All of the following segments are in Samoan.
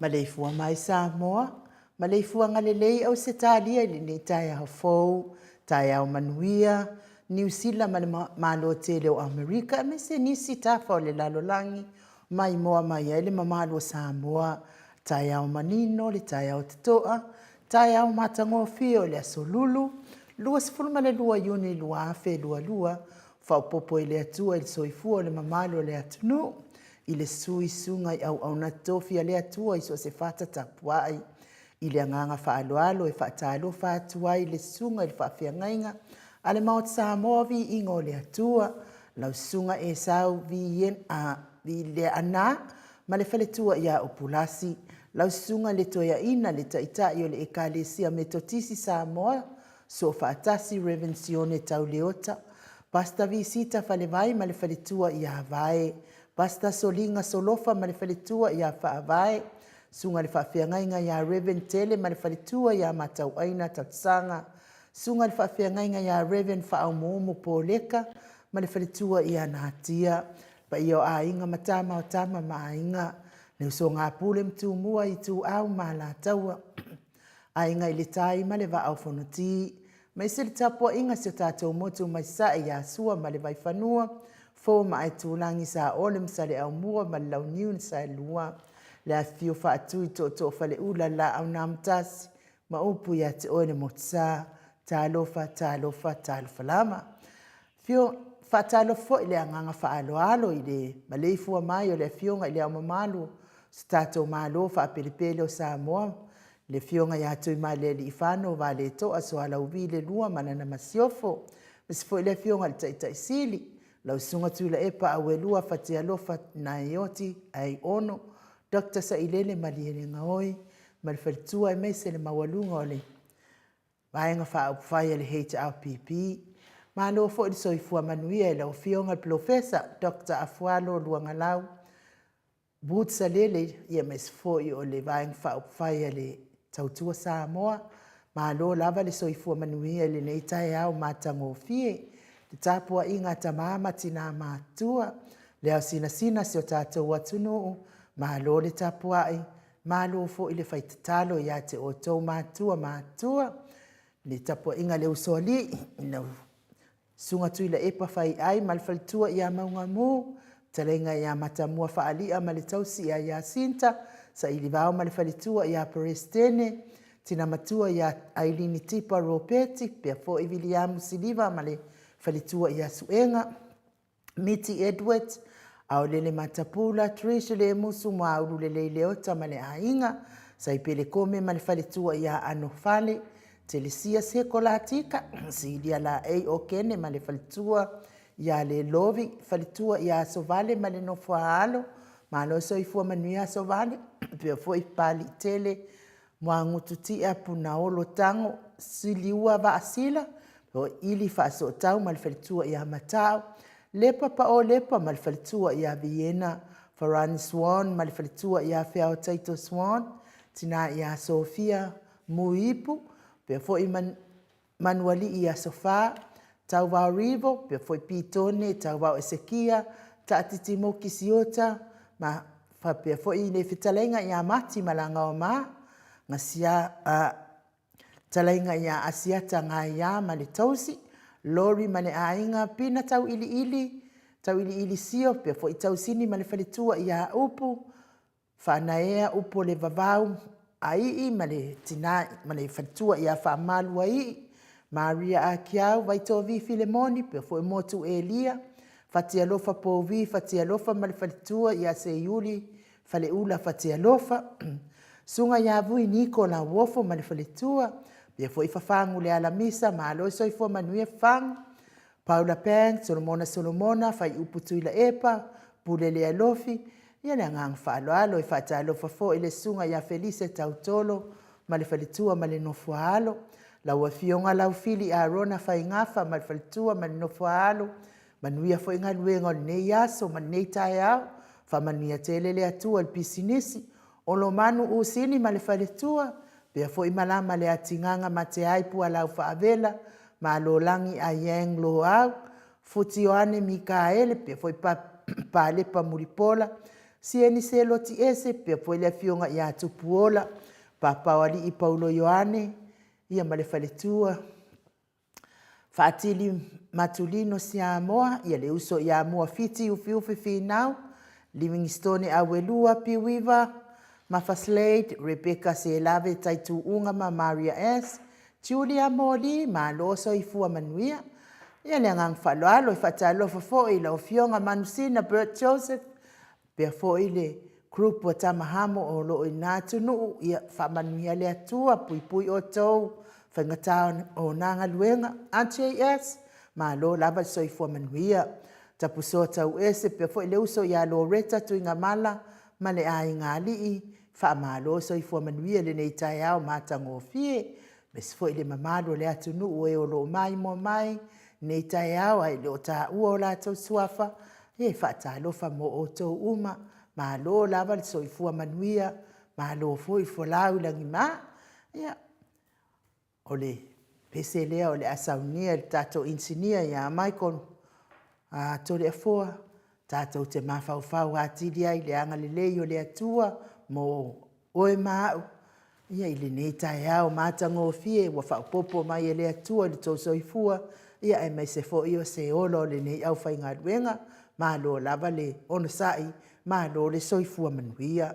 Maleifua mai Samoa, maleifuaga lelei Ausetalia i lenei taeao fou, taeao manuia, Niu Sila ma le Malo tele o Amerika aemaise nisi tafa o le lalolagi maimoa mai ai le mamalu o Samoa. Taeao manino le taeao totoa, taeao matagofie o le Aso Lulu, 22 Iuni 2022, faaopoopo e le Atua i le soifua o le mamalu o le atunuu, i le sui susuga i auauna totofi a le Atua i so o se fata tapuai. I le agaga faaaloalo e faatalofa atu ai i le susuga i le faafeagaiga a le Maota Samoa, Viiga o le Atua, lau Susuga Esau Leaana ma le faletua ia Upulasi, lau Susuga i le Toeaina, le Taitai o le Ekalesia Metotisi Samoa Soofaatasi, Reverend Sione Tauleota, Pastor Visita Falevai ma le faletua ia Vae, Pastor Soliga Solofa ma le faletua ia Faavae, Susuga i le Faafeagaiga ia Reverend Tele ma le faletua ia Matauaina Tausaga, Susuga i le Faafeagaiga ia Reverend Faaumuumu Poleka ma le faletua ia Natia, paia o Aiga ma Tama o Tama ma Aiga, le usoga a Pule ma Tumua, Ituau ma Alataua, Aiga i le Tai ma le Vaa o Fonoti, aemaise le tapuaiga a si o tatou motu mai Sasae ia Sua ma le Vaifanua, Fofo ma Aitulagi, Saole ma Saleaaumua ma le Launiu na Saelua, le afifio o Faatui Tootoo o Faleula, le Laau na Amotasi ma upu ia te oe le Motusa. Talofa, talofa, talofa lava. Afio, faatalofa foi i le agaga faaaloalo i le maleifua mai o le Afioga i Le Ao Mamalu o si o tatou Malo faapelepele o Samoa, le Afioga ia Tuimalealiifano Vaaletoa Sualauvi II ma lana Masiofo, aemaise foi le Afioga i le Taitai Sili, lau Susuga Tuilaepa Auelua Fatialofa Naioti Aiono Dr. Sailele Malielegaoi ma le faletua, aemaise le maualuga o le Vaega Faaupufai a le HRPP. Malo foi le soifua manuia i lau Afioga i le Polofesa Dr. Afualo Luagalau Woods Salele, aemaise foi o le Vaega Faaupufai a le Tautua Samoa. Malo lava le soifua manuia i lenei taeao matagofie. Le tapuaiga a tama ma tina matutua, le ao sinasina o si o tatou atunuu, malo le tapuai, malo foi le fai tatalo ia te outou matua matutua. Le tapuaiga a le Usoalii, lau Susuga Tuilaepa Faiai ma le faletua ia Maugamu, fetalaiga ia Matamua Faalia ma le tausi ia Iasinta, Sailivao ma le faletua ia Peresetene, tina matua ia Ailini Tipa Ropeti, faapea foi Viliamu Siliva ma le faletua ia Suega, Miti Edwards, Aolele Matapula, Trish Lemusu Muaulu Lelei Leota ma le aiga, Saipele Kome ma le faletua ia Anofale, Telesia Seko Latika, Silia Laei Okene ma le faletua ia Lelovi, faletua ia Asovale ma le nofo a alo, malo soifua manuia Asovale, faapea foi Papaliitele Muagutu Tia Punaolo Tago Siliua Vaasila, o Ili Faasootau ma le faletua ia Matao, Lepa Pao Lepa ma le faletua ia Viena, Farani Swan ma le faletua ia Feao Taito Swan, tina ia Sofia Muipu, faapea foi Manualii i Aso Fa, Tauvao Rivo, faapea foi Pitone, Tauvao Esekia, Taatitimoki Siota, ma faapea foi le fetalaiga ia Mati Malagaoma, Gasia, fetalaiga ia Asiata Gaia ma le tausi, Lori ma le aiga, Pina Tauiliili, Tauiliili Sio, faapea foi Tausini ma le faletua ia Upu, Faanaea upu o le vavau a Ii ma le tina ma le faletua ia Faamaluaii, Maria Akiau, Vaitovi Filemoni, pea foi Motu Elia, Fatialofa Povi, Fatialofa ma le faletua ia Seiuli, Faleula Fatialofa, Susuga ia Vui Niko Lauofo ma le faletua, pea foi Fafagu Lealamisa, malo le soifua manuia Fafagu, Paula Pang, Solomona Solomona, Faiupu Tuilaepa, Pule Lealofi, ia le agaga faaaloalo. E faatalofa foi i le susuga ia Felise Tautolo ma le faletua ma le nofo a alo, lau Afioga Laufili Arona Faigafa ma le faletua ma le nofo a alo. Manuia foi galuega o lenei aso ma lenei taeao. Faamanuia tele le Atua i le pisinisi, Olomanu Usini ma le faletua, faapea foi Malama Leatigaga Mateai Pualau Faavela, Malolagi Aiang Loau, Futi Ioane Mikaele, faapea foi Palepa Mulipola. Sieni Seloti Ese, pea foi le afioga ia Tupuola, Papaoalii Paulo Ioane, ia ma le faletua, Faatili Matulino Siamoa, ia le uso ia Muafiti Ufiufi Finau, Livingstone Auelua Piuiva, Mafa Slade, Rebecca Selave Taituuga ma Maria S. Julia Moli, malo soifua manuia. Ia le agaga faaaloalo e faatalofa foi i lau Afioga Manusina Bert Joseph, faapea foi le group a Tama Hamo o lo o i na atunuu, ia faamanuia le Atua, puipui outou, faigata o na galuega. RJS, malo lava le soifua manuia. Tapusoa Tauese faapea foi le uso ia Loreta Tuigamala ma le aiga alii, faamalo le soifua manuia i lenei taeao matagofie. Aemaise foi le mamalu o le atunuu e o lo o maimoa mai i lenei taeao ae le o taua o latou suafa, ia e faatalofa mo outou uma, malo lava le soifua manuia, malo foi le folau i lagima. Ia, o le pese lea o le a saunia e le tatou inisinia ia Michael Toleafoa tatou te mafaufau atili ai i le agalelei o le Atua mo oe ma au i lenei taeao matagofie ua faaopoopo mai e le Atua i lo outou soifua aemaise foi o se ola o lenei aufaigaluega. Malo lava le onosai, malo le soifua manuia.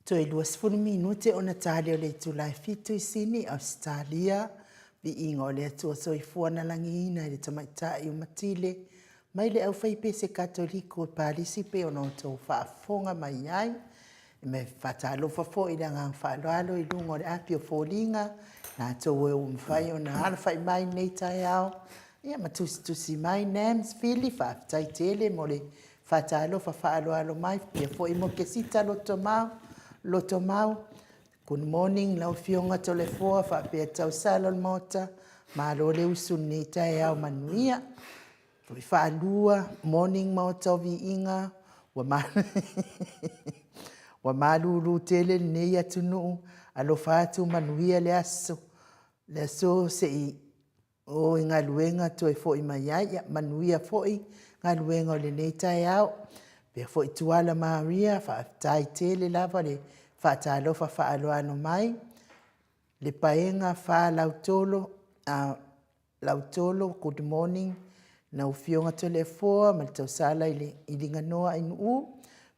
Toe 20 minute ona tali o le itula e 7 i Sini, Ausetalia, Viiga o le Atua Soifua na lagiina i le Tamaitai o Matile mai le Aufaipese Katoliko i Palisi pei ona outou faafofoga mai ai. E me faatalofa foi i le agaga faaaloalo i luga o le api o foliga, latou e ua mafai ona alafai mai i lenei taeao, ia ma tusitusi mai. Nams Fili, faafetai tele mo le faatalofa faaaloalo mai, faapea foi Mokesita Lotomau, Lotomau, good morning lau Afioga Toleafoa faapea tausala o le Maota, malo le usu i lenei taeao manuia. Foi Faalua, morning Maota o Viiga, ua ua malulu tele lenei atunuu, alofa atu manuia le aso, le aso se i o i galuega toe foi mai ai. Ia manuia foi galuega o lenei taeao. Faapea foi Tuala Maria, faafetai tele lava le faatalofa faaaloalo mai. Lepaega Fa Lautolo, Lautolo, good morning lau Afioga Toleafoa ma le tausala i Liganoa Ainuu,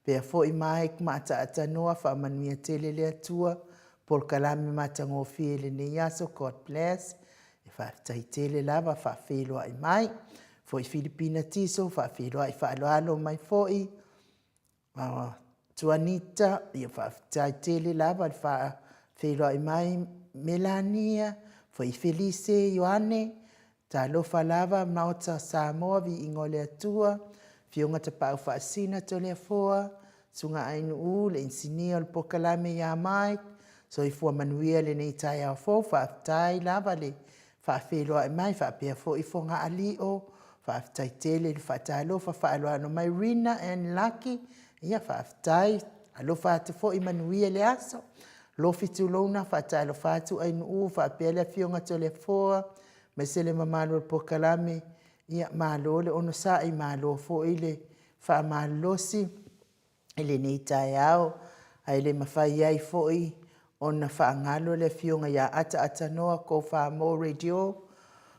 faapea foi Mike Maataata Noa, faamanuia tele le Atua, polokalame matagofie i lenei aso, God bless. Faafetai tele lava faafeiloai mai. Foi Filipina Tiso, faafeiloai faaaloalo mai foi. Tuanita, ia faafetai tele lava le faafeiloai mai. Melania, foi Felise Ioane, talofa lava Maota Samoa, viiga o le Atua, Afioga Tapaau Faasisina Toleafoa, Susuga Ainuu, le inisinia o le polokalame ia Mike, soifua manuia lenei taeao fou, faafetai lava le faafeiloai mai faapea foi Fogaalio, faafetai tele le faatalofa faaaloalo mai Rina and Lucky, ia faafetai, alofa atu foi manuia le aso. Lofi tulouna, faatalofa atu Ainuu faapea le Afioga Toleafoa aemaise le mamalu o le polokalame, ia malo le onosai, malo foi le faamalolosi i lenei taeao. Ae le mafai ai foi ona faagalo le afioga ia Ata Atanua Kofa Mo Radio,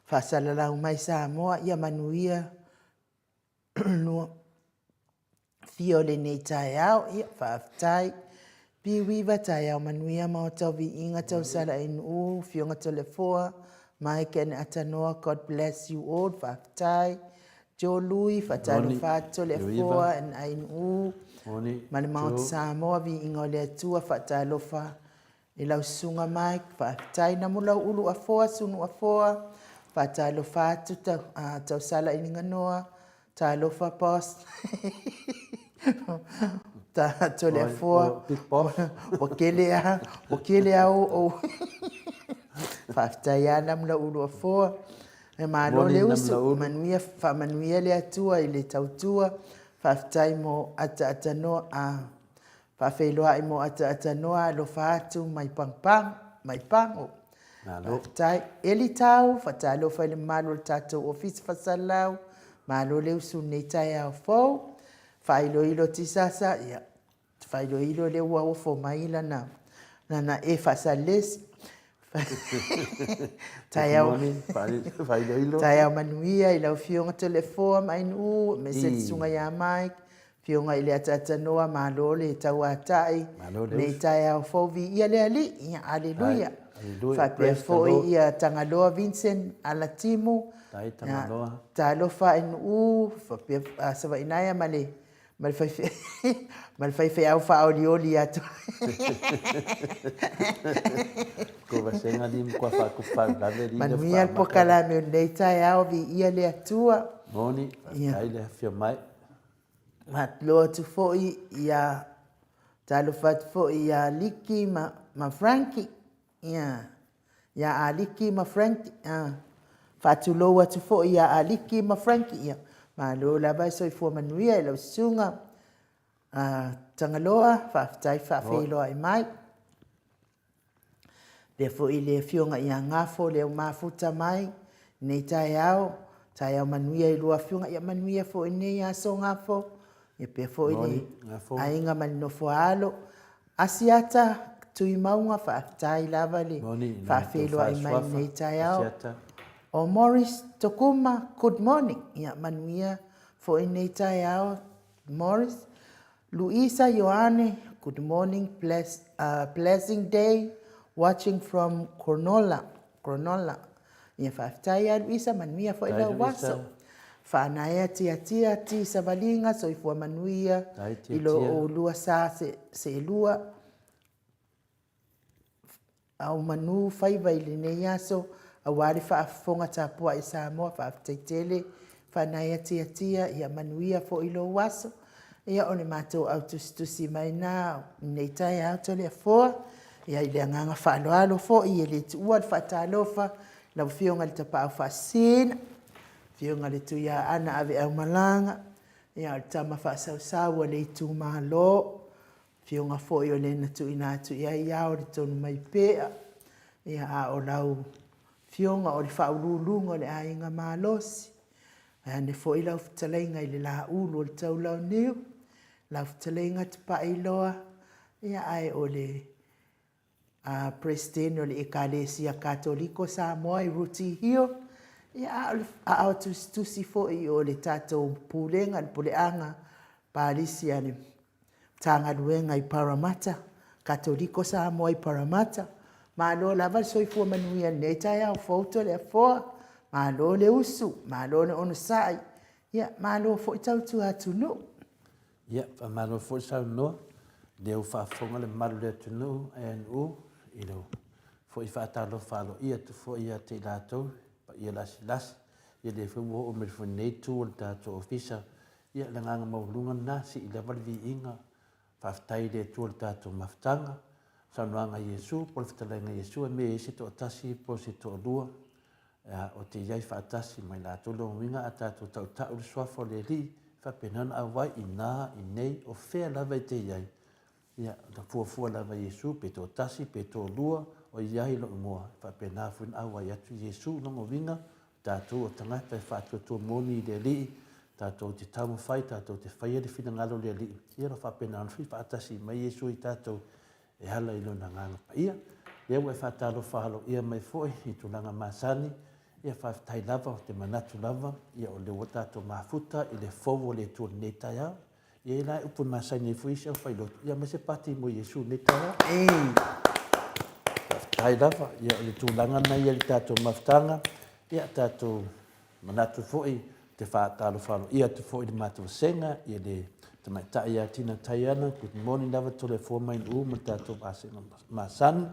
faasalalau mai Samoa, ia manuia fia o lenei taeao. Ia, faafetai. Piuiva, taeao manuia Maota o Viiga, Tausala Ainuu, Afioga Toleafoa, Mike and Atanoa, God bless you all. Faafetai. Joe Lui, faatalofa atu Toleafoa and Ainuu, ma le Maota Samoa, Viiga o le Atua, faatalofa i lau susuga Mike, faafetai. Namulau Ulu Afoa, Sunu Afoa, faatalofa atu Tausala i Liganoa, talofa boss. Toleafoa, ua kele a, ua kele a ou. Faafetai a Namulau Ulu Afoa. E malo le usu, manuia, faamanuia le Atua i le tautua. Faafetai mo ataatanoa, a Faafeiloai mo ataatanoa alofa atu mai Pagopago, mai Pago. Malo. Faafetai. Eli Tau, faatalofa i le mamalu o le tatou Ofisa Faasalalau. Malo le usu i lenei taeao fou. Faailoilo Tisasa, ia, faailoilo lea ua ofo mai lana, lana e faasalesi. Taeao, Faailoilo. Taeao manuia i lau Afioga Toleafoa ma Ainuu, aemaise le Susuga ia Mike, Afioga i le Ataatanoa, malo le tauatai, lenei taeao fou, viia le Alii, ia aleluia. Faapea foi ia Tagaloa Vincent Alatimu, talofa Ainuu, faapea Savainaea ma le ma le faifeau, ma le faifeau faaolioli ia te Ko vasega li matua faatupu faalavelave li Manuia le polokalame o lenei taeao, viia le Atua. Moni, faafetai le afio mai. Faatulou atu foi ia, talofa atu foi ia Liki ma, ma Frankie, ia, ia Aliki ma Frankie, a, faatulou atu foi ia Aliki ma Frankie, ia, malo lava e soifua manuia i lau susuga, a, Tagaloa, faafetai faafeiloai mai. Faapea foi le Afioga ia Gafo le au mafuta mai lenei taeao, taeao manuia i lua afioga, ia manuia foi lenei aso Gafo, ia faapea foi le aiga ma le nofo a alo. Asiata Tuimauga, faafetai lava le faafeiloai mai lenei taeao. O Morris Tokuma, good morning, ia manuia foi lenei taeao Morris. Luisa Ioane, good morning, bless, blessing day, watching from Cronulla, Cronulla. Ia faafetai ia Luisa, manuia foi lau aso. Faanaea tiatia ti savaliga soifua manuia i lo oulua sa seelua. Ao manu faiva i lenei aso aua le faafofoga tapuai Samoa faafetai tele faanaea tiatia ia manuia foi lou aso. Ia o le matou au tusitusi mai na i lenei taeao Toleafoa. Ia i le agaga faaaloalo foi e le tuua le faatalofa i lau Afioga i le Tapaau Faasisina, Afioga i le Tuiaana Aveaumalaga, ia o le tama faasausau a le itumalo, Afioga foi o le na tuuina atu i ai ao o le Tonumaipea, ia a o lau Afioga o le Faauluuluga o le Aiga Malosi, vaeane foi lau fetalaiga i le Laulu o le Taulauniu, lau fetalaiga Tupailoa, ia ae o le Peresetene o le Ekalesia Katoliko Samoa i Rooty Hill, ia a o le aao tusitusi foi o le tatou Pulega, le Puleaga Palisi a le Matagaluega i Parramatta, Katoliko Samoa i Parramatta. Malo lava le soifua manuia i lenei taeao fou Toleafoa, malo le usu, malo le onosai, ia malo foi tautua atunuu. Ia, faamalo foi le saunoa. O lea ua faafofoga le mamalu o le atunuu, ANU, i lau foi faatalofa aloaia atu foi ia te i latou, le paia lasilasi. Ia o lea foi ua oo mai foi i lenei itu o le tatou Ofisa. Ia, o le agaga maualuga lena, sii lava le viiga, faafetai i le Atua i le tatou mafutaga, saunoaga a Iesu po o le fetalaiga a Iesu e mea e i ai se toatasi po o se toalua, o te i ai faatasi ma i latou. Lona uiga a tatou tautau le suafa o le Alii, e faapena ona auai i ina, i inei, o fea lava e te i ai, ia, na fuafua lava e Iesu pe toatasi pe toalua, o i ai lou igoa, e faapena foi ona auai atu Iesu. Lona uiga, o tatou o tagata e faatuatua moni i le Alii, tatou te taumafai, tatou te faia le finagalo o le Alii, ia ona faapena ona fai faatasi mai Iesu i tatou e ala i Lona Agaga Paia. Lea ua e faatalofa aloaia mai foi i tulaga masani, ia faafetai lava, ou te manatu lava, ia o lea ua tatou mafuta i le fou o le Atua i lenei taeao. E i ai la upu e masani ai foi isi aufailotu, ia aumai se pati mo Iesu i lenei taeao. Faafetai lava, ia o le tulaga lena ia i le tatou mafutaga, ia tatou manatu foi te faatalofa aloaia atu foi i le matou vasega, i le tamaitai ia Tina Taiana, good morning lava Toleafoa mai Nu'u ma le tatou vasega masani.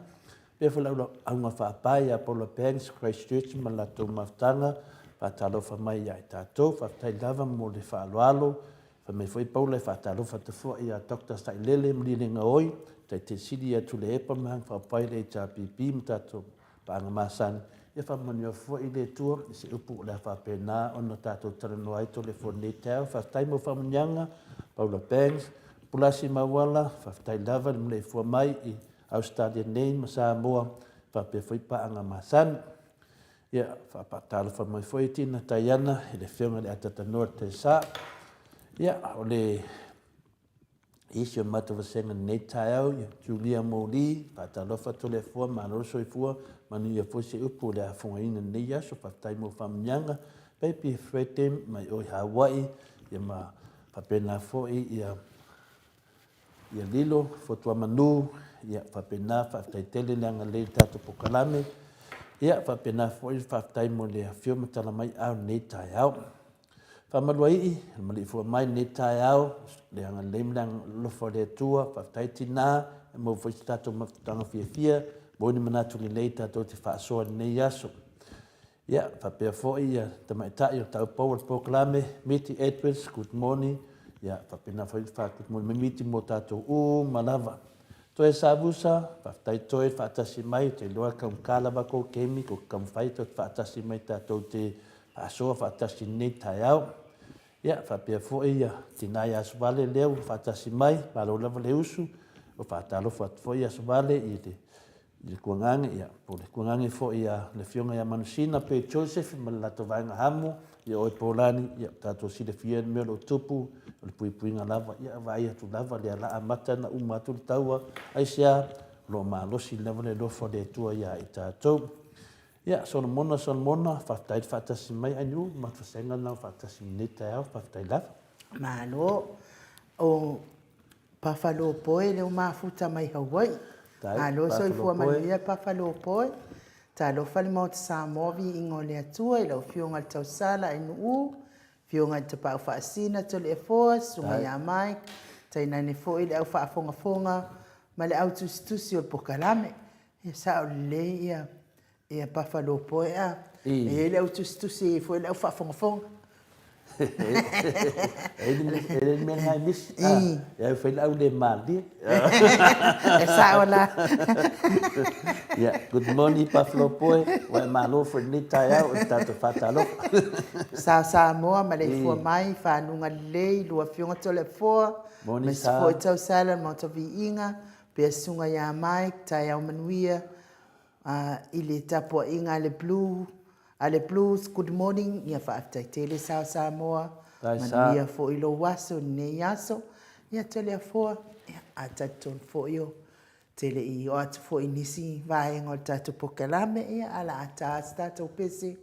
Pea foi lau auga faapae ia Paula Banks, Christchurch ma le latou mafutaga, faatalofa mai ia i tatou, faafetai lava mo le faaaloalo. Fai mai foi Paula e faatalofa atu foi ia Doctor Sailele Malielegaoi, Taitai Sili ia Tuilaepa ma Hang Faapae le HRPP ma tatou paaga masani. Ia faamanuia foi le Atua i se upu o le a faapena ona tatou talanoa ai Toleafoa i lenei taeao. Faafetai mo faamanuiaga Paula Banks, Pulasi Mauala, faafetai lava le maleifua mai i Ausetalia nei ma Samoa faapea foi paaga masani. Ia, faatalofa mai foi Tina Taiana i le Afioga i le Atatanoa i le Taisa. Ia, o le isi o matou vasega lenei taeao, ia, Julia Moli, faatalofa Toleafoa, malo le soifua, manuia foi se upu o le a fogaina lenei aso, faafetai mo faamanuiaga. Baby Fredem mai o i Hawaii, ia ma faapena foi ia ia Lilo, Fotuamanu, ia faapena, faafetai tele le agalelei i le tatou polokalame. Ia faapena foi le faafetai mo le afio ma tala mai ao lenei taeao. Faamaluaii, le maliifua mai lenei taeao, le agalelei ma le alofa o le Atua, faafetai tinā, e maua foi se tatou mafutaga fiafia, maua ni manatu lelei tatou te faasoa i lenei aso. Ia, faapea foi ia tamaitai o taupou o le polokalame, Miti Edwards, good morning. Ia, faapena foi le good morning mai Miti mo tatou uma lava. Toe Savusa, faafetai toe faatasi mai, ou te iloa e taugata lava kou kemi, kou taumafai tou te faatasi mai tatou te faasoa faatasi i lenei taeao. Ia, faapea foi ia tina ia Asovale lea ua faatasi mai, malo lava le usu. Ua faatalofa atu foi Asovale i le i le Tuagage, ia, po o le Tuagage foi a le Afioga ia Manusina pe Joseph ma le latou vaega hamo, ia oe Polani, ia, tatou silafia le mea o lo o tupu, o le puipuiga lava, ia, vaai atu lava lea la amata ona uma atu le taua, aisea, o lo o malosi lava le alofa o le Atua ia i tatou. Ia, Solomona, Solomona, faafetai le faatasi mai, Ainuu, ma vasega na faatasi i lenei taeao, faafetai lava. Malo. O. Pafalopoe leo mafuta mai Hawaii. Malo soifua manuia Pafalopoe. Talofa le Maota Samoa viiga o le Atua i lau Afioga i le Tausala Ainuu, Afioga i le Tapaau Faasina Toleafoa, Susuga ia Mike, tainane foi le au faafogafoga ma le au tusitusi o le pokalame. Ia sao lelei ia Ia Pafalopoe a. E i ai le au tusitusi e i ai foi le au faafogafoga. E le mea lena e misi. E au fai le au le malie. E sao la. Yeah, good morning Pafalopoe. Ua e malo foi i lenei taeao o le tatou faatalofa. Sa Samoa maleifua mai, fanuga lelei, lua Afioga Toleafoa, Morning sa. Aemaise foi Tausala, le Maota Viiga, pea Susuga ia Mike, taeao manuia, I le tapuaiga a le Blue, a le Blues, good morning, ia faafetai tele sao Samoa, manuia foi lou aso i lenei aso. Ia Toleafoa, ia a talitonu foi o te le i oo atu foi i nisi vaega o le tatou pokalame, ia a la a ta se tatou pese,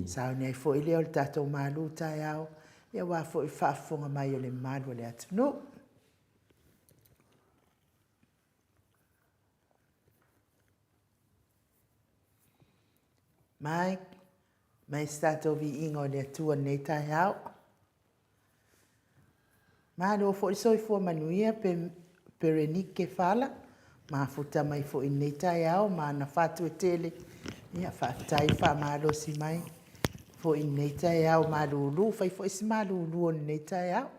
sauni ai foi lea o le tatou malu taeao, ia aua foi le faafofoga mai o le mamalu o le atunuu. Mai, mai se tatou viiga o le Atua lenei taeao. Malo foi le soifua manuia pe Perenike Fala, mafuta mai foi i lenei taeao ma ana fatu e tele. Ia, faafetai le faamalosi mai foi i lenei taeao malulu. Fai foi se malulu o lenei taeao.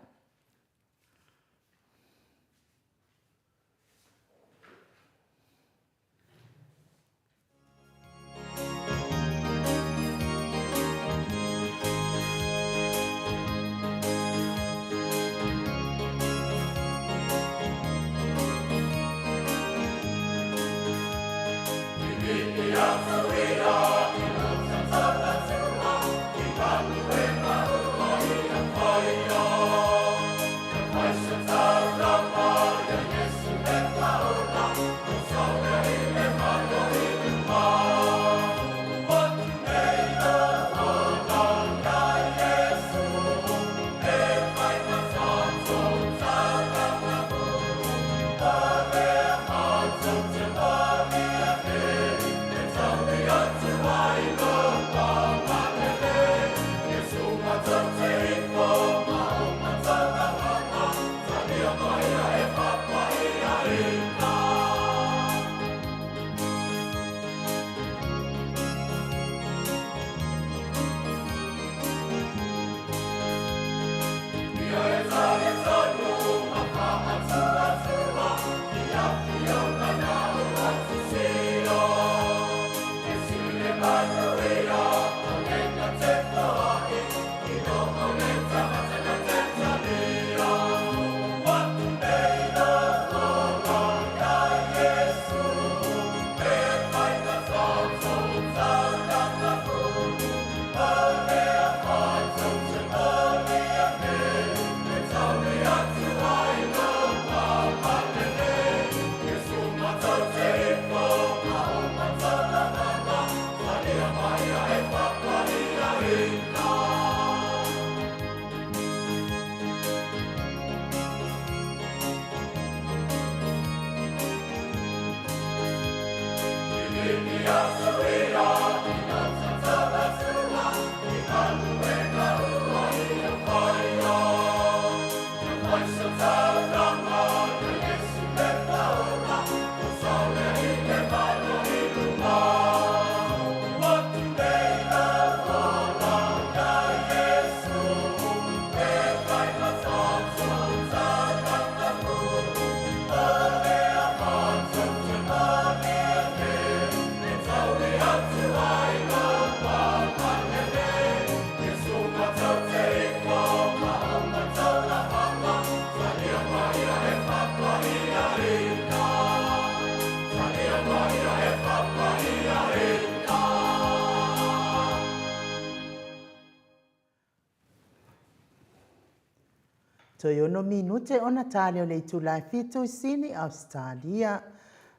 Toe ono minute ona ta lea o le itula e fitu i Sini, Ausetalia.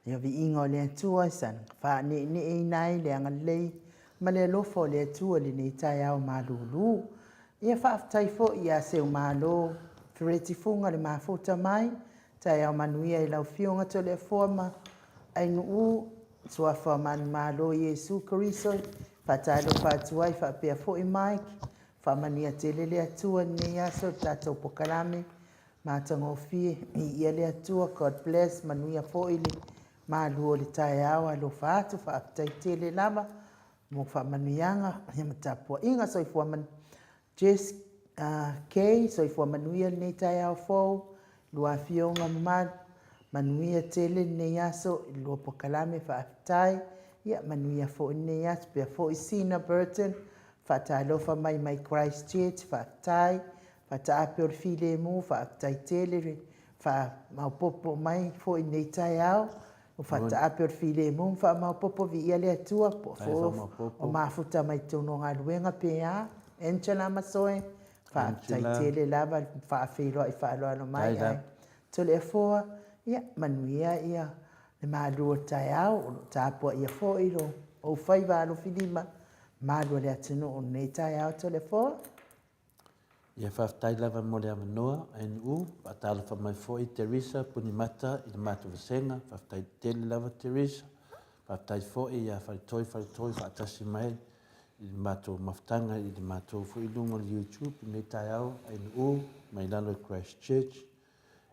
Ia viiga o le Atua e sana faaneeneeina ai le agalelei ma le alofa o le Atua i lenei taeao malulu. Ia faafetai foi ia Seumalo Fereti Fuga le mafuta mai. Taeao manuia i lau Afioga Toleafoa ma Ainuu, Suafa o Manumalo Iesu Keriso e faatalofa atu ai faapea foi Mike. Faamanuia tele le Atua i lenei aso i le tatou pokalame matagofie. Viia le Atua, God bless, manuia foi le malu o le taeao, alofa atu, faafetai tele lava mo faamanuiaga ma tapuaiga. Soifua manuia. Jess Kay, soifua manuia lenei taeao fou, lua afioga mamalu, manuia tele lenei aso i le lua pokalame, faafetai. Ia manuia foi lenei aso, pea foi Sina Burton, faatalofa mai mai Christchurch, faafetai. Faataape o le filemu, faafetai tele le faamaopopo mai foi i lenei taeao. O faataape o le filemu ma faamaopopo, viia le Atua, po o o mafuta mai totonu o galuega pe a. Angela Masoe, faafetai tele lava le faafeiloai faaaloalo mai. Ae Toleafoa, ia manuia ia le malu o le taeao, o lo o tapuaia foi lo ou faiva alofilima, malu o le atunuu i lenei taeao Toleafoa. Ia faafetai lava mo le avanoa NU, faatalofa mai foi Teresa Punimata i le matou vasega, faafetai tele lava Teresa. Faafetai foi ia Faletoi Faletoi faatasi mai i le matou mafutaga i le matou foi i luga o le YouTube i lenei taeao NU mai lalo i Christchurch.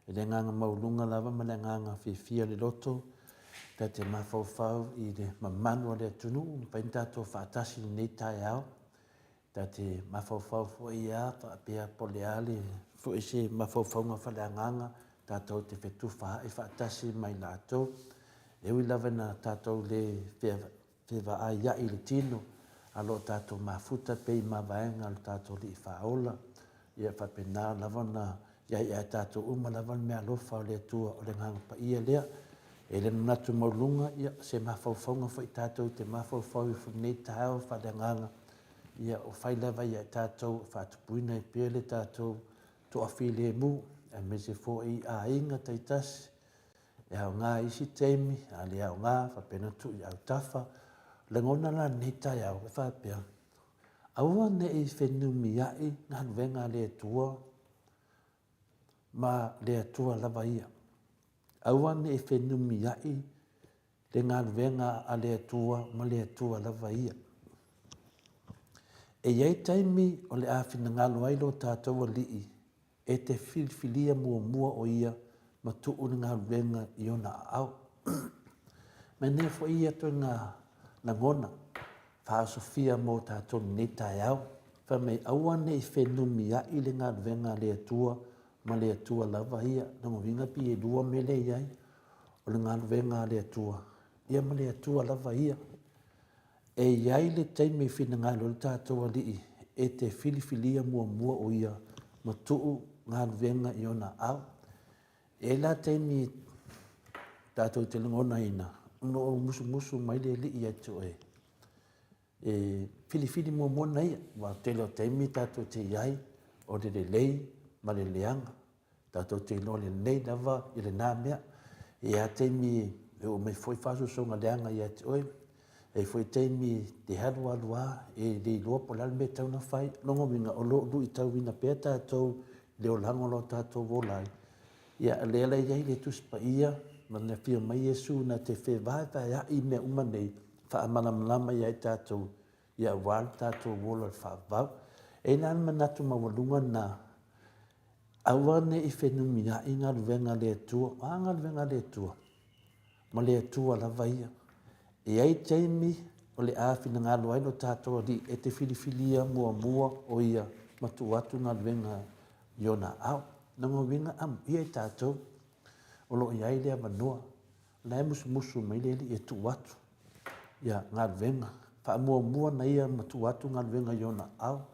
I le agaga maualuga lava ma le agaga fiafia o le loto, ta te mafaufau i le mamalu o le atunuu, mafai ona tatou faatasi i lenei taeao. Ta te mafaufau foi a faapea po o le a le foi se mafaufauga faaleagaga tatou te fetufaai faatasi ma i latou. E ui lava ina tatou le fevaaia'i i le tino, a o lo o tatou mafuta pea i mavaega a lo tatou Alii Faaola, ia faapena lava ona i ai ia i tatou uma lava le meaalofa o le Atua, o le Agaga Paia lea. E le manatu maualuluga, ia, se mafaufauga foi tatou te mafaufau ifo i lenei taeao faaleagaga, ia, o fai lava ia i tatou e faatupuina ai pea le tatou toafilemu, aemaise foi aiga taitasi, e aoga i isi taimi, a le aoga, faapena tuu i autafa. O lagona la i lenei taeao, e faapea, aua ne i fenumiai galuega a le Atua ma le Atua lava ia. Aua ne i fenumiai le galuega a le Atua ma le Atua lava ia. E i ai taimi o le a finagalo ai lo tatou Alii e te filifilia muamua o ia ma tuu le galuega i ona aao. Manaia foi ia ituaiga lagona faaosofia mo tatou i lenei taeao. Fai mai, aua ne i fenumiai le galuega a le Atua ma le Atua lava ia. Lona uiga pei e lua mea lea e i ai, o le galuega a le Atua ia ma le Atua lava ia. E i ai le taimi e finagalo ai le tatou Alii e te filifilia muamua o ia ma tuu galuega i ona aao. E i ai la taimi tatou te lagonaina ona o musumusu mai le Alii ia te oe e filifili muamua na ia, aua o le tele o taimi tatou te i ai o le lelei ma le leaga. Tatou te iloa lelei lava i lena mea. E i ai lava taimi e oo mai foi faasoasoga leaga ia te oe. E i ai foi taimi e te alu alu lava e le iloa po o le a le mea e tatau ona fai. O lona uiga, o lo o luitauina pea tatou i le olaga o lo o tatou ola ai. Ia, o lea la e i ai le Tusi Paia ma le afio mai Iesu na te fevaevaeai i mea uma nei, faamalamalama ia i tatou, ia aua lo tatou ola i le faavavau. E i ai la le manatu maualuga lena, Aua ne i fenumiai galuega a le Atua. O a galuega a le Atua? Ma le Atua lava ia. E i ai taimi o le a finagalo ai lo tatou Alii e te filifilia muamua o ia ma tuu atu galuega i ona aao. Lona uiga, amuia i tatou o lo o i ai le avanoa O la e musumusu mai le Alii e tuu atu ia galuega, faamuamua na ia ma tuu atu galuega i ona aao.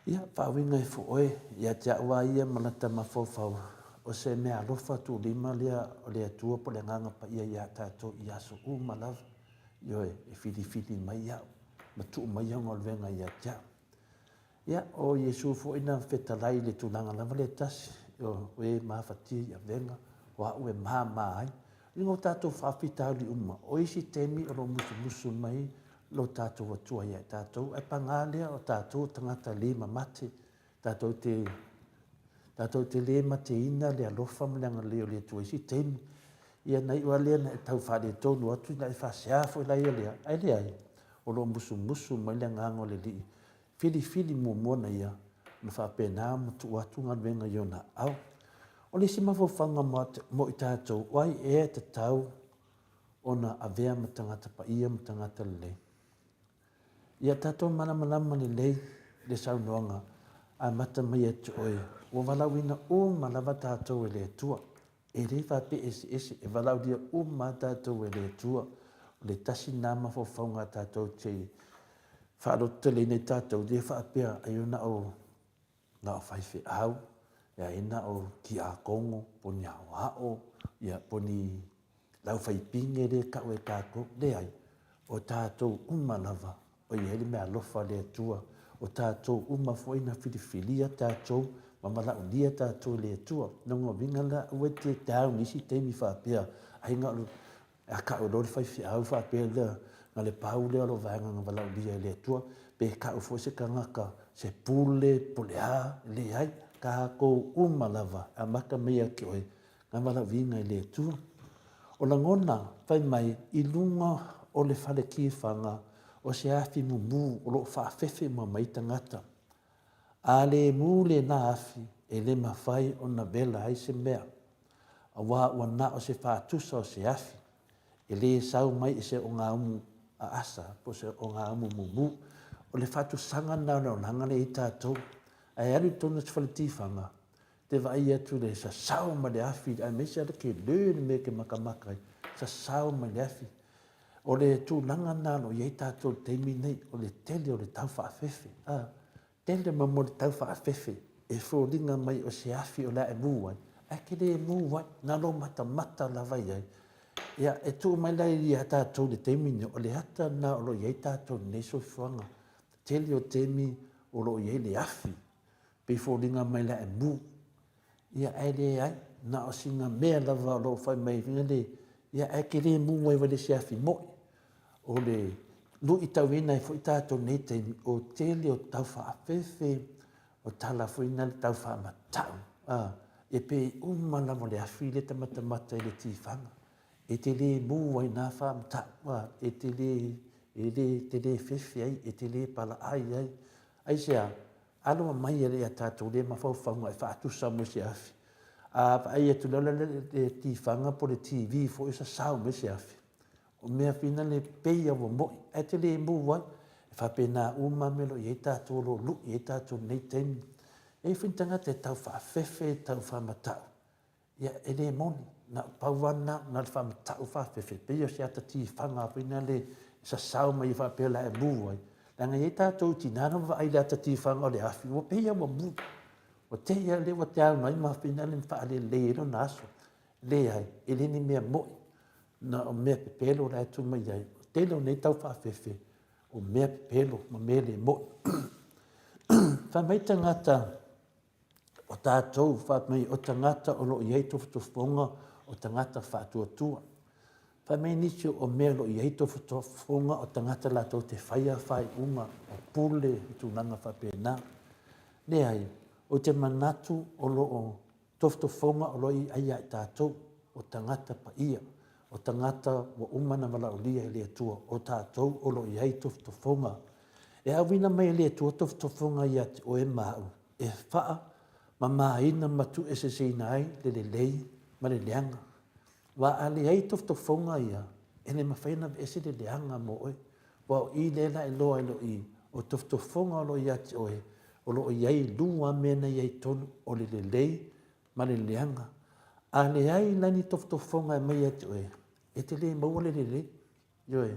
Ia, faauiga ifo oe ia te au lava ia ma lata mafaufau, o se meaalofa tuulima lea o le Atua po o le Agaga Paia ia tatou i aso uma lava, ioe, e filifili mai au ma tuu mai au galuega ia te au. Ia, o Iesu foi na fetalai i le tulaga lava lea e tasi, o e mafatia i avega, o au e māmā ai. I ngō tātou faafitauli uma, o isi taimi o lo o musumusu mai lo tātou Atua ia i tātou, ae pagā lea o tātou o tagata le mamate, tātou te, Tatou te le mateina le alofa ma le agalelei o le Atua i isi taimi. Ia na iu lava lea na e tau faaletonu atu na e faasea foi la ia lea, ae leai, o lo o musumusu mai le Agaga o le Alii, filifili muamua na ia, ona faapena ona tuu atu galuega i ona aao. O le isi mafaufauga mo i tatou, o ai ea e tatau ona avea ma tagata paia ma tagata lelei? Ia tatou malamalama lelei le saunoaga amata mai ia te oe, ua valaauina uma lava tatou e le Atua. E le faapea eseese, e valaaulia uma lava tatou e le Atua. O le tasi lena mafaufauga tatou te faalototeleina i tatou, le faapea ai na o na o faifeau, ai na o tiakono, po o ni aoao, ia, po o ni laufaipine lea e tau e tatou. Leai, o tatou uma lava o i ai le meaalofa a le Atua. O tatou uma foi na filifilia tatou ma valaaulia tatou e le Atua. Lona uiga la, aua e te down i isi taimi faapea, ai na o a tau loa le faifeau faapea lea, na o le pau lea o lou vaega na valaaulia e le Atua, pe tau foi se tagata se pule po o le a, leai, tatou uma lava e amata mai ia te oe na valaauina e le Atua. O lagona fai mai i luga o le fale tifaga o se afi mumu o lo o faafefe uma mai tagata. A le mu lena afi, e le mafai ona vela ai se mea, aua ua na o se faatusa o se afi, e le sau mai i se ogaumu aasa po o se ogaumu mumu. O le faatusaga lena o le olaga lea i ai tatou. Ae alu i totonu o se fale tifaga, te vaai atu i le sasao mai le afi, aemaise lava le tele le mea e te matamata ai, sasao mai le afi. O le tulaga lena o lo o i ai tatou i le taimi lenei, o le tele o le tau faafefe. A, tele ma mo le tau faafefe e foliga mai o se afi o le a e mu ai, ae te le mu ai, na lou matamata lava i ai. Ia, e tuu mai la ia tatou i le taimi lenei, o le ata lena o lo o i ai tatou i lenei soifuaga. Tele o taimi o lo o i ai le afi, pei foliga mai la e mu. Ia ae leai, na o sina mea lava o lo o fai mai le, ia ae te le mu ai i se afi moi. O le luitauina ai foi tatou nei taimi, o tele o tau faafefe, o tala foi na le tau faamatau, a, e pei uma lava o le afi lea e ta matamata i le tifaga. E te le mu ai na faamatau, a, e te le, e le, te le fefe ai, e te le palaai ai. Aisea? Alo mai ia tatou lea mafaufauga e faatusa mo se afi. A vaai atu loa le tifaga po le TV foi o sasao mai se afi. O mea fina le pei a ua moi, ae te le mu ai. E faapena uma mea o lo o i ai tatou o lo o lui ai tatou i lenei taimi. E i ai foi ni tagata e tau faafefe, e tau faamatau, Ia, e le moni, na o pau lava lena, na o le faamatau faafefe, pei o se ata tifaga foi lena e sasao mai ai faapea o le a e mu ai. Leaga e i ai tatou i tina na vaai i le ata tifaga o le afi, ua pei lava ua mu. Ua te i lava lea ua te au ai ma fina le faalelei ai lona aso. Leai, e le ni mea moi, na o mea pepelo la e tu mai ai. O tele o nei tau faafefe, o mea pepelo ma mea le moi. Fai mai tagata O tatou, fai mai, o tagata o lo o i ai tofotofoga, o tagata faatuatua. Fai mai nisi o mea o lo o i ai tofotofoga o tagata latou te faia faaiuga o pule ma tulaga faapena. Leai, ou te manatu o lo o tofotofoga o lo o i ai ia i tatou, o tagata paia, o tagata ua uma ona valaaulia e le Atua, o tatou o lo o i ai tofotofoga. E auina mai e le Atua tofotofoga ia te oe ma au, e faamamaina ma tuueseseina ai le lelei ma le leaga. Aua a leai tofotofoga ia, e le mafai ona aveese le leaga mo oe. Aua o i lea la e iloa ai loa i, o tofotofoga o lo o ia te oe, o lo o i ai lua mea na i ai i totonu, o le lelei ma le leaga. A leai la ni tofotofoga e aumai ia te oe, e te le maua le lelei. Ioe.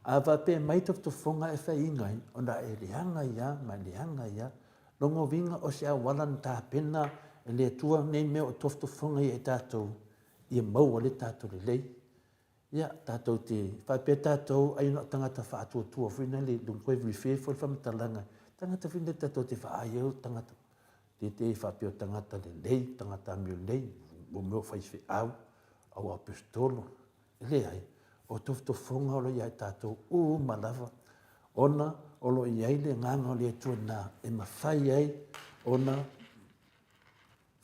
A faapea mai tofotofoga e faiina ai, ona e leaga ai lava ma leaga ai lava. Lona uiga o se auala na tapena e le Atua nei mea o tofotofoga ia i tatou, ia maua le tatou lelei. Ia, tatou te faapea tatou ai na o tagata faatuatua foi na le toe refer foi le faamatalaga. Tagata foi nei tatou te vaai ai o tagata te te faapea o tagata lelei, tagata amio lelei, mo mea o faifeau, au aposetolo. Leai, o tofotofoga o lo o ia i tatou uma lava, ona o lo o i ai le agaga o le Atua na e mafai ai ona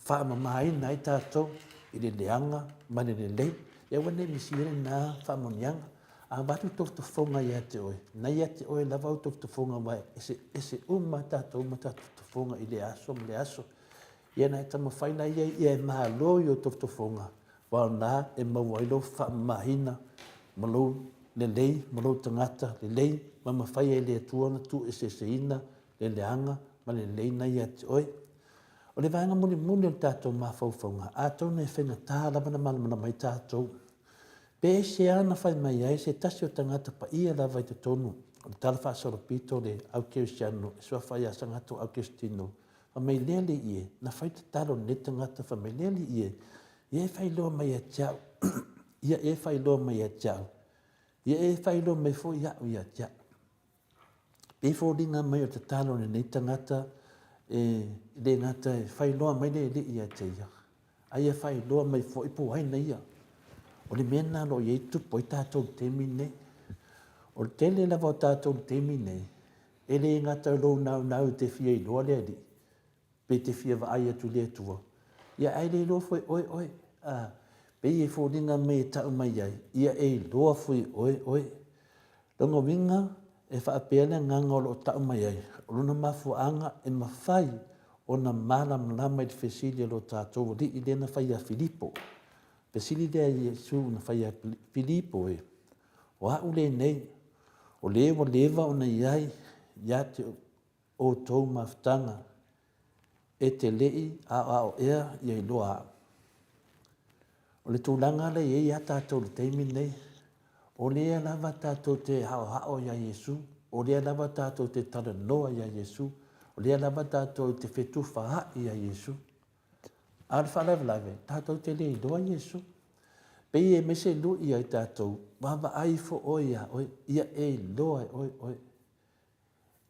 Faamamaina ai tatou i le leaga ma le lelei. Ia aua ne i misia lena faamanuiaga. A avatu tofotofoga ia te oe, na ia te oe lava au tofotofoga aua e eseese uma tatou ma tatou tofotofoga i lea aso ma lea aso. Ia na e taumafai la ia ia e malo i ou tofotofoga, aua o lena e maua ai lou faamamaina ma lou lelei ma lou tagata lelei ma mafai ai e le Atua ona tuueseeseina le leaga ma le lelei na ia te oe. O le vaega mulimuli o le tatou mafaufauga, atonu e faigata lava ona malamalama ai tatou. Pe aisea na fai mai ai se tasi o tagata paia lava i totonu o le Tala Faasolopito o le Au Kerisiano e suafa ai ia Sagato Aukesitino, fai mai le Alii e, na fai tatalo lenei tagata, fai mai le Alii e, ia e faailoa mai ia te au, ia e faailoa mai ia te au, ia e faailoa mai foi au ia te au. E foliga mai o le tatalo a lenei tagata e le gata e faailoa mai le Alii ia te ia, a ia faailoa mai foi po o ai na ia. O le mea lena o lo o i ai tupu ai tatou i le taimi lenei. O le tele lava o tatou i le taimi lenei, e le gata i lou naunau e te fia iloa le Alii, pe te fia vaai atu i le Atua, ia ae le iloa foi oe oe. A, pei e foliga mai e tau mai ai, ia e iloa foi oe oe. Lona uiga, e faapea le agaga o lo o tau mai ai, o lona mafuaaga e mafai ona malamalama i le fesili a lo tatou Alii lea na fai ia Filipo. Fesili lea a Iesu na fai ia Filipo e, o a'u lenei, o le ua leva ona i ai ia te outou mafutaga, e te le i aoao ea ia iloa au. O le tulaga lea e i ai ia tatou i le taimi lenei, o lea lava tatou te aoao iā Iesu, o lea lava tatou te talanoa iā Iesu, o lea lava tatou te fetufaai iā Iesu. A o le faalavelave, tatou te le iloa Iesu. Pei e aumai se lui ia i tatou, vaavaai ifo oe iā oe, ia e iloa e oe oe.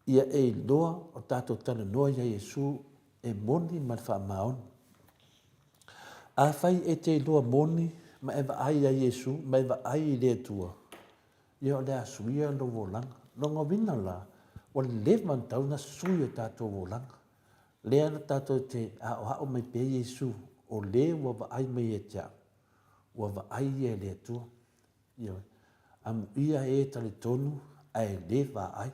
Ia e iloa o tatou talanoa iā Iesu e moni ma le faamaoni. Afai e te iloa moni ma e vaai iā Iesu ma e vaai i le Atua, ia o le a suia lou olaga. Lona uiga la, ua leva ona tatau ona sui o tatou olaga. Lea na tatou te aoao mai pea Iesu, o le ua vaai mai ia te au, ua vaai ia i le Atua. Ioe. Amuia e talitonu ae le vaai.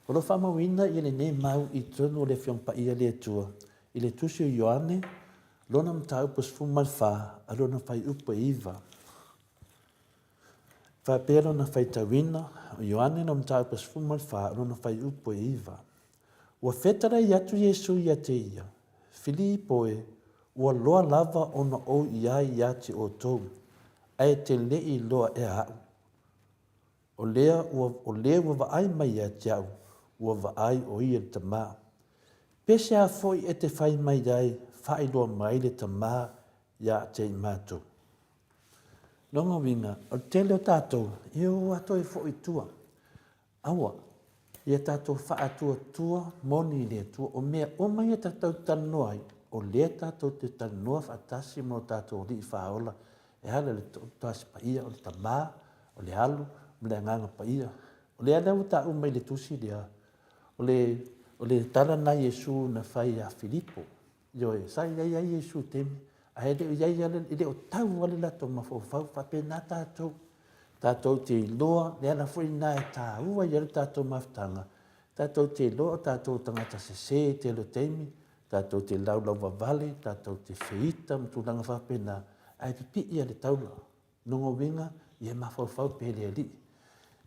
O lo o faamauina ia lenei mau i totonu o le Afioga Paia le Atua i le Tusi o Ioane, lona mataupu 14 a lona fuaiupu e 9. Faapea lona faitauina, o Ioane lona mataupu 14 o lona fuaiupu e 9. Ua fetalai atu Iesu ia te ia, Filipo e, ua loa lava ona ou i ai ia te outou, ae te le i iloa ea aʻu. O lea ua, o le ua vaai mai ia te au, ua vaai o ia le Tamā. Pese a foi e te fai mai ai, faailoa mai le Tamā ia te i matou. Lona uiga, o le tele o tatou, e o a toe foi i tua. Aua, ia tatou faatuatua moni i le Atua. O mea uma ia tatou te talanoa ai, o lea tatou te talanoa faatasi ma lo tatou Alii Faaola e ala i le Toasi Paia, o le Tama, o le Alo, ma le Agaga Paia. O lea la ua taua mai i le tusi lea, o le, o le tala lena a Iesu na fai ia Filipo. Ioe, sa i ai lava Iesu i taimi, ae le o i ai lava, e le o tau lava le latou mafaufau, faapena tatou. Tatou te iloa, le ala foi lena e taua ai le tatou mafutaga, tatou te iloa o tatou tagata sese i le tele o taimi, tatou te laulauvavale, tatou te feita ma tulaga faapena, ae pipii lava i le taula. Lona uiga, ia mafaufau pea i le Alii.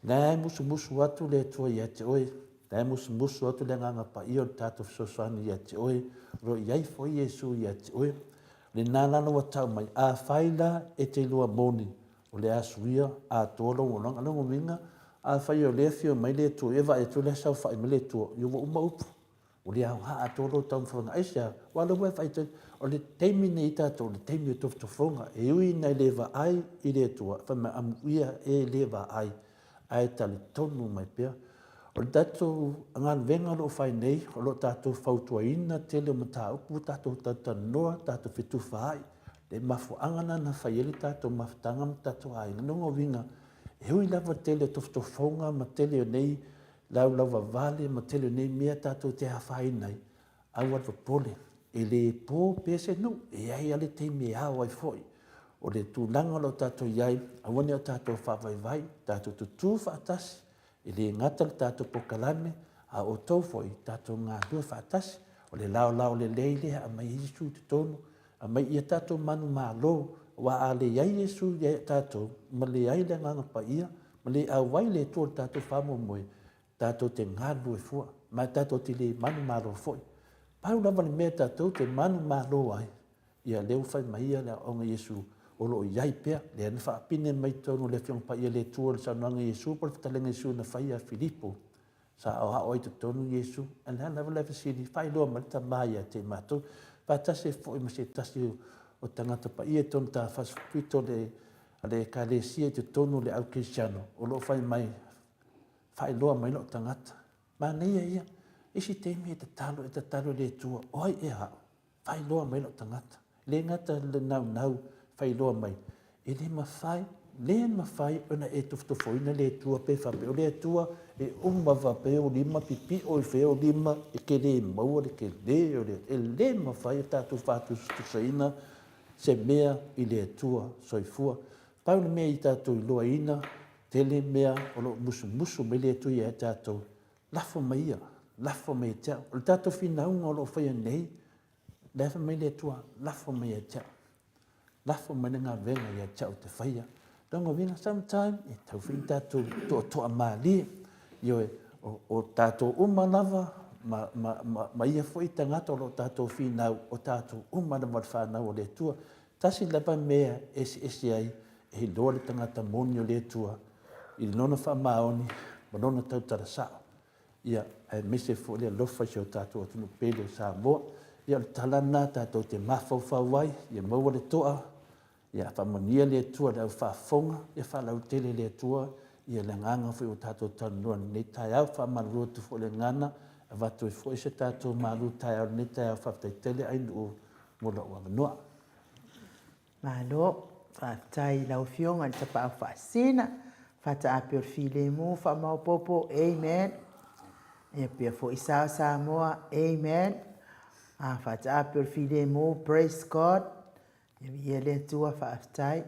La e musumusu atu le Atua ia te oe, la e musumusu atu le Agaga Paia o le tatou fesoasoani ia te oe, o lo o i ai foi Iesu ia te oe. Lena la ua tau mai, afai la e te iloa moni, o le a suia atoa lou olaga. Lona uiga, afai o lea e afio mai le Atua, ia vaai atu o lea e saofai mai le Atua, ia ua uma upu. Ua le aoga atoa lou taumafaiga. Aisea? Aua o lea ua e vaai o le taimi lenei tatou, o le taimi o tofotofoga. E ui ina e le vaai i le Atua, fai mai, amuia e le vaai, ae talitonu mai pea. O le tatou galuega o lo o fai nei, o lo o tatou fautuaina tele o mataupu ua tatou talatalanoa, tatou fetufaai, le mafuaaga lena na fai ai le tatou mafutaga ma tatou aiga. Lona uiga, e ui lava i le tele o tofotofoga ma tele o nei laulauvavale ma tele o nei mea tatou te afaina ai, aua le popole. E le po pea se nuu, e i ai lava le taimi e ao ai foi. O le tulaga o lo o tatou i ai, aua ne i o tatou faavaivai, tatou tutū faatasi, e le gata le tatou polokalame, a o outou foi, tatou galulue faatasi. O le laolao lelei lea e aumai ai Iesu i totonu, aumai ia tatou manumalo, aua a leai Iesu ia tatou, ma leai le Agaga Paia, ma le auai le Atua i le tatou faamoemoe, tatou te galulue fua, ma tatou te le manumalo foi. Pau lava le mea tatou te manumalo ai, ia lea ua fai mai ia le aoaoga a Iesu o lo o i ai pea, lea na faapine mai totonu o le Afioga Paia a le Atua i le saunoaga a Iesu po o le fetalaiga a Iesu na fai ia Filipo, sa aoao ai i totonu Iesu. A o le a lava le fesili, faailoa mai le Tama ia te i matou, faatasi ai foi ma se tasi o tagata paia i totonu o fasifuapito a le Ekalesia i totonu o le au kerisiano o lo o fai mai, faailoa mai lou tagata. Manaia ia, isi taimi e tatalo, e tatalo i le Atua, o ai ea au? Faailoa mai lou tagata. E le gata le naunau faailoa mai, e le mafai, le mafai ona e tofotofoina le Atua pe faapea o le Atua e uma faapea ou lima pipio i fea ou lima e te le maua le tele o le Atua. E le mafai ona tatou faatusatusaina se mea i le Atua soifua. Pau le mea i tatou iloaina, tele mea o lo o musumusu mai le Atua ia tatou, lafo mai ia, lafo mai ia te au. O le tatou finauga o lo o faia nei, la e fai mai le Atua, lafo mai ia te au. Lafo mai le galuega ia te au te faia. Lona uiga, sometime, e tatau foi ona tatou toatoa malie. Ioe, o tatou uma lava, ma, ma, ma, ma ia foi tagata o lo o tatou finau, o tatou uma lava o le fanau a le Atua. Tasi lava mea e eseese ai, e iloa le tagata moni o le Atua i lona faamaoni ma lona tautala sao, ia, aemaise foi le alofa i si o tatou atunuu pele o Samoa. Ia, o le tala lena tatou te mafaufau ai, ia maua le toa, ia faamanuia le Atua i le au faafofoga, ia faalautele le Atua ia le agaga foi ua tatou talanoa i lenei taeao. Faamalulu atu foi i le gagana, avatu ai foi se tatou malu taeao i lenei taeao. Faafetai tele Ainuu mo lou avanoa. Malo, faafetai i lau Afioga i le Tapaau Faasina, Fataape o le Filemu Faamaopoopo, Amen. Ia pea foi sa o Samoa, Amen. A Fataape o le Filemu, Praise God. Ia viia le Atua, faafetai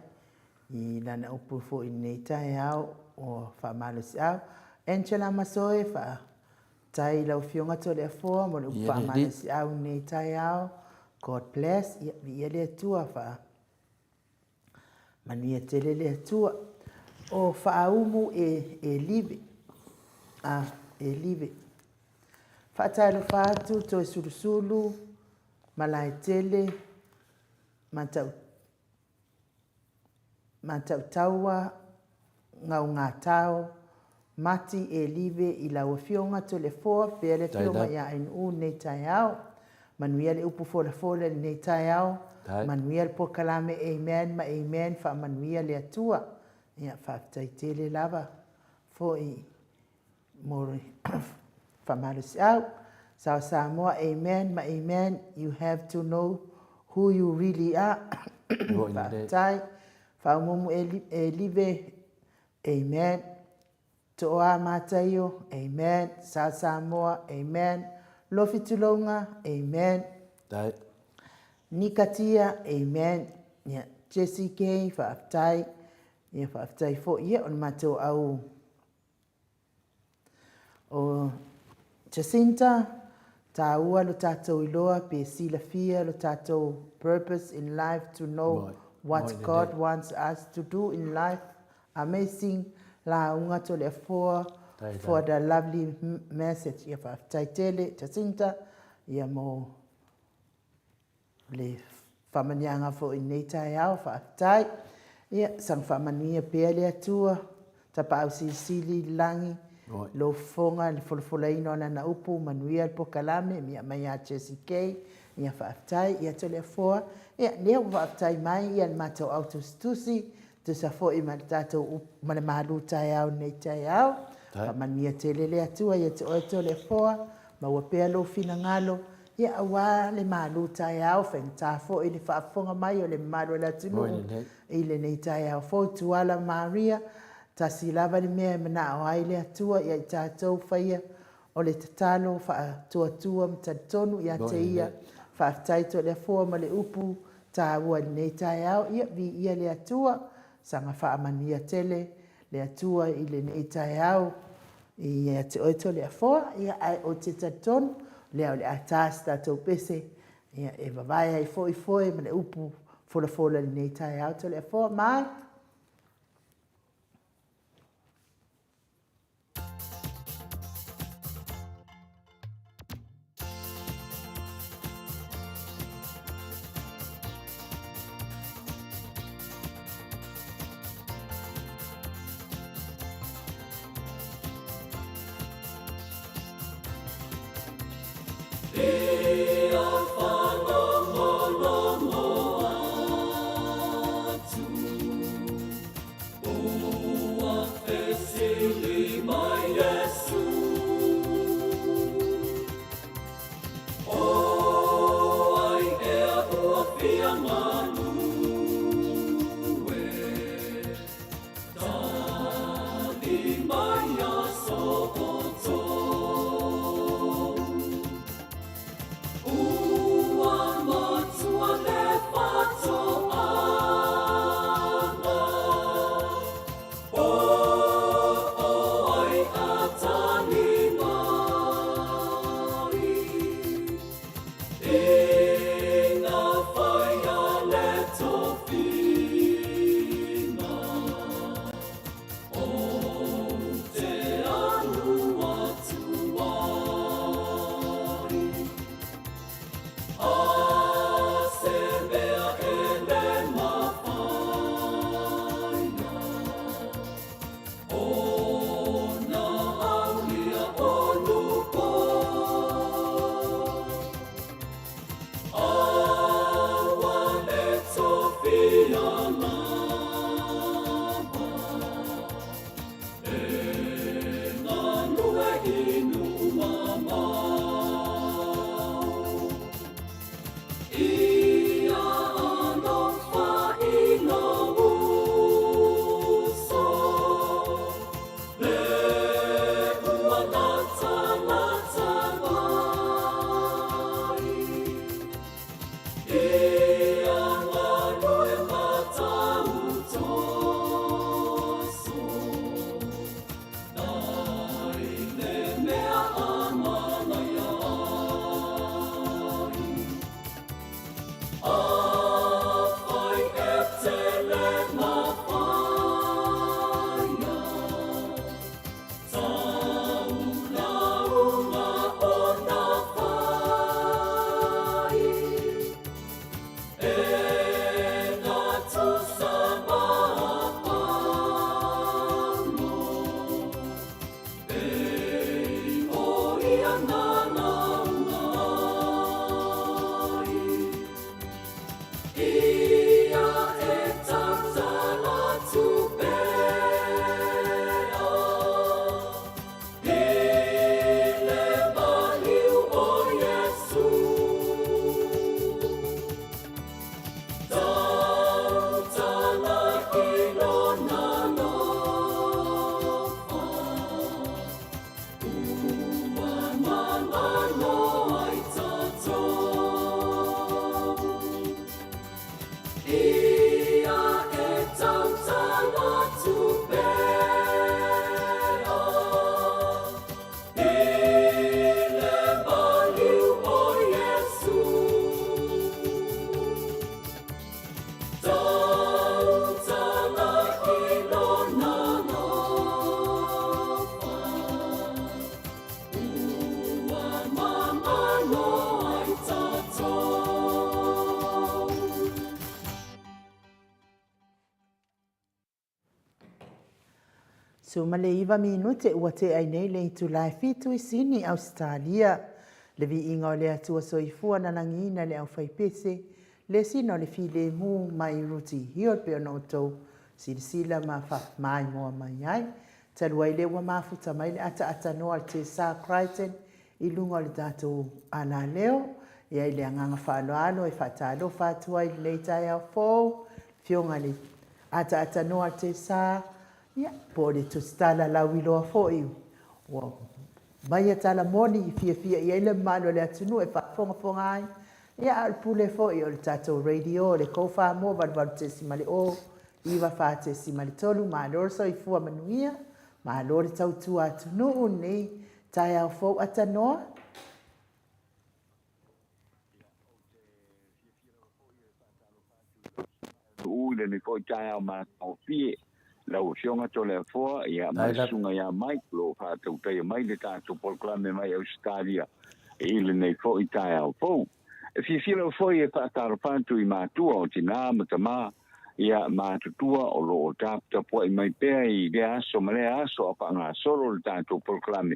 i lana upu foi i lenei taeao o faamalosiau. Angela Masoe, faafetai i lau Afioga Toleafoa mo le upu faamalosiau i lenei taeao. God bless. Ia viia le Atua, faa manuia tele le Atua. O faaumu e, e live. A, e live. Faatalofa atu toe sulusulu, Malaetele, Matau, Matautaua, Gaugatao, Mati e live i lau Afioga Toleafoa pea le Afioga ia Ainuu lenei taeao. Manuia le upu folafola i lenei taeao. Manuia le polokalame Amen ma Amen faamanuia le Atua. Ia faafetai tele lava foi mo le faamalosiau. Sao Samoa, amen ma amen, you have to know who you really are. Faafetai. Faaumuumu e live, amen. Tooa Mataio, amen. Sao Samoa, amen. Lofi Tulounga, amen. Tai. Nikatia, amen. Yeah. Jesse Kay, faafetai. Ia, faafetai foi. Ia, o le matou au O Jacinta, tāua lo tātou iloa pe silafia lo tātou purpose in life to know what God wants us to do in life. Amazing lauga Toleafoa for the lovely message. Ia faafetai tele Jacinta ia mo le faamanuiaga foi i lenei taeao, faafetai. Ia, saga faamanuia pea le Atua, tapaau silisili i le lagi, lou fofoga i le folafolaina o Lana upu, manuia le polokalame, mia mai ia Jessie Kay, ia faafetai, ia Toleafoa, ia, lea ua faafetai mai ia le matou au tusitusi, tusa foi ma le tatou ma le malu taeao i lenei taeao. Faamanuia tele le Atua ia te oe Toleafoa, maua pea lou finagalo, Ia, aua le malu taeao, faigata foi le faafofoga mai o le mamalu o le atunuu i lenei taeao fou. Tuala Maria, tasi lava le mea e manao ai le Atua ia i tatou faia o le tatalo faatuatua ma talitonu ia te Ia. Faafetai Toleafoa ma le upu taua i lenei taeao, ia viia le Atua, saga faamanuia tele le Atua i lenei taeao ia te oe Toleafoa, ia ae ou te talitonu lea o le a ta se tatou pese ia e vavae ai foi foe ma le upu folafola i lenei taeao Toleafoa. Mark. 19 minute ua tea ai nei le itula e fitu i Sini, Ausetalia. Le viiga o le Atua Soifua na lagiina le aufaipese, le sina o le filemu mai Ruti Hill pei ona outou silasila ma faamaimoa mai ai. Talu ai lea ua mafuta mai le ataatanoa a le Tesa Crichton i luga o le tatou alaleo. E ai le agaga faaaloalo e faatalofa atu ai i lenei taeao fou, Afioga i le Ataatanoa a le Tesa, ia, po o le Tusitala Lauiloa foi ua maia tala moni i fiafia i ai le mamalu o le atunuu e faafogafoga ai. Ia, a o le pule foi o le tatou radio, le Koufāmoa 88.0, 94.3, malo le soifua manuia, malo le tautua atunuu i lenei taeao fou atanoa. Tuu i lenei foi taeao matagofie lau Afioga Toleafoa ia ma le Susuga ia Mike o lo o faatautaia mai le tatou polokalame mai Ausetalia i lenei foi taeao fou. E fiafia lava foi e faatalofa atu i matua o tinā ma tamā ia ma atutua o lo o taputapuai mai pea i lea aso ma lea aso a faagasolo le tatou polokalame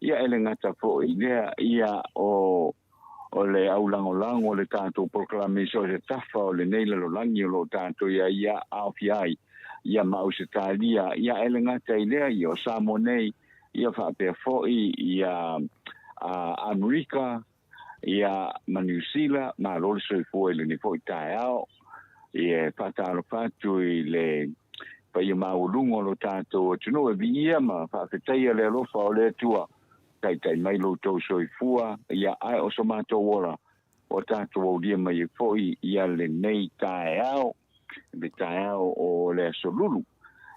ia e le gata foi i lea ia o o le au lagolago o le tatou polokalame i so o se tafa o lenei lalolagi o lo o tatou i ai ia aofia ai ia ma Ausetalia ia e le gata i lea ia o Samoa nei ia faapea foi ia Amerika ia ma Niu Sila. Malo le soifua i lenei foi taeao. Ia e faatalofa atu i le paia maualuga o lo tatou atunuu e viia ma faafetaia le alofa o le Atua Taitai mai lo outou soifua, ia ae o so matou ola, ua tatou aulia mai ai foi ia lenei taeao, le taeao o le Aso Lulu.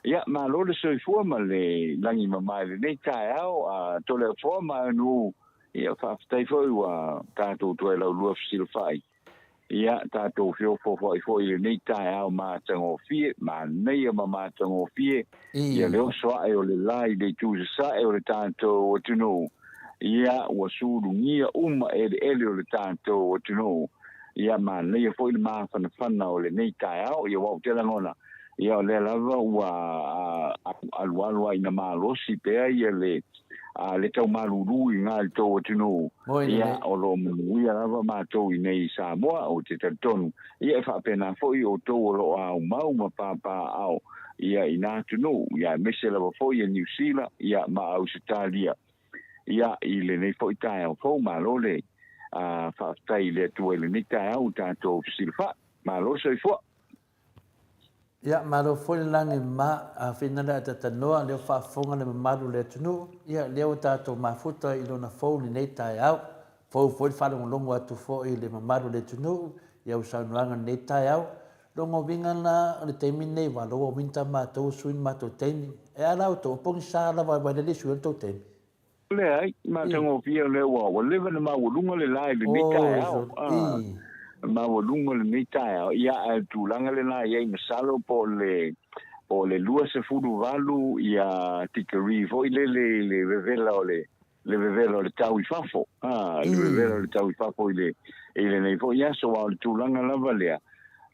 Ia, malo le soifua ma le lagi mama i lenei taeao, a Toleafoa ma Aunuu, ia faafetai foi ua tatou toe laulua fesilafai. Ia, tatou feofoofoai foi i lenei taeao matagofie, manaia ma matagofie, ia le oso ae o le la i le itu sasae o le tatou atunuu. Ia, ua sulugia uma eleele o le tatou atunuu. Ia, manaia foi le mafanafana o lenei taeao. Ia, ua ou te lagona, ia, o lea lava ua alualu lava ina malosi pea ia le a le tau malulu i ina i le tou atunuu, ia, o lo o manuia lava matou i nei i Samoa, ou te talitonu, ia, e faapena foi outou o lo o aumau ma papaaao, ia, i na atunuu, ia, aemaise lava foi ia Niu Sila, ia, ma Ausetalia, ia, i lenei foi taeao fou. Malo le faafetai i le Atua i lenei taeao ua tatou fesilafai. Malo le soifua. Ia, malo foi le lagi ma afina le atatanoa, lea ua faafofoga le mamalu o le atunuu, ia, lea ua tatou mafuta i lona fou lenei taeao. Fou foi le faalogologo atu foi i le mamalu o le atunuu i au saunoaga i lenei taeao. Lona uiga la o le taimi lenei, ua loa winter matou sui le matou taimi. E a la outou, o pogisa lava e vailele sui ai le tou taimi? Leai, matagofie o lea ua leva ona maualuga le la i lenei taeao. Maualuga lenei taeao. Ia, ae o le tulaga lena e i ai, masalo po o le, po o le 28 ia tikeri foi lele i le vevela o le, le vevela o le tau i fafo. Le vevela o le tau i fafo i le, i lenei foi aso, aua o le tulaga lava lea,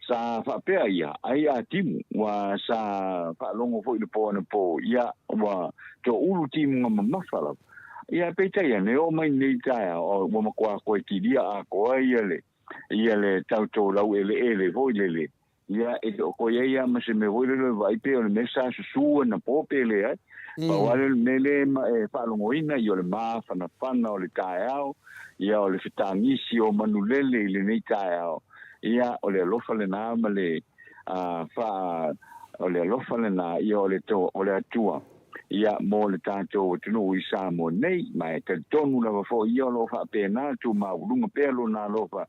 Sa faapea ia, ai a timu, ua sa faalogo foi i le po anapo, ia, ua toaulu timuga mamafa lava. Ia, peitai ane, oo mai nei taeao, ua matua koe kilia atoa ia le, ia le tatou laueleele foi lele, ia, e le o toe i ai lava ma se mea foi lele o le vaai pei o le mea sa susu anapo pe leai. Pau lava lea o le mea lea e faalogoina, ia o le mafanafana o le taeao, ia o le fetagisi o manulele i lenei taeao, Ia, o le alofa lena ma le faa, o le alofa lena, ia o le, o le Atua, ia, mo le tatou atunuu i Samoa nei, ma e talitonu lava foi ia o lo o faapena le tumauuluga pea lona alofa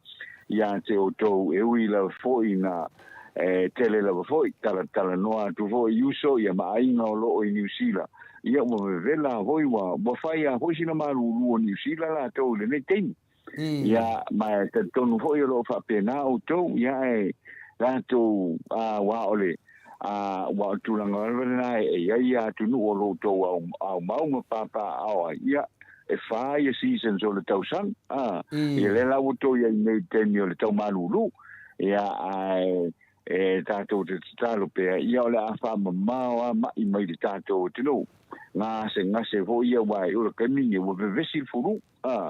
ia te outou, e ui lava foi ina e tele lava foi talatalanoa atu foi i uso ia ma aiga o lo o i Niu Sila, ia ua vevela foi, ua, ua fai lava foi sina malulu o Niu Sila latou i lenei taimi. Ia, ma e talitonu foi o lo o faapena outou, ia e latou, a, aua o le, a, aua o le tulaga lava lena e i ai ia atunuu o lo outou aumau ma papaaao ai, ia, e fa ia seasons o le tausaga, a, ia lea la ua outou i ai nei i le taimi o le tau malulu, ia, ae e tatou te tatalo pea, ia o le a faamamao a ma'i mai le tatou atunuu, gasegase foi ia, aua e o le taimi lenei ua vevesi le fulu. A,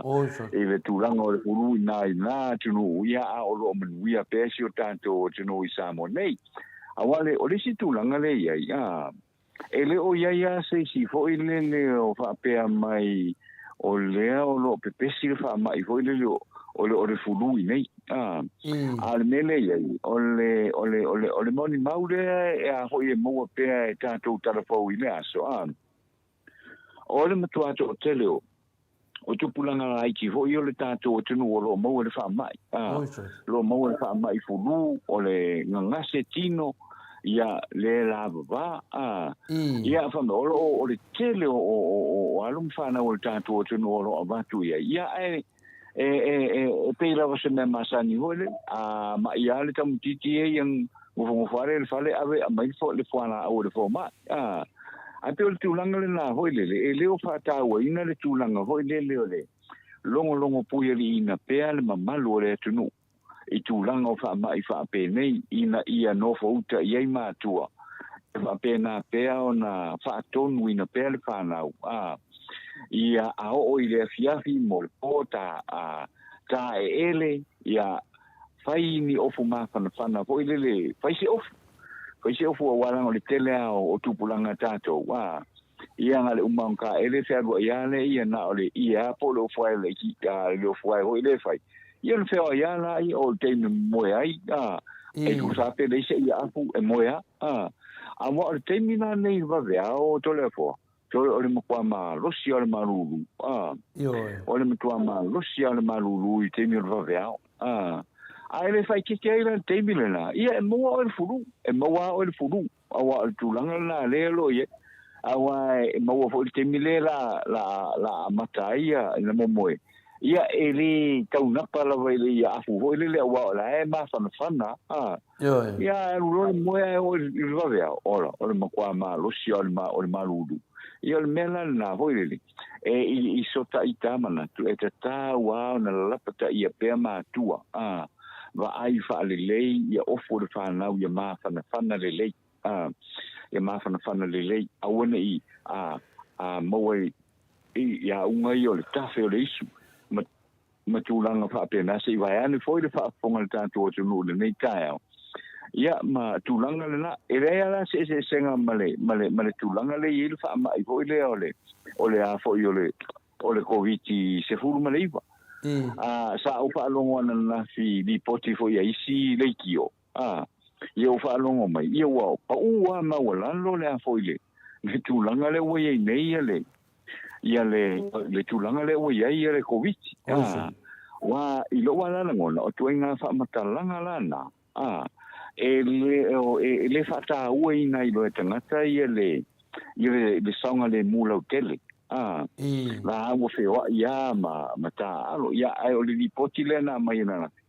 i le tulaga o le ulu i nā i nā atunuu, ia, a o lo o manuia pea si o tatou atunuu i Samoa nei. Aua le, o le isi tulaga lea i ai, a, e le o i ai lava se isi foi lele o faapea mai o lea o lo o pepesi le faamai foi lele o, o le, o le fulu i nei. A, a o le mea lea i ai, o le, o le, o le, o le malimau lea e a foi e maua pea e tatou talafou i le aso, a, O le matua toatele o, O tupulaga laiti foi o le tatou atunuu o lo o maua i le faamai, a, o lo o maua i le faamai fulu, o le gagase tino, ia, le lavava, a, ia, fai mai, o lo o, o le tele o, o, o, o alo ma fanau o le tatou atunuu o lo o avatu i ai, ia, ae, e, e, e, e pei lava se mea masani foi lele, a maʻi lava le tamaitiiti ia, ia nofonofo lava lea i le fale ave aumai le fualaau a le fomai. A, ae pei o le tulaga lena foi lele, e le o faatauaina le tulaga foi lele o le logologo puialiiina pea le mamalu o le atunuu i tulaga o faamai faapenei ina ia nofouta i ai matua e faapena pea ona faatonuina pea le fanau, a, ia a oo i le afiafi mo le po ta, a, taeele, ia fai ni ofu mafanafana foi lele, fai se ofu, fai se ofu aua leaga o le tele lava o tupulaga a tatou, a, ia na o le uma o taele fealuai lava lea ia na o le ie lava po o le ofu ae le ofu ae foi lea e fai, ia ona feoai lava laia o le taimi e moe ai, a, e tusa pe leai se ia afu e moe lava, a, aua o le taimi la nei i le vaveao Toleafoa, Toe o le matua malosi lava o le malulu, a. Ioe. O le matua malosi lava o le malulu i taimi o le vaveao, a. A e le faaeteete ai la i le taimi lena, ia e maua oe le fulu, e maua lava oe le fulu, aua o le tulaga lena lea o lo o i ai. Aua e maua foi i le taimi lea la, la, la amata ai ia le momoe, ia e le taunapa lava i le ia afu foi lele aua o la e mafanafana, a. Ioe. Ia, e alu loa le moe ae oo i le vaveao, ola, o le matua malosi lava o le ma, o le malulu. Ia, o le mea la lena foi lele, e i, i so ita manatu, e tatau lava ona lapataia pea matua, a, vaai faalelei ia ofu o le fanau ia mafanafana lelei, a, ia mafanafana lelei, aua ne i, a, a maua i, i auga ia o le tafe o le isu, ma ma tulaga faapena, se i vae ane foi le faafofoga a le tatou atunuu i lenei taeao. Ia, ma tulaga lena. E leai lava la se eseesega ma le, ma le, ma le tulaga lea e i ai le faamai foi lea o le, o le a foi o le, o le Koviti-19. A, sa ou faalogo ananafi i lipoti foi a isi leitio, a, ia ua faalogo mai, ia ua pau lava maualalo le a foi le, le tulaga lea ua i ai nei ia le, ia le, le tulaga lea ua i ai ia le Koviti. A, aua i lou lava lagona, o ituaiga faamatalaga la na, a, e le, o, e, e le faatauaina ai loa e tagata ia le, ia le, le saogalemu lautele. A, la ua feoai lava ma, ma taaalo. Ia, ae o le lipoti lea na aumai ananafi,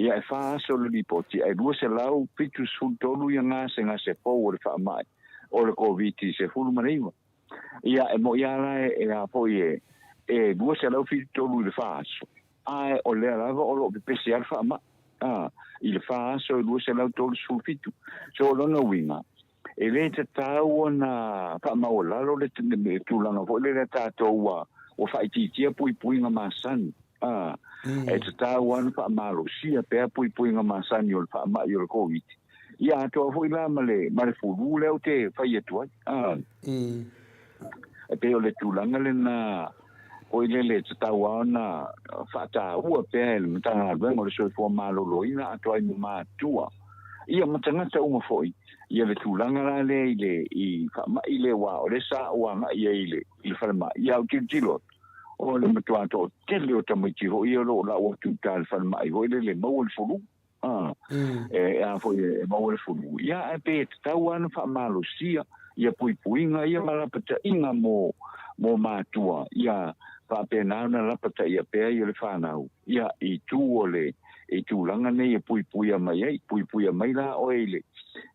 ia e fa aso le lipoti, ae 273 ia gasegase fou o le faamai o le Koviti-19. Ia, e moʻi lava la e a foi e, e 273 i le fa aso, ae o lea lava o lo o pepesi lava le faamai, a, i le fa aso e 237. So, o lona uiga, e le tatau ona faamaualalo le, le tulaga foi lele a tatou ua, ua faaitiitia puipuiga masani, a, e tatau lava ona faamalosia pea puipuiga masani o le faamai o le Koviti. Ia atoa foi la ma le, ma le fulu lea ou te fai atu ai. A, e pei o le tulaga lena foi lele e tatau lava ona faataua pea e le Matagaluega o le Soifua Maloloina atoa ai ma matua, ia ma tagata uma foi, ia le tulaga la lea i le i faamai lea aua o lea sa ou agai ai i le, i le falemai, ia ou tilotilo atu, o le matua toatele o tamaiti foi ia o lo o lau atu i uta i le falemai foi lele e maua le fulu. A, e a foi e maua le fulu, ia ae pei e tatau lava ona faamalosia ia puipuiga ia ma lapataiga mo, mo matua, ia faapena ona lapataia pea ia le fanau, ia i itu o le, i tulaga nei e puipuia mai ai, puipuia mai la oe i le,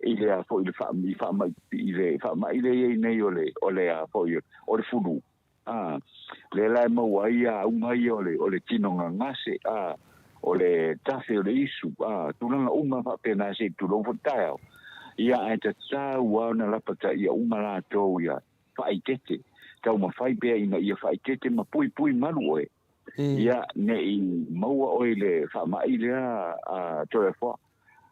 i le a foi i le faa, i faamai, i le faamai lea e i ai nei o le, o le a foi o le fulu. Ā, lea la e maua ai auga ia o le, o le tino gagase, ā, o le tafe o le isu, ā, tulaga uma faapena se i tulou foi taeao. Ia, ae tatau lava ona lapataia uma latou ia faaeteete, taumafai pea ina ia faaeteete ma puipui malu oe, ia, ne i maua oe i le faamai lea a Toleafoa.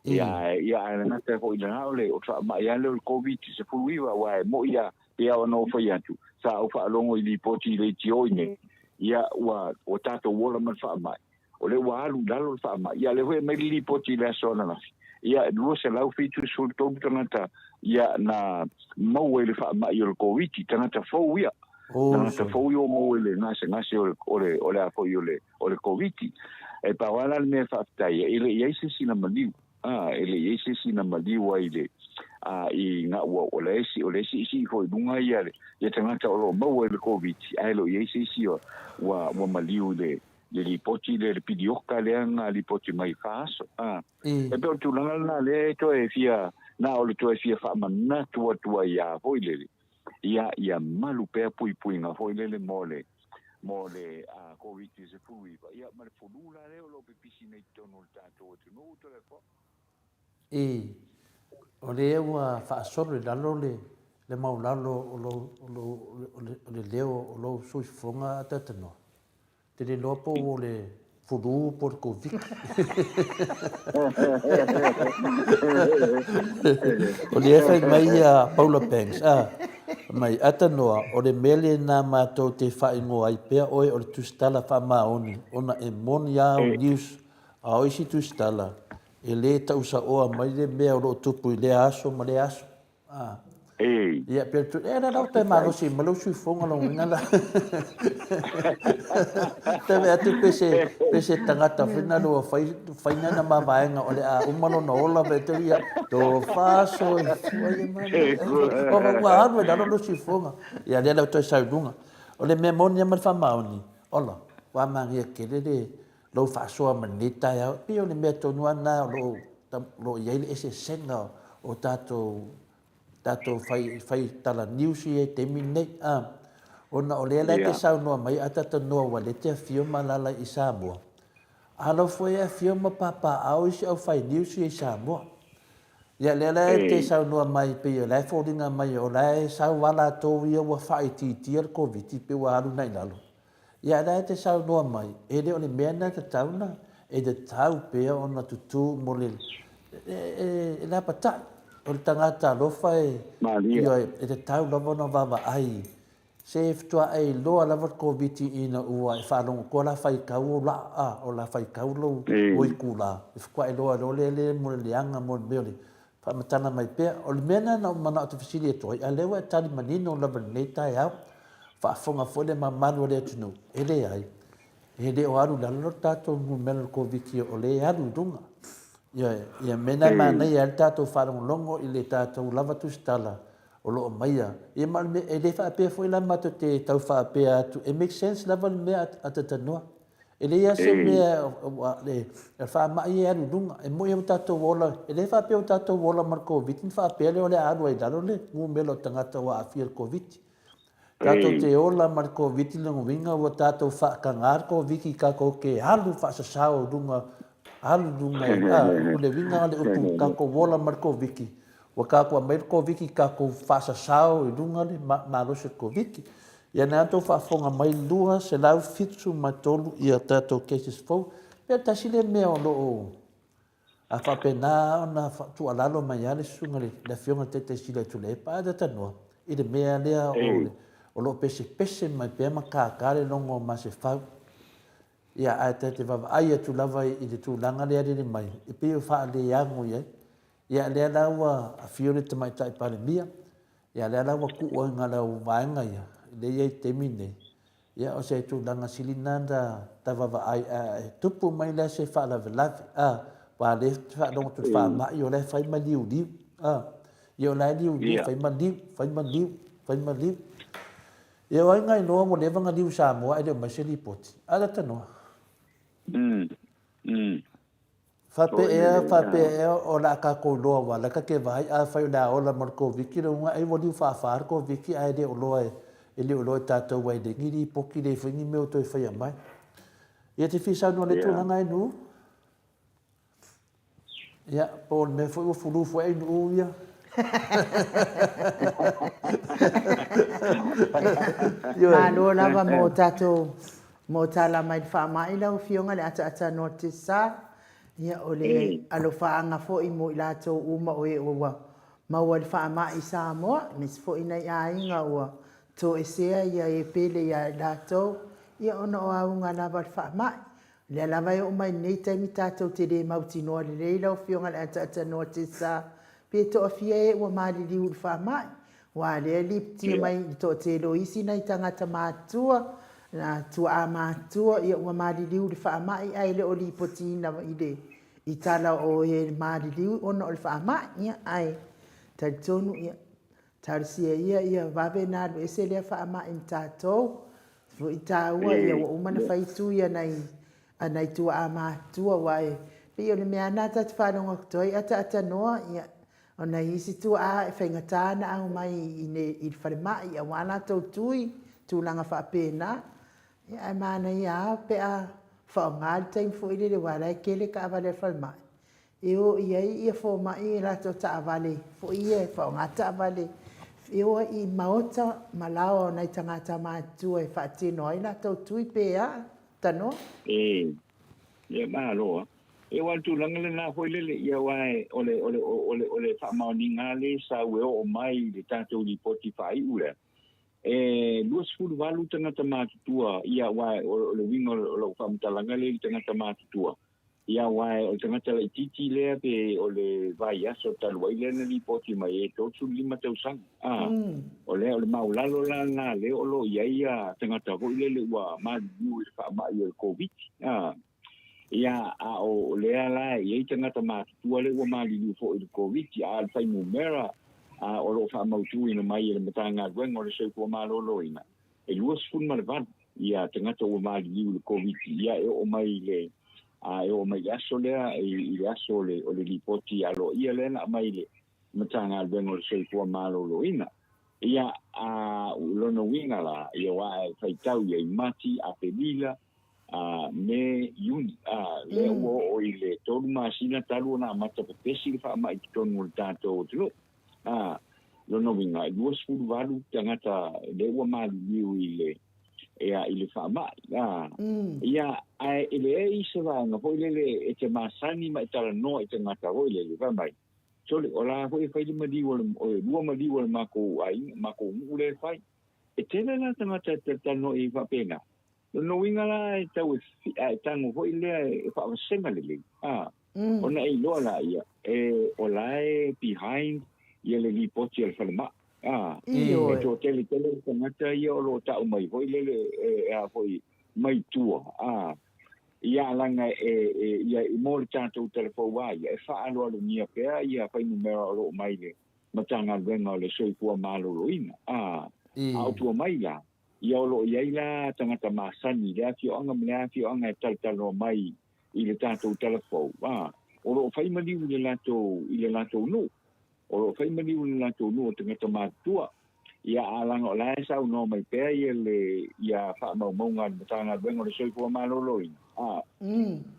Ia, ia, ae le gata foi i lena, o le faamai lava lea o le Koviti-19, aua e mo'i lava, pei lava ona ou fai atu, sa ou faalogo i lipoti i leitio i nei, ia, ua, ua tatou ola ma le faamai, o lea ua alu i lalo le faamai. Ia, lea foi e aumai le lipoti i le aso ananafi, ia, e 273 tagata, ia, na maua i le faamai o le Koviti, tagata fou ia. Tagata fou ia ua maua i le gasegase o le, o le, o le a foi o le, o le Koviti. E pau lava la le mea e faafetai ai, e le i ai se isi na maliu, a, e le i ai se isi na maliu ai i le, a, i na ua, o le isi, o le siisii foi i luga ia, ia tagata o lo o maua i le Koviti, ae le o i ai se isi ua, ua maliu i le, le lipoti lea, le pilioka lea na lipoti mai i fa aso. A, e pei o le tulaga lena lea e toe fia, na o le toe fia faamanatu atu ai lava foi lele, ia, ia malu pea puipuiga foi lele mo le, mo le Koviti-19, ia ma le fulu la lea o lo o pipisi nei i totonu o le tatou atunuu, Toleafoa. I, o lea ua faasolo i lalo le, le maulalo o lou, o lou, o le, o le leo o lou soifofoga a Tatanoa. Te le iloa po o le fulu po o le Koviti. O lea fai mai ia Paula Banks, a, mai, Atanoa, o le mea lena matou te faaigoa ai pea oe o le tusitala faamaoni, ona e moni a au news, a o isi tusitala, e le tausaoa mai le mea o lo o tupu i lea aso ma lea aso. Ah. Ei. Ia, pe tu, e la lau tai malosi ma lou suifoga lou ina la. Te ve atu pe se, pe se tagata whina lua whai, whaina na mavaenga o le a uma lona ola ve te ia, do fa so i fua ia mana. O ka ua alu e lalo lou suifoga. Ia, lea lau toi sau lunga. O le mea moni ama le whamaoni, ola, wa mangia kele le, lou faasoa ma lenei taeao, e pei o le mea tonu lava lena o lo o, lo o i ai le eseesega o tatou, tatou fai, fai tala news ia i taimi lenei. A, ona o lea la e te saunoa mai a talanoa ua le te afio ma alaala i Samoa, a lau foi e afio ma papaaao isi au fai news ia i Samoa. Ia lea la e te saunoa mai pei o la e foliga mai o la e sau lava latou ia ua faaitiitia le Koviti pei ua alu agai i lalo. Ia la e te saunoa mai, e le o le mea lena e tatau na, e tatau pea ona tutū mo le, e, e, e lapatai. O le tagata alofa e, ioe, e tatau lava ona vaavaai. Se faatoa e iloa lava le Koviti ina ua e faalogo atu o la faitau ou laa, a, o la faitau lou itulā, e faatoa e iloa loa lea le mo le leaga mo le mea o le faamatala mai pea. O le mea lena na ou manao ou te fesili atu ai, a o lea ua e tali manino lava i lenei taeao, faafofoga foi le mamalu o le atunuu, e leai, e le o alu i lalo le tatou numera o le Koviti o lea e alu i luga. Ioe, ia mea na e manaia ai le tatou faalogologo i le tatou lava tusitala o lo o aumaia. Ia ma o le mea, e le faapea foi la matou te tau faapea atu, e make sense lava le mea a Tatanoa. E leai lava se mea, le faamai e alu i luga. E moni ua tatou ola, e le faapea ua tatou ola ma le Koviti ona faapea lea o le a alu ai i lalo le numera o tagata ua aafia i le Koviti. Tatou te ola ma le Koviti lona uiga ua tatou faataga le Koviti tatou te alu faasasao i luga, alu i luga, a, o le uiga o le upu tatou ola ma le Koviti, ua tatou aumai le Koviti tatou faasasao i luga le malosi o le Koviti. Ia na outou faafofoga mai 273 ia tatou cases fou. Pe tasi lea mea o lo o A faapena ona tuualalo mai lava le susuga i le Afioga i le Taitai Sili o Tuilaepa, a talanoa i le mea lea o lo o pesepese mai pea ma tata le logo o Masefau. Ia, ae ta te vaavaai atu lava i le tulaga lea e alele mai, e pei o faaleago i ai. Ia, lea la ua afio le Tamaitai Palemia, ia, lea la ua tuu ai na o vaega ia, lea e i ai i le taimi lenei. Ia, o se tulaga sili lena na ta vaavaai ae tupu mai la se faalavelave, a, aua o lea e faalogo atu i le faamai o la e fai ma liuliu, a, ia o la e liuliu, fai ma liu, fai ma liu, fai ma liu. Ia o ai na iloa ua leva na liu i Samoa ae le o mai se lipoti? A talanoa. Faapea ea, faapea ea o le a tatou iloa aua o la e ta te vaai afai o le a ola ma le Koviti le uiga ai ua liu faafa le Koviti ae le o iloa e, e le o iloa e tatou aua e leai ni lipoti leai foi ni mea o toe faia mai. Ia te fia saunoa i le tulaga e Nuu? Ia, po o le mea foi ua fulu foi ai Nuu ia. Malo lava mo tatou Mo tala mai le faamai lau Afioga le ataata noa te sa, ia o le alofaaga foi mo i latou uma o e ua maua i le faamai i Samoa, aemaise foi nai aiga ua toesea ia e pele ia i latou, ia ona o auga lava o le faamai. O lea lava e oo mai lenei taimi tatou te le mautinoa lelei lau Afioga le ataata noa te sa, pe toafia e ua maliliu i le faamai. Aua o lea e lipotia mai i le toatele o isi nai tagata matutua, na tuaa matutua, ia ua maliliu i le faamai ae le o lipotiina i le i tala o e maliliu ona o le faamai. Ia, ae talitonu, ia, talosia ia ia vave ona alu ese lea faamai ma tatou. Foi taua, ia ua uma ona fai tui a nai a nai tuaa matutua, aua e pei o le mea lava lena ta te faalogo atu ai ataatanoa, ia, O nai isi tuaa e faigata ona aumai i le falemai aua latou tui, tulaga faapena. Ia ae manaia lava pe a faaaoga le taimi foi lele aua o la e tele taavale a le falemai e o i ai ia fomai i latou taavale foi ia e faaaoga taavale e o ai i maota ma laoa o nai tagata matutua e faatino ai latou tui pe a, tanoa. E, ia malo a. E aua o le tulaga lena foi lele, ia aua o le, o le, o le, o le faamaoniga lava lea sau e oo mai i le tatou lipoti faaiu lea, e 28 tagata matutua, ia aua o le uiga o lau faamatalaga lea i le tagata matutua, ia aua o le tagata laitiiti lea pe o le vaiaso talu ai lea na lipoti mai e 35 tausaga. A, o lea, o le maualalo la lena lea o lo o i ai tagata foi lele ua maliliu i le faamai o le Koviti. A. Ia, a o lea la e i ai tagata matutua lea ua maliliu foi i le Koviti, a o le fuainumera a o lo o faamautuina mai e le Matagaluega o le Soifua Maloloina, e 28 ia tagata ua maliliu i le Koviti, ia e oo mai i le a e oo mai i le aso lea, i le aso o le o le lipoti aloaia lea na aumai i le Matagaluega o le Soifua Maloloina. Ia, a o lona uiga la, ia aua e faitau i ai Mati, Aperila, a Me, Iuni, a lea ua oo i le tolu masina talu ona amata pepesi le faamai i totonu o le tatou atunuu. A, lona uiga, e 28 tagata lea ua maliliu i le, ea, i le faamai. A, ia, ae e leai se vaega foi lele e te masani ma e talanoa i tagata foi lele, fai mai, sole, o la foi e fai le maliu o le, e lua maliu o le makou aiga, makou nuu lea e fai. E tele la tagata e talanoa i ai faapena. Lona uiga la e tau e a e tago foi lea e faavasega lelei, a, ona e iloa laia e o la e behind ia le lipoti a le falemai, a. E toatele tele tagata ia o lo o tau mai foi lele e a foi mai tua, a. Ia leaga e e ia i mo le tatou talafou a ia e faaaloalogia pea ia fuainumera o lo o mai le Matagaluega o le Soifua Maloloina, a. A o tua mai la, Ia o lo o i ai la tagata masani i lea afioaga ma lea afioaga e talatalanoa mai i le tatou tala fou, a, o lo o fai maliu i le latou, i le latou nuu. O lo o fai maliu i le latou nuu o tagata matutua. Ia, a leaga o la e saunoa mai pea ia le, ia faamaumauga a le Matagaluega o le Soifua Maloloina, a,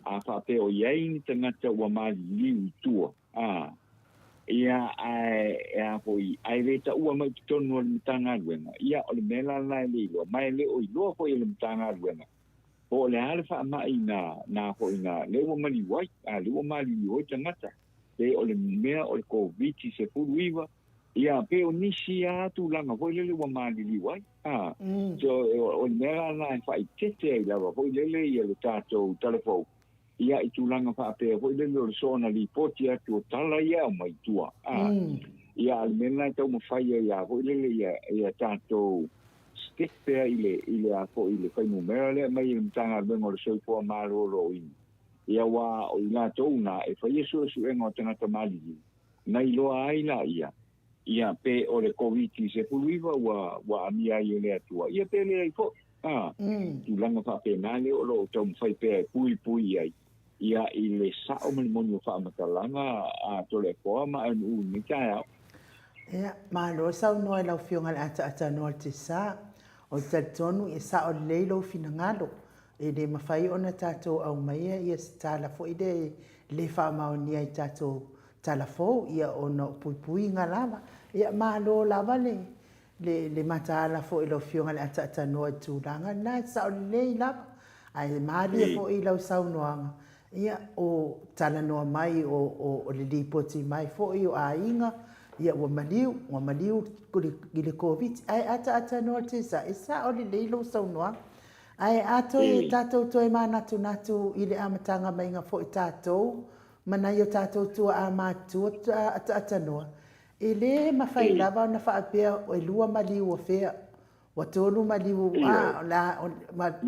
a faapea o i ai ni tagata ua maliliu i tua, A, ia, ae, e a foi, ae le taua mai i totonu o le Matagaluega, ia, o le mea la lena e le iloa, ma e le o iloa foi e le Matagaluega po o le a le faamai na, na foi na, lea ua maliu ai, a, lea ua maliliu ai tagata, pe o le mea o le Koviti-19, ia, pe o nisi lava tulaga foi lele ua maliliu ai, a. So, o le mea la lena e faaeteete ai lava foi lele ia le tatou tala fou, Ia, i tulaga faapea foi lele o le soona lipoti atu o tala ia e aumai i tua, a, ia, a o le mea lena e taumafai ai lava foi lele ia, ia tatou stick pea i le, i le a foi, i le fuainumera lea e aumai e le Matagaluega o le Soifua Maloloina, ia, aua o i latou na e faia suesuega o tagata maliliu, na iloa ai laia, ia, pe o le Koviti-19 ua, ua amia ai e le Atua, ia pe leai foi. A, tulaga faapena lea o lo o taumafai pea e puipui ai, ia, i le sao ma le moni o faamatalaga a Toleafoa ma Aunuu i lenei taeao. Ia, malo saunoa i lau Afioga i le Ataatanoa o le Tesa. Ou te talitonu e sao lelei lou finagalo. E le mafai ona tatou aumaia ia se tala foi lea e le faamaonia i tatou tala fou, ia ona o puipuiga lava. Ia, malo lava le Le, le mataala foi i lau Afioga i le Ataatanoa i tulaga lena, e sao lelei lava. Ae malie foi i lau saunoaga, ia, o talanoa mai o, o, o le lipoti mai foi o aiga, ia ua maliu, ua maliu i le Koviti. Ae ataatanoa le tesa, e sao lelei lou saunoaga. Ae a toe, tatou toe manatunatu i le amataga maiga foi tatou, ma nai o tatou tuaa matutua ataatatanoa, E le mafai lava ona faapea e lua maliu o fea, ua tolu maliu a,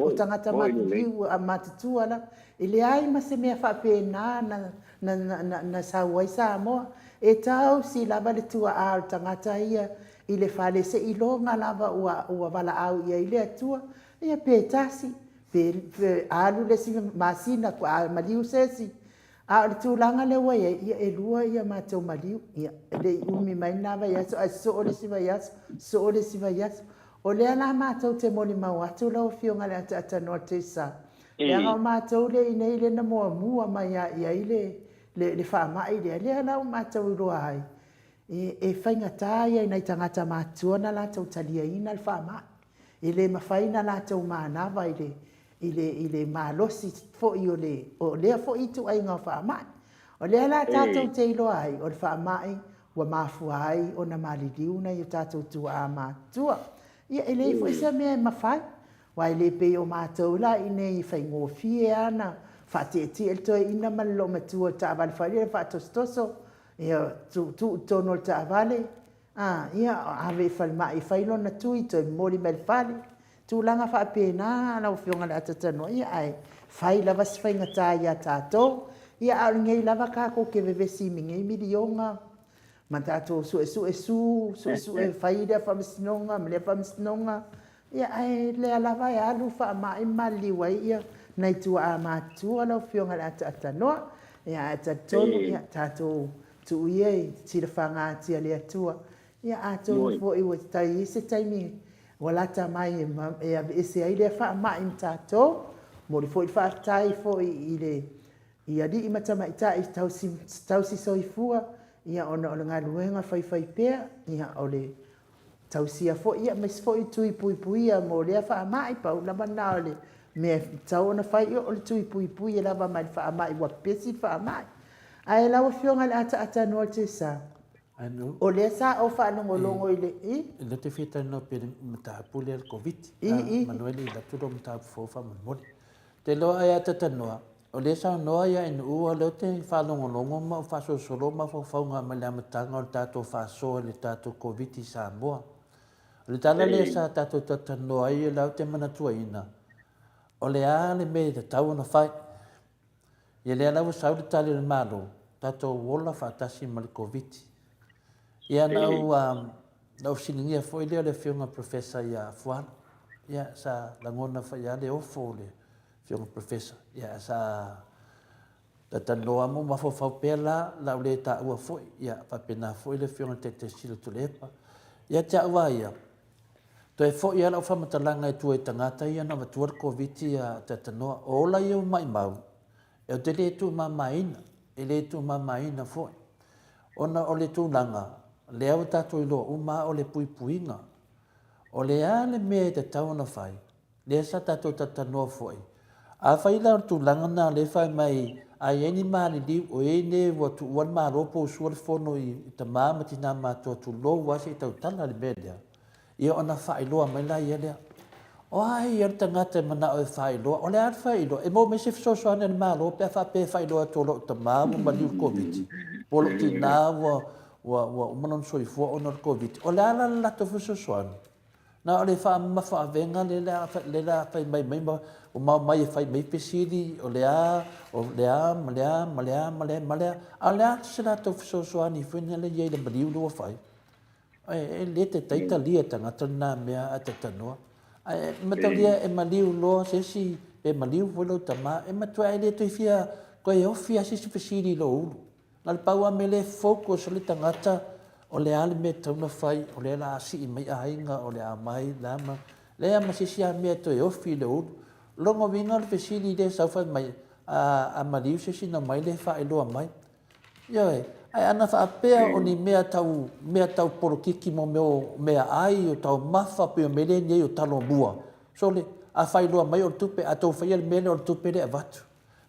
o tagata maliu matutua lava. E leai ma se mea faapena na sau ai Samoa. E tausi lava le tuaa o le tagata ia i le fale seiloga lava ua valaau i ai le Atua, ia pe tasi, pe alu le isi masina faatoa maliu se isi. A o le tulaga lea ua i ai, ia e lua ia matou maliu. Ia, e le i umi mai lena vaiaso ae sosoo le isi vaiaso, sosoo le isi vaiaso. O lea la matou te molimau atu lau Afioga i le Ataatanoa Tessa, leaga o matou lea e i inei lea na muamua mai lava i ai le faamai lea, lea la ua matou iloa ai, e faigata ia i nai tagata matutua ona latou taliaina le faamai. E le mafai ona latou manava i le i le malosi foi o lea foi ituaiga faamai. O lea la tatou te iloa ai, o le faamai ua mafua ai ona maliliu nai o tatou tuaa matutua. Ia e leai foi se mea e mafai, aua e le pei o matou la i inei e faigofie lava ona faatietie le toeaina ma le loomatua i le taavale foi lea faatosotoso, ia tuu i totonu o le taavale, a, ia ave i le falemai e fai lona tui toe momoli mai i le fale. Tulaga faapena lau Afioga i le Ata Tanoa, ia ae fai lava si faigata ia tatou. Ia a o lenei lava tatou te vevesi i nei miliona ma tatou suesue sue, suesue fai lea faamasinoga ma lea faamasinoga, ia ae lea lava e alu faamai ma maliliu ai ia nai tuaa matutua lau Afioga i le Ata Tanoa. Ia ae talitonu ia tatou tuu ia i silafaga ati a le Atua. Ia atonu foi ua tai i ai se taimi ua lata mai e aveese ai lea faamai ma tatou. Momoli foi le faafetai foi i le i alii ma tamaitai tausi, tausi soifua ia ona o le galuega faifaipea ia o le tausia foi ia aemaise foi o tui puipuia mo lea faamai. Pau lava lena o le mea e tatau ona fai o le tui puipui e lava mai le faamai ua pepesi le faamai. Ae lau Afioga i le Ataata Noa Tesa, O lea sa ou faalogologo i le i. Lea te fia talanoa pea i le mataupu lea o le Koviti. I, i. Manu e le i alu atu lou mataupu fou faamolemole. Te iloa ai a talanoa, o lea e saunoa ia Inu o lea ou te faalogologo ma ou faasolosolo mafaufauga mai le amataga o le tatou faasoa i le tatou Koviti i Samoa. O le tala lea sa tatou talatalanoa ai o lea ou te manatuaina, o le a le mea e tatau ona fai. Ia lea la ua sau le tali a le Malo, tatou ola faatasi ma le Koviti. Ia na ou, na ou fesiligia foi lea o le afioga Professor ia Fuala. Ia sa lagona foi lava le ofo o le afioga Professor. Ia sa talanoa ma mafaufau pea la, la ou le taua foi. Ia faapena foi le afioga i le Taitaisili o Tuilaepa. Ia te au lava ia, Toe foi lava lau faamatalaga i tua i tagata ia na avatua le Koviti a Tatanoa. O ola ia ua maimau, ou te le tuumamaina, e le tuumamaina foi. Ona o le tulaga, lea ua tatou iloa uma lava o le puipuiga. O le a le mea e tatau ona fai, lea sa tatou talatalanoa foi, afai la o le tulaga lena o lea e fai mai a i ai ni maliliu, o e nei ua tuua le Malo po ua sua le fono i tama ma tina matutua tulou lava se i tautala le mea lea, ia ona faailoa mai laia lea. O ai ia le tagata e manao e faailoa? O le a le faailoa? E maua mai se fesoasoani a le Malo pe a faapea e faailoa atu o lou tama ua maliu i le Koviti, po o lou tina ua, ua, ua uma lona soifua ona o le Koviti. O le a la le latou fesoasoani? Na o le faamamafa avega lea le a fai mai mai ma ua omai e fai mai fesili o le a, o le a ma le a ma le a ma le a ma le a. A o le a se latou fesoasoani foi lea i ai i le maliu lea ua fai? E le taitai talia e tagata lena mea a talanoa. Ae mataulia e maliu loa se isi, pe maliu foi lou tama, e matua e le toe fia toe ofi lava se isi fesili i lou ulu. Na o le pau lava mea lea e focus ai le tagata, o le a le mea e tatau ona fai, o lea o le a sii mai aiga, o le a omai le a ma, leai lava ma se isi mea e toe ofi i le ulu. O lona uiga o le fesili lea e sau fai mai, a maliu se isi ona omai lea e faailoa mai. Ioe, ae ana faapea o ni mea tau mea tau polokiki mo mea o meaai, o taumafa, pei o mea lea nei o talomua, sole, a faailoa mai o le tupe, a tou faia le mea lea o le tupe lea e avatu.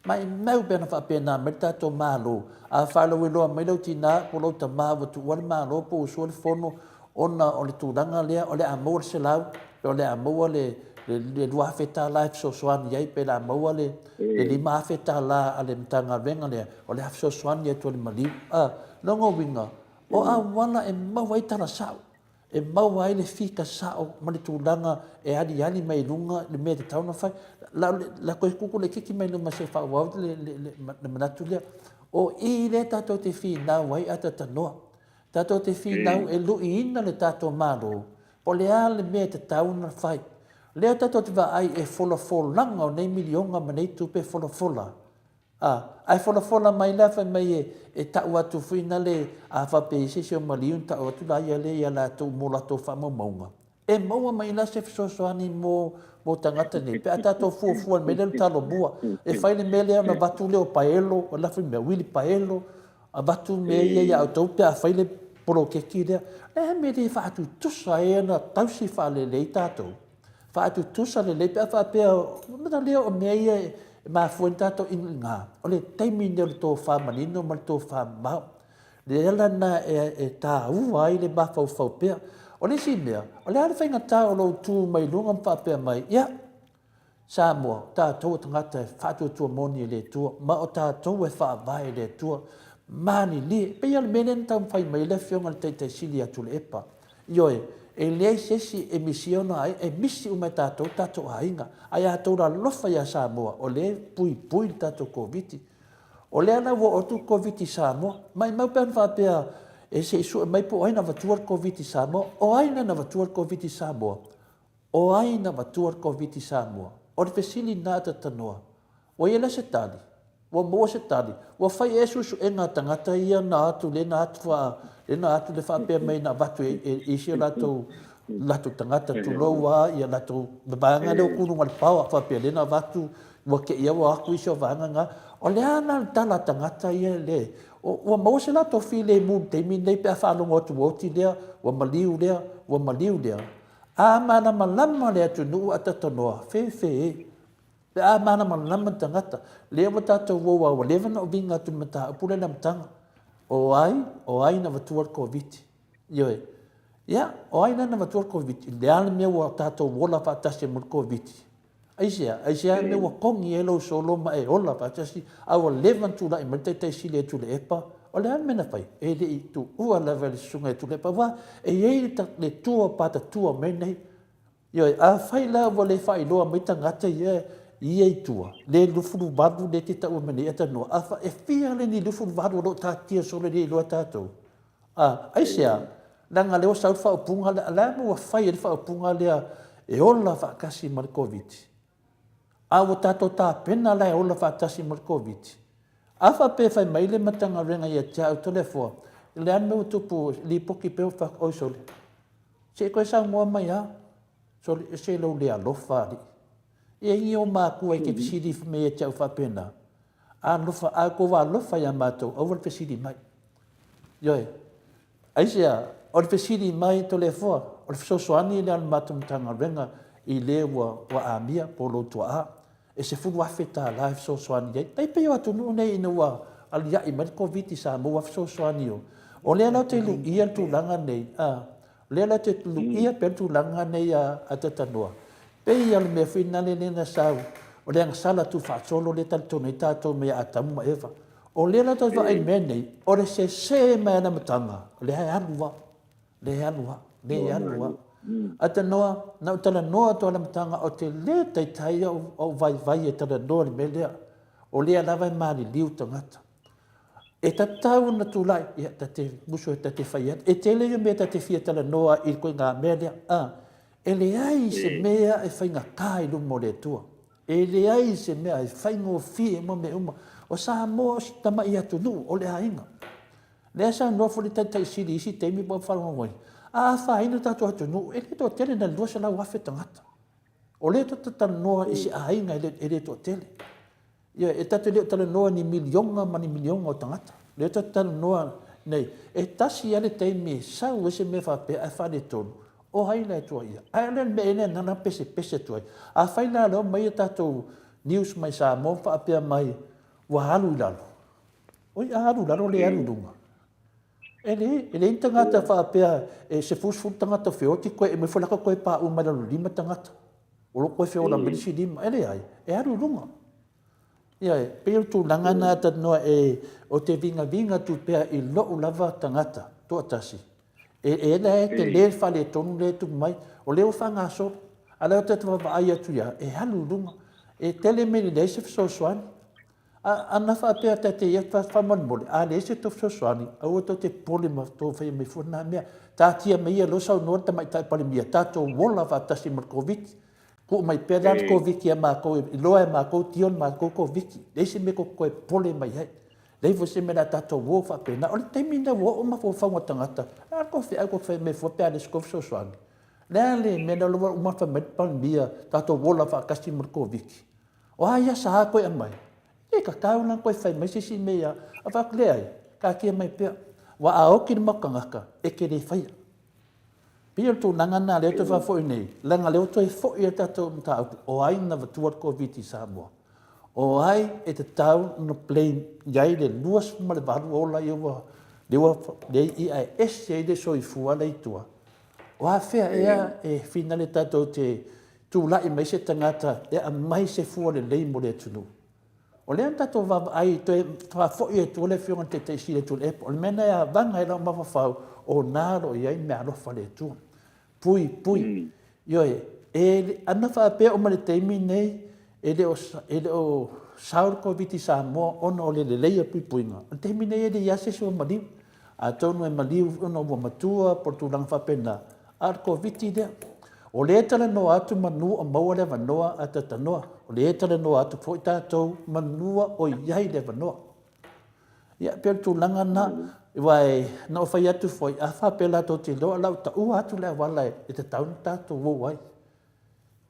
Maimau pe ana faapena mai le tatou Malo, a faalauiloa mai lou tina po o lou tama ua tuua le Malo po ua sua le fono ona o le tulaga lea o le a maua le $100 pe o le a maua le $2,000 e fesoasoani ai pe o le a maua le $5,000 a le Matagaluega lea o le a fesoasoani atu ai i le maliu. A, lona uiga, O auala e maua ai tala sao, e maua ai le fika sao ma le tulaga e aliali mai i luga le mea e tatau ona fai. La, la toe tutu laitiiti mai luma se i faaauau le, le, le, le manatu lea. O i lea tatou te finau ai a talanoa. Tatou te finau e luiina le tatou Malo, po o le a le mea e tatau ona fai. O lea tatou te vaai e folafolaga o nei miliona ma nei tupe e folafola, a, ae folafola mai la fai mai e, e tau atu foi na le, a faapea e i ai se isi o maliu ona tau atu la ia lea ia latou mo latou faamaumauga. E maua mai la se fesoasoani mo, mo tagata nei, pe a tatou fuafua i le mea lea o le talomua. E fai le mea lea ona avatu lea o paelo, o le a foi le mea, uili paelo, avatu mea ia ia outou pe a fai le poloketi lea. O le a le mea e le faatutusa ai ona tausi faalelei tatou? Faatutusa lelei pe a faapea, lea o mea ia e mafua ai ona tatou inoina, o le taimi lenei o le tofa manino ma le tofa mamao. Le ala lena e taua ai le mafaufau pea. O le isi mea, o le a le faigata o lou tu mai luga ma faapea mai, ia, Samoa, o tatou o tagata e faatuatua moni e le Atua, ma o tatou e faavae i le Atua. Malilie. E pei lava o le mea lea na taumafai mai ai le Afioga i le Taitai Sili ia Tuilaepa. Ioe, e leai se isi e misia ona aiga, e misi uma e tatou tatou aiga. Ae a outou alofa ia Samoa, o lea e puipui le tatou Koviti. O lea la ua oo atu le Koviti i Samoa. Maimau pe ana faapea e se i sue mai po o ai na avatua le Koviti i Samoa. O ai la na avatua le Koviti i Samoa? O ai na avatua le Koviti i Samoa? O le fesili lena a Tatanoa. Ua i ai la se tali? Ua maua se tali? Ua fai ea suesuega a tagata ia na atu lea na atu faa, lea na atu le faapea mai na avatu e, e isi o latou latou tagata tulou a ia latou vaega lea o kuluga le paoa faapea lea na avatu Ua te i ua atu isi o vaega na. O le a la le tala a tagata ia le, ua maua se latou filemu i le taimi lenei pe a faalogo atu ua oti lea, ua maliu lea, ua maliu lea. A malamalama le atunuu a talanoa, fefe e. Pe a malamalama le tagata, lea ua tatou o a ua leva ona ou viga atu i le mataupu lea i le amataga. O ai, o ai na avatua le Koviti? Ioe. Ia, o ai la na avatua le Koviti? O le a le mea ua tatou ola faatasi ai ma le Koviti? Aisea? Aisea mea ua kogi ai lou solo ma e ola faatasi, a ua leva ona tulai mai le Taitai Sili e Tuilaepa? O le a le mea na fai? E le i tuua lava e le Susuga ia Tuilaepa, aua e i ai le tua patatua mai nei. Ioe, afai la ua le faailoa mai tagata ia ia i tua, le 28 lea e te taua mai nei Atanua, afa, e fia le ni 28 o lo o taatia solo e le iloa e tatou? A, aisea? Leaga lea ua sau le faaupuga lea, o le a ua fai ai le faaupuga lea e ola faatasi ma le Koviti? A ua tatou tapena la e ola faatasi ma le Koviti? A faapea e fai mai le Matagaluega ia te au, Toleafoa, o le a le mea ua tupu, lipoti pea ua fai atu, oi sole, se i toe saunoa mai lava, sole, ese lou le alofa alii. E i ai ni ou matua e te fesili mai ia te au faapena, alofa, a outou alofa ia matou, aua le fesili mai. Ioe. Aisea? O le fesili mai Toleafoa, o le fesoasoani lea a le matou Matagaluega i le ua, ua amia po o lou tuaa, e $10,000 e fesoasoani ai. Tai pei o atunuu nei ina ua alia'i mai le Koviti sa maua fesoasoani o. O lea la ou te luia le tulaga nei, a, o lea la ou te luia pea le tulaga nei a, a Tatanoa. Pei o le mea foi nale lea na sau, o le agasala tuufaasolo lea e talitonu ai tatou mai ia Atamu ma Eva. O lea la tatou vaai i le mea nei, o le sese mai a le amataga, o lea e alu lava, lea e alu lava, lea e alu lava. Ae tanoa, na ou talanoa atu lava i le amataga, ou te le taitai ou vaivai e talanoa i le mea lea. O lea lava e maliliu tagata. E tatau ona tulai, ia, ta te musu e ta te fai atu. E tele ia mea ta te fia talanoa i le ituaiga mea lea. A, e leai se mea e faigata i luma o le Atua. E leai se mea e faigofie ma mea uma. O Samoa o si tamai atunuu, o le aiga. Lea sa nofo le Taitai Sili i isi taimi po o faalogologo ai, a afaina le tatou atunuu, e le toatele na le 200,000 tagata. O lea tatou te talanoa i se aiga e le toatele. Ia, e tatou te le o talanoa i ni miliona ma ni miliona o tagata. O lea tatou te talanoa nei, e tasi lava le taimi e sau ai se mea faapea ae faaletonu, o ai la e tuuaia? Ae o le mea lea na pesepese atu ai. Afai la o lea ua aumai a tatou news mai Samoa ma faapea mai ua alu i lalo, oi a alu i lalo le alu i luga. E leai, e leai ni tagata faapea e sefulusefulu tagata feoti koe e aumai foi laka koe paʻu mai lalo lima tagata. O lo koe feola mai le isi lima. E leai, e alu i luga. Ia, e pei o le tulaga lena talanoa e, ou te vigaviga atu pea i lou lava tagata. toatasi, e, e la e tele le faaletonu lea e tupu mai, o lea ua faagasolo. A o lea ou te vaavaai atu ia, e alu i luga. E tele mea e leai se fesoasoani. A, ana faapea ta te ia faamolemole, a leai se tou fesoasoani, aua tou te popole ma tou faia mai fua lena mea. Taatia mai ia lea ua saunoa le Tamaitai Palemia, tatou ola faatasi ma le Koviti. Tuu mai pea la le Koviti ia matou, e iloa e matou tio le matou Koviti. Leai se mea tou te toe popole mai ai. Leai foi se mea o le a tatou o faapena. O le taimi lena ua oo mafaufauga o tagata, a le tou feau tou te fai mai fua pe a leai se tou fesoasoani. O le a le mea lea ua uma ona fai mai le Palemia, tatou ola faatasi ma le Koviti. O a ia sa toe aumai? E tatau la ona toe fai mai se isi mea ia. Ae fai atu, leai, taatia mai pea. Aua a oti le matou tagata, e te le faia. Pei o le tulaga lena lea toe faafoi nei, leaga lea ua toe foi le tatou mataupu, o ai na avatua le Koviti i Samoa? O ai e tatau ona blame i ai le 28 ola ia ua, lea ua, lea ia e ese ai le soifua la i tua? O afea ea e finale tatou te tulai mai se tagata e aumai se fua lelei mo le atunuu? O lea na tatou vaavaai toe faafoi atu le Afioga i le Taitai Sili atu le Airport. O le mea lena e avaga ai lau mafaufau, o na o lo o i ai meaalofa a le Atua. Pui, pui. Ioe, e, ana faapea uma i le taimi lenei, e le o, e le o sao le Koviti i Samoa ona o le lelei o le puipuiga. O le taimi lenei e leai lava se isi ua maliu. Atonu e maliu ona ua matua po o le tulaga faapena, a o le Koviti lea. O lea e talanoa atu manu o maua le avanoa a tatanoa. O lea e talanoa atu foi tatou manua o i ai le avanoa. Ia, pei o le tulaga lena, aua e, na ou fai atu foi, a faapea latou te iloa, o le a ou taua atu le auala e tatau ona tatou o ai.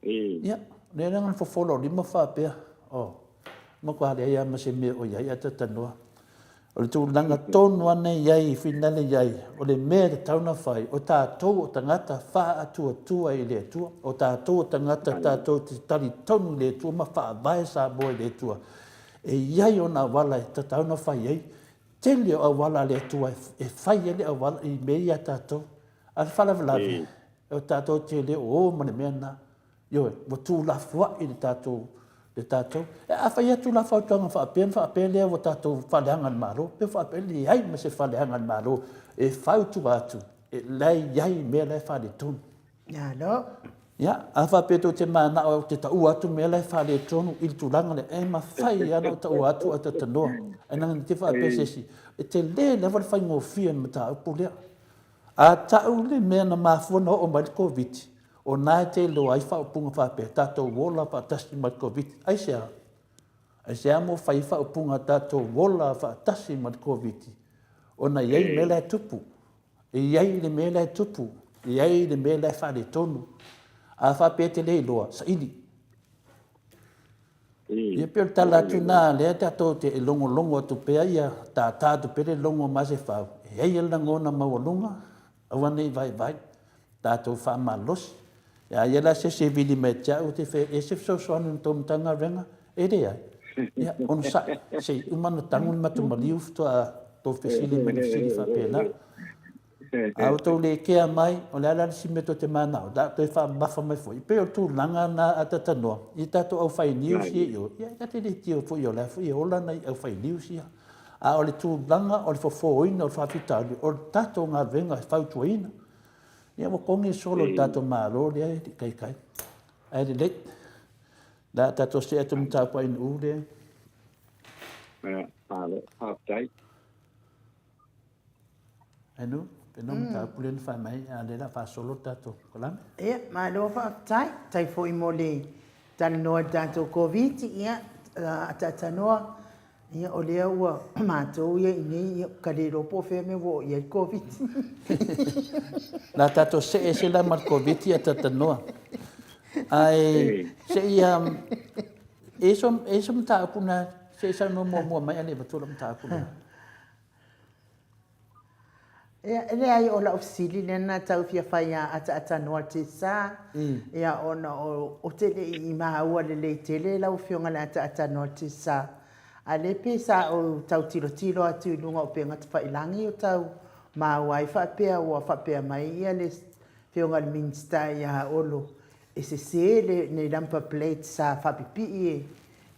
Ia, lea la na fofolo o lima faapea, oh, matua leai lava ma se mea o i ai ae talanoa. O le tulaga tonu lava na i ai, finale i ai, o le mea e tatau ona fai, o tatou o tagata faatuatua i le Atua, o tatou o tagata tatou te talitonu i le Atua ma faavae Samoa i le Atua. E i ai ona auala e tatau ona fai ai, tele o auala a le Atua e fai ai le auala i mea ia a tatou. A o le faalavelave, O tatou te le o o ma le mea lena. Ioe, ua tuulafoai le tatou, le tatou. E a fai atu la fautuaga faapea ona faapea lea ua tatou faaleaga le Malo, pe faapea e leai ma se faaleaga le Malo e fautua atu, e la e i ai mea la e faaletonu. Malo. Ia, a faapea tou te manao ou te taua atu mea la e faaletonu i le tulaga lea, e mafai lava ona ou taua atu ae talanoa. Ae leaga ne i te i faapea se isi, e tele lava le faigofie o le mataupu lea. A tau le mea na mafua ona oo mai le Koviti, o na e te iloa ai faaupuga faapea, tatou ola faatasi ma le Koviti. Aisea? Aisea mo fai ai faaupuga tatou ola faatasi ma le Koviti? Ona e i ai le mea la e tupu. E i ai le mea la e tupu. E i ai le mea la e faaletonu. A faapea e te le iloa, saili. Ia pei o le tala atu lena lea tatou te logologo atu pea ia tata atu pea le logo ma Sefau, e i ai le lagona maualuga, aua ne i vaivai, tatou faamalosi. A i ai la se isi e vili mai ia te au, ou te fai atu, e se fesoasoani i le tou Matagaluega? E leai. Ia, onosai, se i uma ona tago le matou maliu faatoa tou fesili mai i le fesili faapena. A ua tou le kea mai, o le a la le isi mea tou te manao, o le a toe faamamafa mai foi. E pei o le tulaga lena a talanoa i tatou aufai news ia i o, ia ta te le tio foi o la foi e ola nai aufai news ia. A o le tulaga o le fofoina o le faafitauli, o le tatou galuega e fautuaina. Ia ua togi le solo i le tatou Malo lea e le i taitai. Ae lelei. O le a tatou see atu i le mataupu ainuu lea. Malo, faafetai. Anu, pe no mataupu lea na fai mai, a lea la faasolo le tatou kalame. Ia, malo faafetai. Faafetai foi mo le talanoa i le tatou Koviti, ia, ataatanoa, ia, o lea ua matou ia i inei, ia, ka le iloa po o fea mea ua oo i ai le Koviti. La tatou see ese la ma le Koviti ataatanoa. Ae, se i, e i ai se mataupu na, se i saunoa muamua mai ae le i avatua lau mataupu lea. Ia, e leai o lau fesili lea na tau fia fai ia ataatanoa Tessa, ia ona ou te le i maua lelei tele lau Afioga i le ataatanoa Tessa, a lea pe sa ou tau tilotilo atu i luga o upega tafailagi o tau maua ai faapea ua faapea mai ia le Afioga i le Minisita ia Olo e sese lenei number plate sa faapipii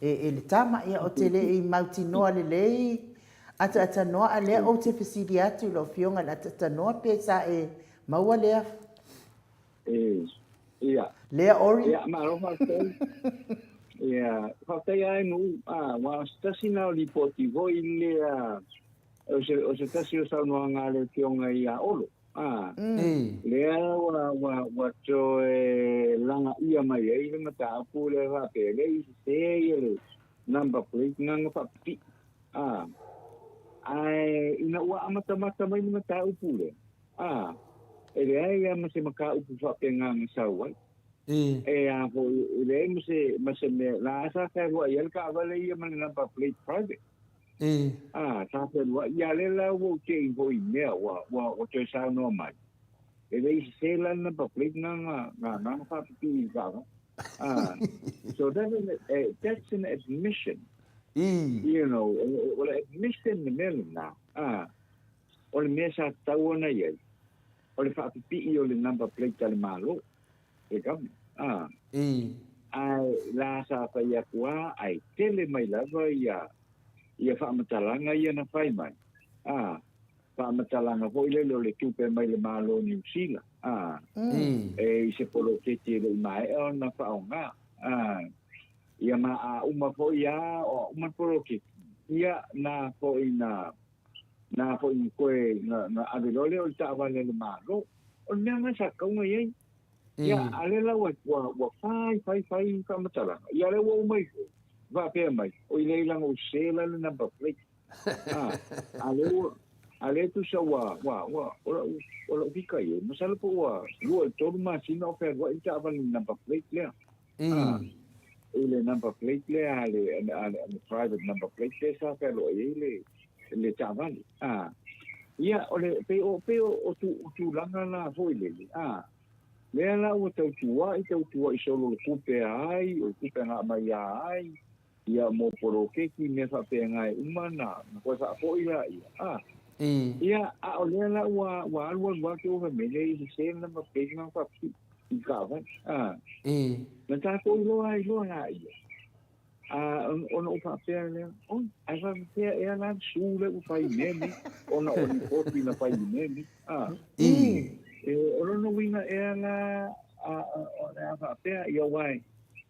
e le tama, ia ou te le i mautinoa lelei. Ataatanoa, a lea ou te fesili atu i lau Afioga i le Ataatanoa pe sa e maua lea. E, ia. Lea ori. Ia, malo faafetai. Ia, faafetai lava e Nu'u. A, aua o se tasi lena o lipoti foi lea, o se, o se tasi o saunoaga a le Afioga ia Olo. A, lea ua, ua, ua toe lagaia mai ai le mataupu lea faapea, e le i sese ia le number plate na na faapipii. A, ae ina ua amatamata mai le mataupu lea, a, e leai lava ma se mataupu faapena na sau ai. E a foi, e leai ma se, ma se mea, la sa fealuai ai le taavale ia ma le number plate private. A, sa fealuai, ia lea la ua ou tei foi i mea ua, ua, ua toe saunoa mai. E le i sese la le number plate na na, na, na faapipii i le taavale. Ah, so that is, that's an admission. You know, o le admission le mea lena. Ah, o le mea sa tatau ona i ai, o le faapipii o le number plate a le Malo, le government. Ah. Ae la sa fai atu lava, ae tele mai lava ia, ia faamatalaga ia na fai mai. Ah, faamatalaga foi lele o le tupe mai le Malo o Niu Sila, a, e i se poloketi e le i maea ona faaaoga, a, ia ma a uma foi a, o a uma le poloketi, ia na foi na, na foi na toe, na, na ave loa lea o le taavale a le Malo. O le mea lena sa tatau ona i ai. Ia, a lea la ua, ua, ua fai, fai, fai faamatalaga, ia lea ua uma ifo, faapea mai, oi leai leaga ua sese la le number plate. A, a lea ua, a lea tusa ua, ua, ua, o lau, o lau fika i ai, masalo po ua 2 i le 3 masina o fealuai le taavale i le number plate lea. A, i le number plate lea a le, a le, a le private number plate lea sa fealuai ai le, le taavale. A, ia, o le, pei o, pei o, o, tu, o tulaga la foi lele, a, lea la ua tautua'i, tautua'i solo le tupe a ai, o le tupe na aumai a ai, Ia mo poloketi mea faapena e uma na na toe faafoi laia a. Ia a o lea la ua ua alu alu atu ua fai mai lea i sese le number plate na faapipii i le taavale a. Na tatou iloa ai loa laia a ona ou faapea lea, oi ae faapefea ea la le su lea ua fai i mea nei ona o lipoti na fai i mea nei a. E o lona uiga ea la a o le a faapea ia aua e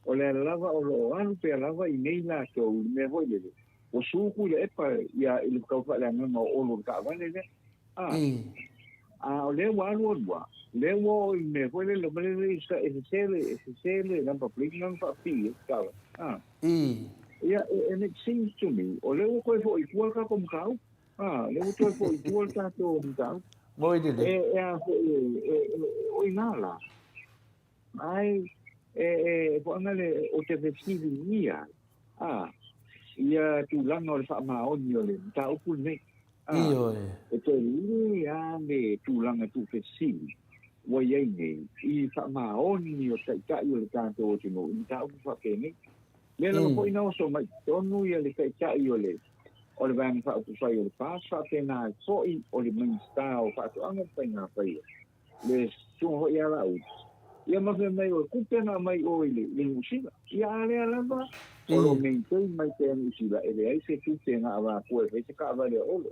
O lea lava o lo o alu pea lava i nei latou i le mea foi lele, ua su Tuilaepa ia i le tau faaleagaga o Olo i le taavale lea. A, a o lea ua alu alu lava, lea ua oo i le mea foi lele, ma lele e sese le, e sese le number plate na na faapipii ai le taavale. A, ia, and it seems to me, o lea ua toe foi i tua le tatou mataupu. A, lea ua toe foi i tua le tatou mataupu. Moi lelei. E, e a foi, e, e, e, o i ina la. Ai, e, e, po'anga le, ou te fesiligia ai, a, ia tulaga o le faamaoni o le mataupu lenei. A, Ioe. e toe lē a le tulaga tuufesili ua i ai nei i faamaoni o taitai o le tatou atunuu i mataupu faapenei. Lea lava foi na oso mai i totonu ia le taitai o le o le Vaega Faaupufai o le FAST faapena ai foi o le Minisita o Faatoaga ma Faiga Faiva le susuga foi ia Laauli, ia ma fai mai o le tupe na aumai o i le Niu Sila. Ia a lea lava, o lo o maintain mai pea Niu Sila, e leai se tupe na avatua e fai se taavale a Olo.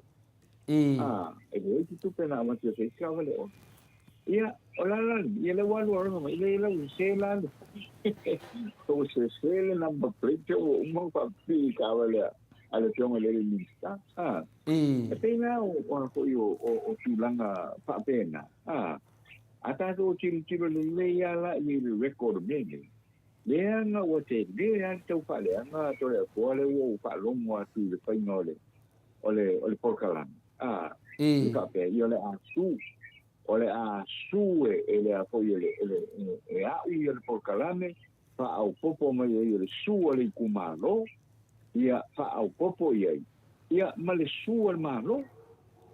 A, e leai se tupe na avatu e fai se taavale a Olo. Ia, o la la, ia lea ua alu alu mai, lea la ua sese la le, ua sese le number plate ua uma ona faapipii i taavale a le afioga i le alii Minisita. A. E pei la o a foi o, o, o tulaga faapena, a, a tatou tilotilo lelei lava la i le record o mea nei, leaga ua tele lava le tau faaleaga a Toleafoa lea ua ou faalogo atu i le faiga o le, o le, o le polokalame, a, i faapea, ia o le a su, o le a su e, e le a foi e le, e le, e, e a'u ia le polokalame, faaopoopo mai ai o le su a le itumalo, ia faaopoopo i ai, ia ma le su a le Malo.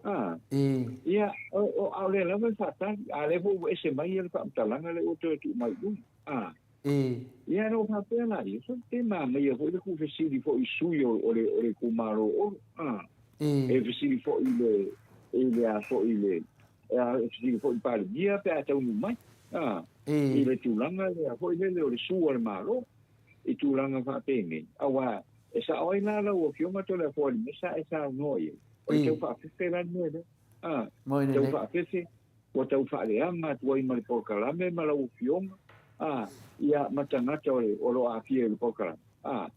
A, ia, o, o, a o lea lava e faatali, a lea foi ua ese mai ia le faamatalaga lea ua toe tuu mai i luga. A, ia na ou faapea la ia, so pe manaia foi le tuufesili foi i sui o, o le, o le itumalo o Olo. A, e fesili foi i le, i le a foi i le, e a, e fesili foi i le Palemia pe a taunuu mai. A, i le tulaga lea foi lele o le su a le Malo i tulaga faapenei. Aua e sao ai la lau Afioga Toleafoa i le mea sa e saunoa i ai. O le tau faafefe la le mea lea. A, tau faafefe, ua tau faaleaga atu ai ma le polokalame ma lau Afioga, a, ia, ma tagata o le, o lo o aafia i le polokalame. A,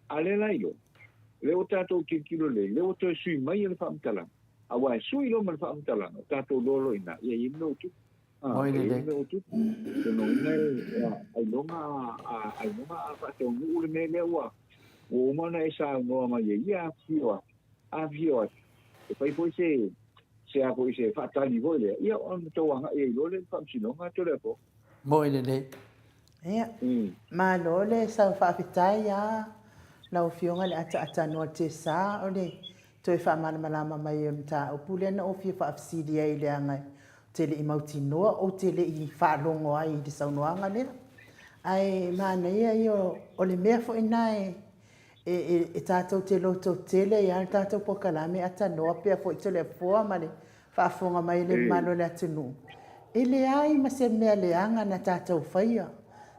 a lea la iloa, lea ua tatou tilotilo lelei, lea ua toe sui mai le faamatalaga, aua e sui loa ma le faamatalaga, o tatou iloa loa i ina, ia e i ai le mea ua tupu. A, e i ai le mea ua tupu. Lona uiga e, ailoga a, ailoga a faataunuu le mea lea ua, ua uma ona e saunoa mai ai, ia afifio atu, afifio atu, e fai foi se, se a foi se faatali foi lea, ia ona tou agai ai loa lea i le faamasinoga atu lea po. Moi lelei. Ia, malo le sau faafetai a lau Afioga i le Ataatanoa Tesa o le toe faamalamalama mai o le mataupu lea na ou fia faafesili ai leaga ou te le i mautinoa ou te le i faalogo ai i le saunoaga lea. Ae manaia ia o le mea foi lena e e tatou te lototele ai lava le tatou polokalame a tanoa pea foi Toleafoa ma le faafofoga mai a le mamalu o le atunuu, e leai ma se mea leaga na tatou faia.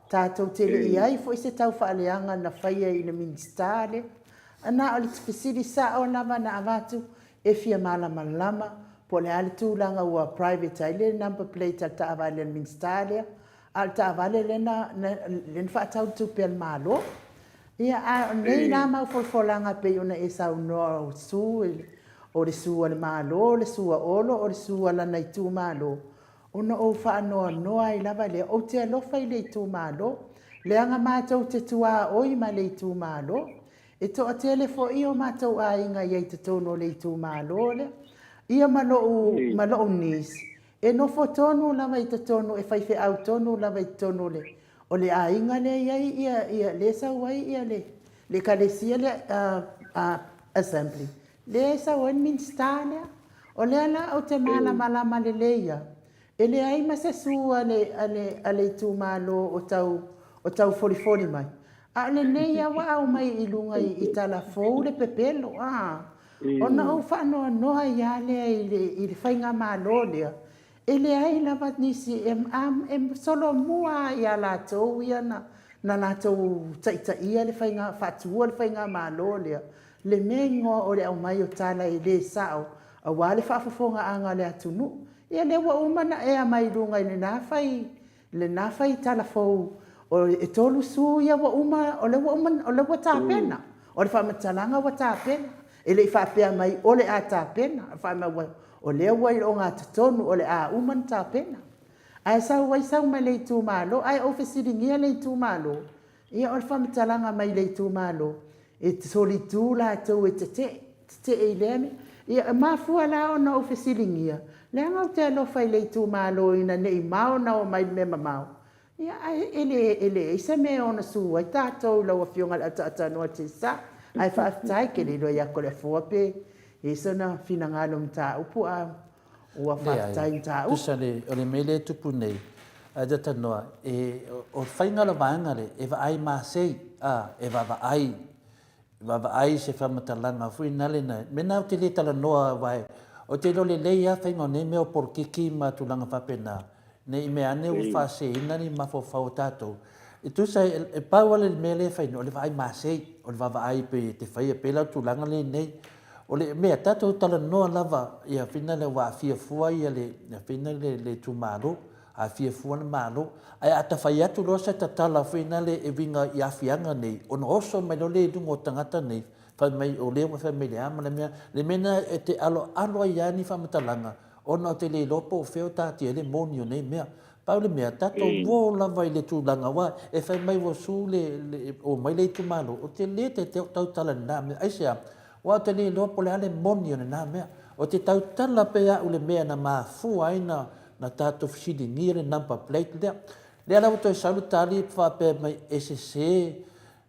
Tatou te le i ai foi se taufaaleaga na faia i le Minisita lea. Na o le fesili sao lava na avatu e fia malamalama po o le a le tulaga ua private ai le number plate a le taavale a le Minisita lea, a o le taavale lea na, lea na faatau i le tupe a le Malo. Ia, a o nei la mau folafolaga e pei ona e saunoa o su, o le su a le Malo, o le su a Olo, o le su a lana itumalo, ona ou faanoanoa ai lava lea, ou te alofa i le itumalo, leaga matou te tuaoi ma le itumalo. E toatele foi o matou aiga i ai totonu o le itumalo lea, ia ma lou, ma lou niece, e nofo tonu lava i totonu, e faifeau tonu lava i totonu o le, o le aiga lea e i ai ia, ia, lea e sau ai ia le, le ekalesia lea, uh, Assembly, lea e sau ai le Minisita lea. O lea la ou te malamalama lelei lava, e leai ma se su a le, a le, a le itumalo o tau, o tau folifoli mai. A o lenei lava ua aumai i luga i, i tala fou le pepelo, a, ona ou faanoanoa ai lava lea i le, i le faigamalo lea, E leai lava nisi e, e solomua lava ia latou ia na, na latou taitaia le faiga, faatuua le faigamalo lea, le mea igoa o le aumai o tala e le sao aua le faafofogaaga a le atunuu. Ia lea ua uma ona ea mai luga i lena fai, lena fai tala fou o e 30 ia ua uma, o lea ua uma, o lea ua tapena. O le faamatalaga ua tapena. E le i faapea mai o le a tapena, fai mai ua, o lea ua i le ogatotonu o le a uma ona tapena. Ae sau ai sau mai le itumalo, ae ou fesiligia le itumalo, ia o le faamatalaga mai le itumalo, e solitu latou e tetee, tetee i lea mea. Ia e mafua la ona ou fesiligia, leaga ou te alofa i le itumalo ina ne i mao ona omai i le mea mamao, Ia, ae e le, e leai se mea e ono su ai tatou i lau Afioga i le Ataatanoa Tesa. Ae faafetai, ke le iloa ia Toleafoa pe i ai sona finagalo mataupu, a ua faafetai mataupu. Tusa le, o le mea lea e tupu nei, Ataatanoa, e, o le faiga o le vaega lea, e vaai masei, a, e vaavaai Vaavaai se faamatalaga foi nale na mea na ou te le talanoa aua ou te iloa lelei lava faiga o nei mea o polokiki ma tulaga faapena ne i mea ane ua faaseseina ni mafaufau o tatou. E tusa e pau lava le mea lea e fai nei o le vaai masei, o le vaavaai pei e te faia pei la o le tulaga lenei. O le mea tatou talanoa lava ia fina lea ua aafia fua ia le fina le le itumalo, aafia fua le Malo. Ae a ta fai atu loa se tatala foi nale e uiga i aafiaga nei, ona oso mai loa lea i luga o tagata nei, fai mai o lea ua fai mai le a ma le mea. Le mea lena e te aloalo ai lava ni faamatalaga ona ou te le iloa po o fea o taatia ai le moni o nei mea. Pau le mea, tatou o lava i le tulaga aua e fai mai ua su le, le omai le itumalo, ou te le taitai ou tautala i lena mea. Aisea? Aua ou te le iloa po o le a le moni o lena mea. Ou te tautala pea au i le mea na mafua ai na na tatou fesiligia le number plate lea. Lea la ua toe sau le tali faapea mai e sese.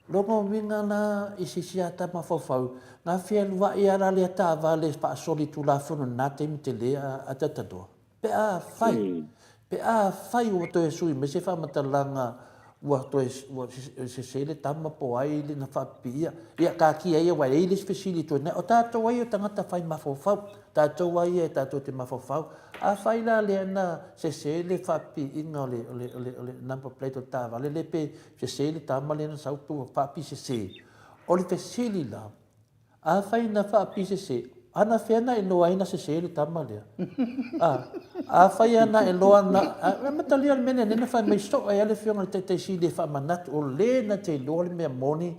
Lona uiga la i se isi ata mafaufau, na fealuai lava la lea taavale faasolitulafono i lena taimi tele a Tataloa. Pe afai, pe afai ua toe sui mai se faamatalaga ua toe ua sese le tama po o ai na faapipiia, ia taatia ia aua e i ai le isi fesili toe O tatou ai o tagata fai mafaufau, tatou ai ia tatou te mafaufau. Afai la lea na sese le faapipiiga o le, o le, o le, o le number plate o le taavale lea pe sese le tama lea na sau pe ua faapisese. O le fesili la, afai na faapisese, Ana fea na iloa ai na sese le tama lea? A, afai a na iloa na, a, matalia le mea lea na fai mai soo ai a le afioga i le Taitai Sili e faamanatu o le na te iloa le mea moni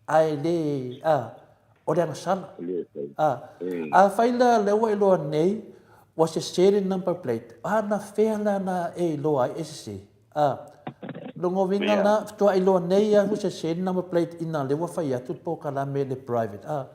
ae le, a, o le agasala. A, afai la lea ua iloa nei ua sese le number plate, ana fea la na e iloa ai e sese? A, lona uiga la, faatoa iloa nei lava ua sese le number plate ina lea ua fai atu le polokalame le private. A,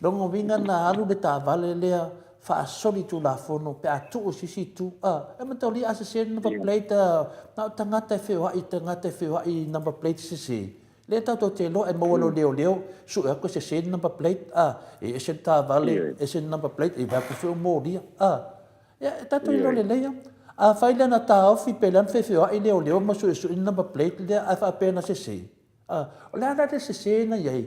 lona uiga na alu le taavale lea faasolitulafono pe a tuu i se isi itu. A, e mataulia a sese le number plate, a, na o tagata e feoai, tagata e feoai i number plate sese. Lea tatou te iloa e maua loa leoleo, sue atu e sese le number plate, a, e ese le taavale, ese le number plate, e vae atu foi o molia. A, Ia, e tatou iloa lelei lava. Afai lea na taofi pe lea na feofeoai leoleo ma suesue le number plate lea ae faapea na sese, a, o le a la le sese na i ai?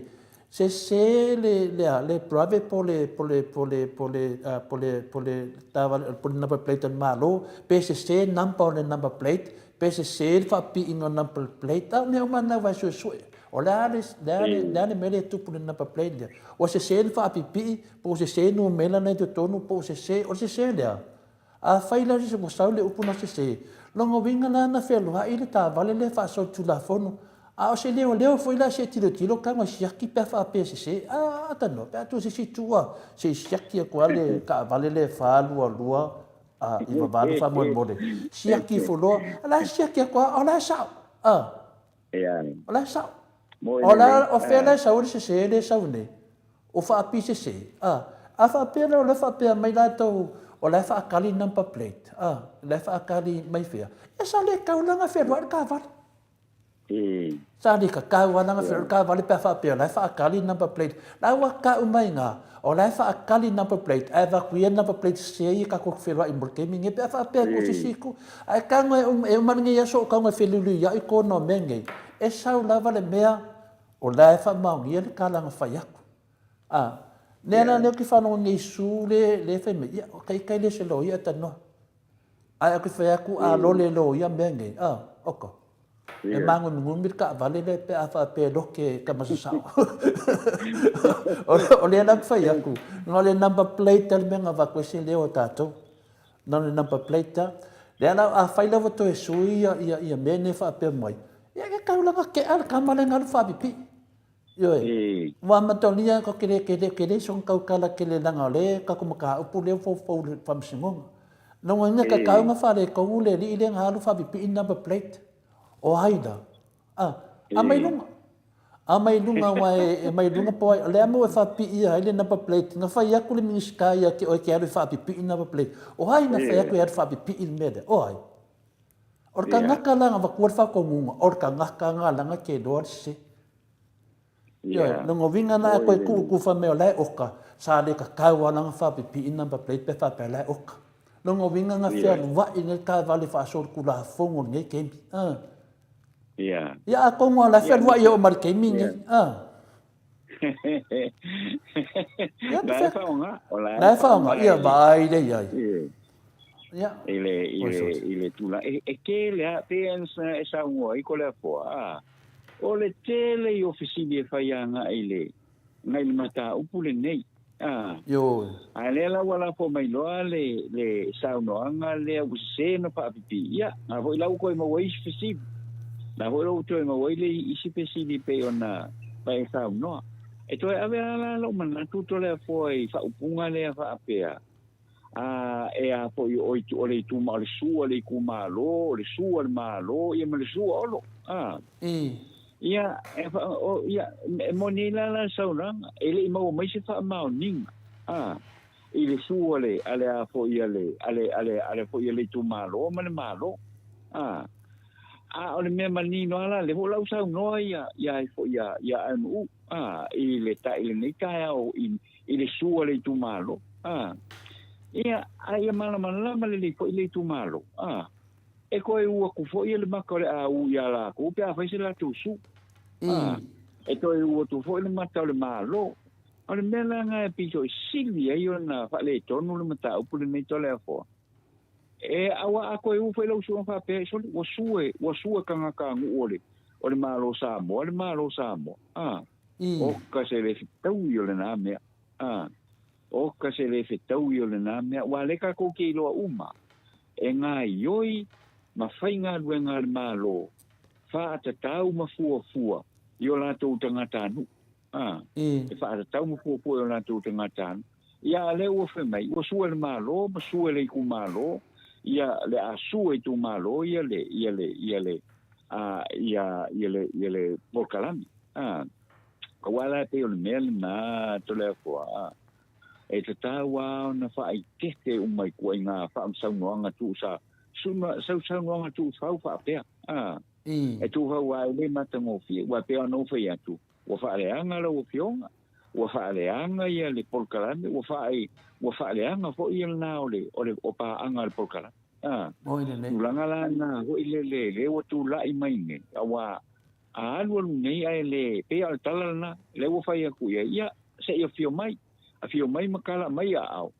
Sese le, le a, le private po le, po le, po le, po le, a, po le, po le taavale, po le number plate a le Malo, pe sese number o le number plate, pe sese le faapipiiga o le number plate, a o mea uma na ua e suesue. O le a le, le a le, le a le mea lea e tupu i le number plate lea? Ua sese le faapipii Po o sese numera na i totonu, po o sese, o le sese lea. Afai la ua sau le upu na sese, lona uiga la na fealuai le taavale lea faasolitulafono. A o se leoleo foi la se i tilotilo tago e siaki pe a faapea e sese. A, a tanoa, pe a tuu i se isi itu a, se i siaki atu lava le taavale lea e 4, 2, 2, a, 9, 8 faamolemole. Siaki ifo loa, o la e siaki atu lava, o la e sao. A. O la e sao. O la, o fea la e sau ai le sese lea e sau nei? O faapisese, a. A faapea la o la e faapea mai latou o la e faakali number plate, a, la e faakali mai fea, ia sa le tau la na fealuai le taavale. Sa le tatau lava la na fealuai le taavale pe a faapea o la e faakali number plate. La ua tau mai ina, o la e faakali number plate ae avatu ia number plate sese ia tatou te fealuai mo le taimi lenei pe a faapea e tuu se isi itu. Ae tago e uma, e uma lenei aso o tago e feliuliuiai kona o mea nei, e sau lava le mea O la e faamaonia le tala na fai atu. A, lea la lea ou te faalogo nei Su le, le fai mai, ia, o taitai le se loia tanoa. Ae ou te fai atu, a lole loia mea nei, a, oka. E māgumigomi le taavale lea pe a faapea e loke ka masasao. O lea la ou te fai atu, na o le number plate a le mea na avatu ai se leo a tatou. Na o le number plate a. Lea la, afai la ua toe sui ia, ia, ia mea nei faapea mai, ia ke taulaga kea le tama lea na alu faapipii. Ioe. Ua amatalia ko ke le, ke le, ke le soona tautala tele leaga o lea tatou mataupu lea ua foufou i le faamasinoga. Lona uiga tatau ona faaletonu le alii lea na alu faapipii le number plate. O ai la? A, a mai luga. A mai luga aua e mai luga po o ai. O le a mea ua e faapipiia ai le number plate? Na fai atu le Minisita ia te oe e te alu e faapipii le number plate. O ai na fai atu e alu faapipii le mea lea? O ai? O le tagata la na avatua le faatonuga, o le tagata na lana ke iloa le sese. Ioe, lona uiga la e toe tuu atu fai mai o la e oka, sa le tatau lava la ona faapipii number plate pe faapea la e oka. Lona uiga na fealuai nei le taavale faasolitulafono i lenei taimi. Ia atonu lava o la e fealuai e oo mai i le taimi lenei. La e faaaoga. La e faaaoga, ia vaai lea i ai. Ia. I le, i le, i le tulaga, e tele lava, pei ona e saunoa ai Toleafoa, a, o le tele ia o fesili e fai agai i le, agai i le mataupu lenei. A, Ioe. A lea la ua lafo mai loa le, le saunoaga lea ua sese ona faapipii, ia, na foi la ua toe maua ai isi fesili. Na foi la ua toe maua ai le isi fesili pei ona e saunoa. E toe ave lava la lou manatu Toleafoa i faaupuga lea faapea, a, e a foi o, o le ituma, o le sua a le itumalo, o le sua a le Malo, ia ma le sua o lo. A. Ia, e, o, ia, e moni ai la la le saunoaga, e le i maua mai se faamaoniga, a, i le sua a le, a le a foi a le, a le, a le, a le foi a le itumalo ma le Malo. A. A o le mea manino lava la, lea foi la ua saunoa ia, ia ai foi ia, ia Aunuu, a, i le ta, i lenei taeao i, i le sua a le itumalo. A. Ia, a ia malamalama lelei foi le itumalo. A. E toe u atu foi le mata o le a u iā lakou pe a fai se latou su. A. E toe u atu foi le mata o le Malo. O le mea la lena e pito i sili ai ona faaletonu le mataupu lenei Toleafoa. E aua a toe u foi lau suaga faapea, e soli, ua sue, ua sue tagata a nuu o le, o le Malo Samoa, le Malo Samoa. A. Oka se le fetaui o lena mea. A. Oka se le fetaui o lena mea, aua o lea tatou te iloa uma, e gaoioi ma faigaluega a le Malo faatatau ma fuafua i o latou tagatanuu. A, e faatatau ma fuafua i o latou tagatanuu. Ia, a o lea ua fai mai, ua sue e le Malo ma sue e le itumalo, ia, le a sue e itumalo ia le, ia le, ia le, a, ia, ia le, ia le polokalame. A, aua la e pei o le mea lena, Toleafoa, a, e tatau lava ona faaitete uma i ituaiga faasaunoaga tuusa, sausaunoaga tuufau faapea. A, e tuufau lava e le matagofie, aua e pei ona ou fai atu, ua faaleaga lau Afioga, ua faaleaga ia le polokalame, ua faa, ua faaleaga foi ia lena o le, o le, o paaga a le polokalame. A, tulaga la lena foi lele, lea ua tulai mai nei, aua a alualu nei ae le, pei lava o le tala lena, lea ua fai atu i ai, ia, se i afio mai, afio mai ma tala mai aao,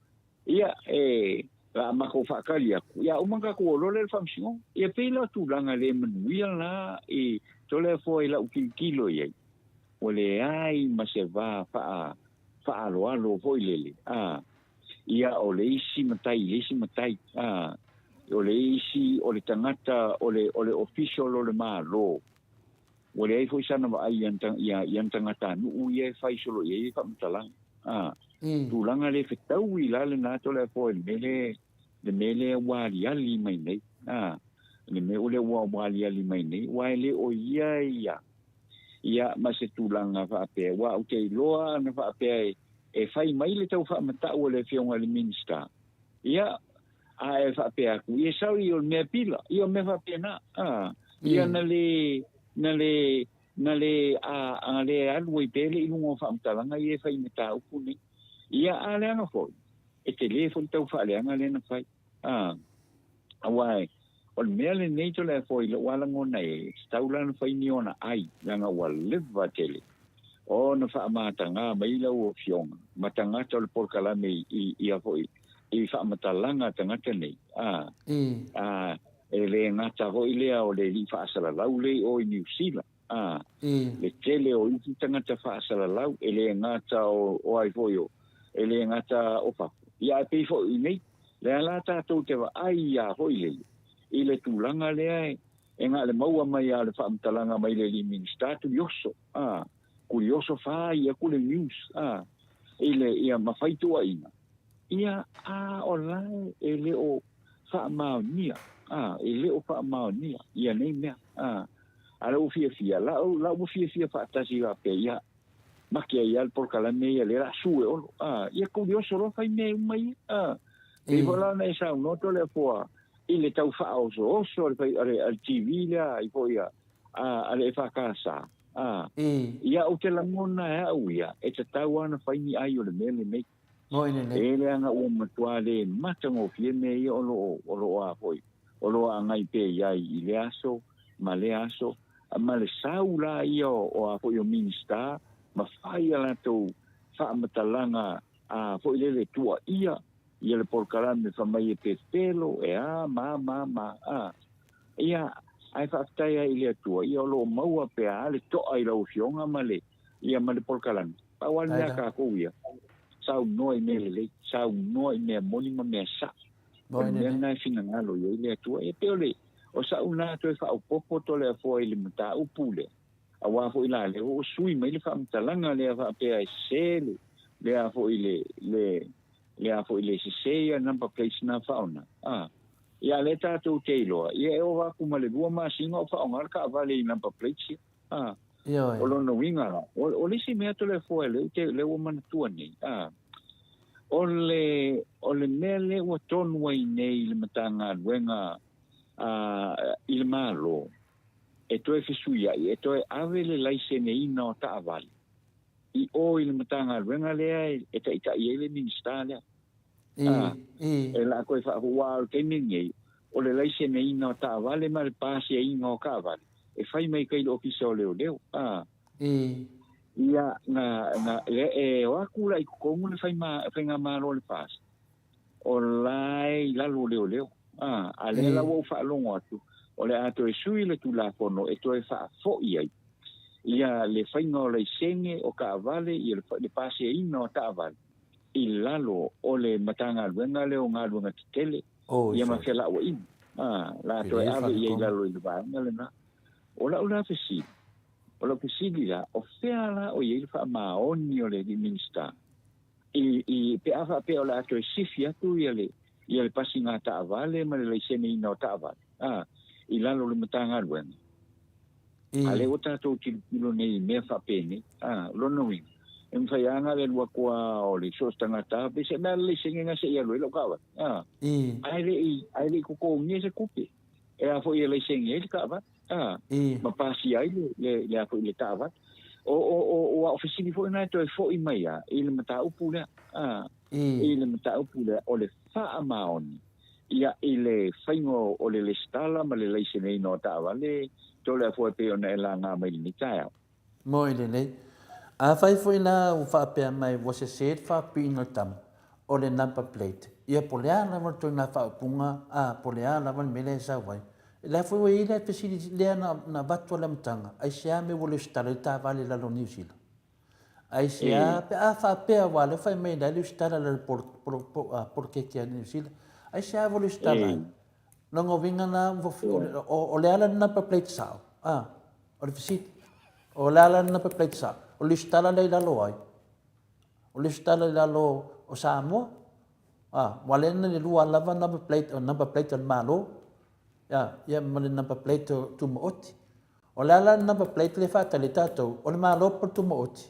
ia, e, la a matou faatali atu, ia uma ona tatou o loa lea i le faamasinoga. Ia pei la o tulaga le manuia la i Toleafoa i lau tilotilo i ai, ua leai ma se va faa, faaaloalo foi lele, a, ia o le isi matai i le isi matai, a, o le isi o le tagata o le, o le official o le Malo, ua leai foi sana vaai i ana, i ana tagatanuu ia e fai solo i ai faamatalaga. A, tulaga le fetaui la lena Toleafoa i le mea lea, le mea lea ua aliali mai nei. A, le mea lea ua aliali mai nei, aua e le o ia ia, ia ma se tulaga faapea, aua ou te iloa ana faapea e, e fai mai le tau faamatau a le Afioga i le Minisita, ia, a e faapea atu, ia sorry o le mea pila, ia o mea faapena, a, ia na le, na le, na le, a, a le alu ai pea le i luga o faamatalaga ia e fai i mataupu nei. Ia, a leaga foi, e tele foi le tau faaleaga lea na fai. A, aua e, o le mea lenei Toleafoa i lou lava lagona e tatau la ona fai ni ona ai, leaga ua leva tele ona faamataga mai lau Afioga ma tagata o le polokalame i, ia foi i faamatalaga a tagata nei, a, a, e le gata foi lea o le alii faasalalau lea i o i Niu Sila, a, le tele o isi tagata faasalalau, e le gata o, o ai foi o, e le gata o fafo, ia ae pei foi i nei, lea la tatou te vaai ia foi lele, i le tulaga lea e, e na o le maua mai lava o le faamatalaga mai le alii Minisita Tulioso, a, Tulioso fai atu le news, a, i le, ia ma fai tuuaiga, ia, a o la e le o faamaonia, a, e le o faamaonia ia nei mea, a, a la ua fiafia, la la ua fiafia faatasi faapea, ia, make ai lava le polokalame ia lea o le a sue Olo, a, ia Tulioso loa fai mea uma ia, a. Pei foi la ona e saunoa Toleafoa i le tau faaosooso a le, a le, a le TV lea i foi a, a le EFKS, a, ia ou te lagona e au ia, e tatau lava ona fai ni ai o le mea lenei. E leaga ua matua le matagofie mea ia o lo o, o lo o a foi, o lo o agai pea i ai i lea aso ma lea aso, ma le sau la ia o, o a foi o Minisita ma fai a latou faamatalaga a foi lele tuuaia ia le polokalame fai mai e pepelo e a ma ma ma a. Ia, ae faafetai ai i le Atua, ia o lo o maua pea a le to'a i lau Afioga ma le, ia ma le polokalame. Pau lava le mea a kākou ia, saunoa i mea lelei, saunoa i mea moni ma mea sa'o. O le mea lena e finagalo i ai le Atua. Ia pei o le, o sa'u lena toe faaopoopo Toleafoa i le mataupu lea, aua foi la lea ua sui mai le faamatalaga lea faapea e sese le, lea foi le, le, lea foi le sese ia number plates na faaoga. A, ia lea tatou te iloa, ia e ova atu ma le 2 masina o faaoga le taavale i number plates ia. A, o lona uiga la, o le isi mea Toleafoa lea ou te, lea ua manatua nei, a, o le, o le mea lea ua tonu ai nei i le Matagaluega a, i le Malo, e toe fesuiai, e toe ave le laiseneina o taavale i o i le Matagaluega lea e taitai ai le Minisita lea. A, e la toe faa, aua o le taimi lenei, o le laiseneina o taavale ma le pasiaina o taavale, e fai mai kai le Ofisa o Leoleo. A, ia, na, na, le, e o atu la i totonu le faigamalo a le FAST, o la e i lalo o leoleo. A, a lea la ua ou faalogo atu, o le a toe sui le Tulafono e toe faafoi ai ia le faiga o laisene o taavale, ia le pasiaina o taavale. i lalo o le Matagaluega lea o Galuega Tetele ia ma Felauaiga, a, o le a toe ave i ai i lalo i le vaega lena. O lau la fesili, o lau fesili la, o fea la o i ai le faamaoni o le alii Minisita i, i, pe a faapea o le a toe sifi atu ia le, ia le pasiga taavale ma le laiseneina o taavale, a, i lalo o le Matagaluega? A lea ua tatou tilotilo nei i mea faapenei, a, o lona uiga, e mafai lava ona le alu atu lava o le so o se tagata lava, pei se mea le laisene na se i alu ai lau taavale, a, ae le i, ae le i totogia se tupe e a foi e laisene ai le taavale, a, ma pasia ai le, le, le a foi le taavale. O, o, o, o au fesili foi na e toe foi mai lava i le mataupu lea, a, i le mataupu lea o le faamaoni Ia, i le faiga o le lesitala ma le laiseneina o taavale, Toleafoa e pei ona e laga mai lenei taeao. Moi lelei. Afai foi la ua faapea mai ua sese le faapiina o le tama, o le number plate, ia po o le a lava le ituaiga faaupuga, a, po o le a lava le mea lea e sau ai. O la foi ua i ai le fesili lea na avatu a le amataga, aisea mea ua lesitala ai le taavale i lalo o Niu Sila? Aisea pe a faapea aua o lea fai mai la e lesitala i le poloketi a Niu Sila. Aisea ua lesitala ai? Lona uiga la o le a la le number plate sao? A, o le fesili. O le a la le number plate sao? O le lesitala lea i lalo o ai? O le lesitala i lalo o Samoa? A, ua lea na le lua lava number plate, o number plate a le Malo, ia ma le number plate o Tumaoti. O le a la le number plate lea e faatali ai tatou? O le Malo po o le Tumaoti?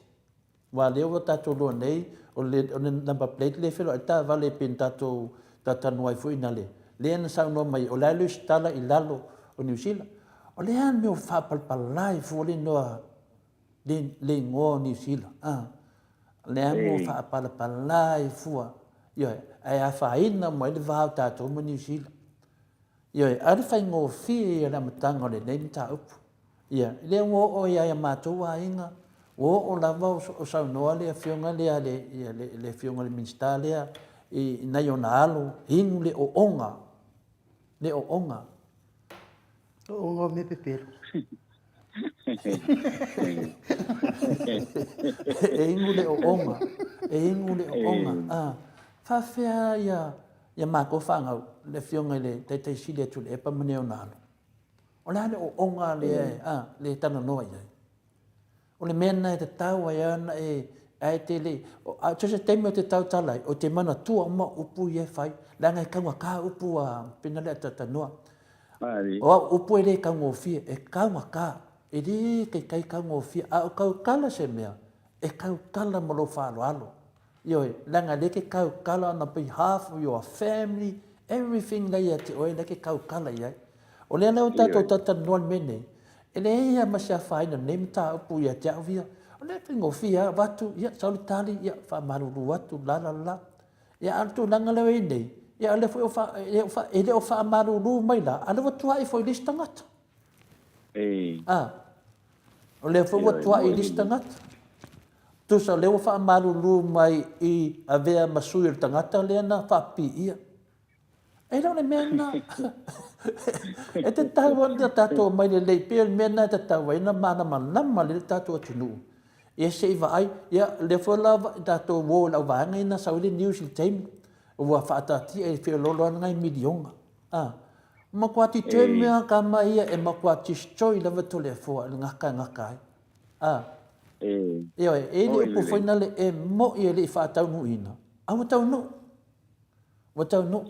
Aua o lea ua tatou iloa nei, o le number plate lea e feiloai ai taavale pei ona tatou talatalanoa ai foi i le lea na saunoa mai o le a le resitala i lalo o Niu Sila. O le a le mea ua faapalapala ai fua le igoa le igoa o Niu Sila? A, o le a le mea ua faapalapala ai fua? Ioe, ae afaina uma ai le va o tatou ma Niu Sila. Ioe, a o le faigofie ia o le amataga o lenei mataupu. Ia, lea ua oo ai ia matou aiga, ua oo lava o saunoa le afioga lea le, le, le afioga i le Minisita lea i nai ona alo, inu le ooga, le ooga. Ooga o mea pepelo. E inu le ooga, e inu le ooga. Ah, faafefea ia ia matou fanau, le afioga i le Taitai Sili a Tuilaepa ma Neonalo. O le a le ooga lea e, a, lea e talanoa i ai? O le mea lena e tatau ai lava ona e, ae te le, a o se taimi ou te tautala ai, ou te manatua uma upu ia e fai, leaga e taugata upu a pena lea talatalanoa. O au upu e le taugofie, e taugata, e le taitai taugofie, a o tautala se mea, e tautala ma lou faaaloalo. Ioe, leaga lea e te tautala on the behalf of your family, everything la ia te oe lea e te tautala i ai. O lea la ua tatou talatalanoa i le mea lenei, e leai lava ma se afaina o lenei mataupu ia te au ia. O lea e faigofie lava, avatu, ia, sau le tali, ia, faamalulu atu, la la la. Ia, a o le tulaga lea ua i ai nei, ia o lea foi ua, e le o faamalulu mai la, a o lea ua tuai foi i le isi tagata. A, o lea foi ua tuai i le isi tagata. Tusa o lea ua faamalulu mai i avea ma sui o le tagata lea na faapipiia. E le o le mea lena. E tatau ona tatou omai lelei pei o le mea lena e tatau ai ona malamalama lelei le tatou atunuu. Ia se i vaai, ia lea foi la tatou o i lau vaega ia na sau ai le news i le taimi ua faataatia e feoloolo lava nai miliona. A, matua determine lava tama ia e matua destroy lava Toleafoa i le gata e gata ai. A, ioe, e i ai le upu foi nale e moi e le i faataunuuina, a ua taunuu. Ua taunuu.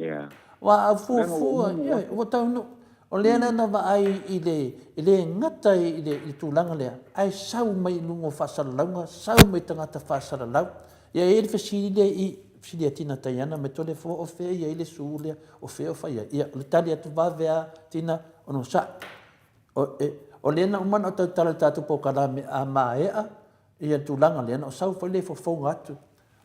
Aua a fuafua, ioe, ua taunuu. O lea la na vaai i le, e le gata i le tulaga lea, ae sau mai i luga o faasalalauga, sau mai tagata faasalalau. Ia e i ai le fesili lea i i, fesili ia Tina Taiana mai Toleafoa o fea e i ai le su lea, o fea o fai ai. Ia, o le tali atu vave lava Tina, onosai. O, e, o lea na uma ona ou tautala i le tatou polokalame a maea ia le tulaga lea, ona ou sau foi lea e fofoga atu.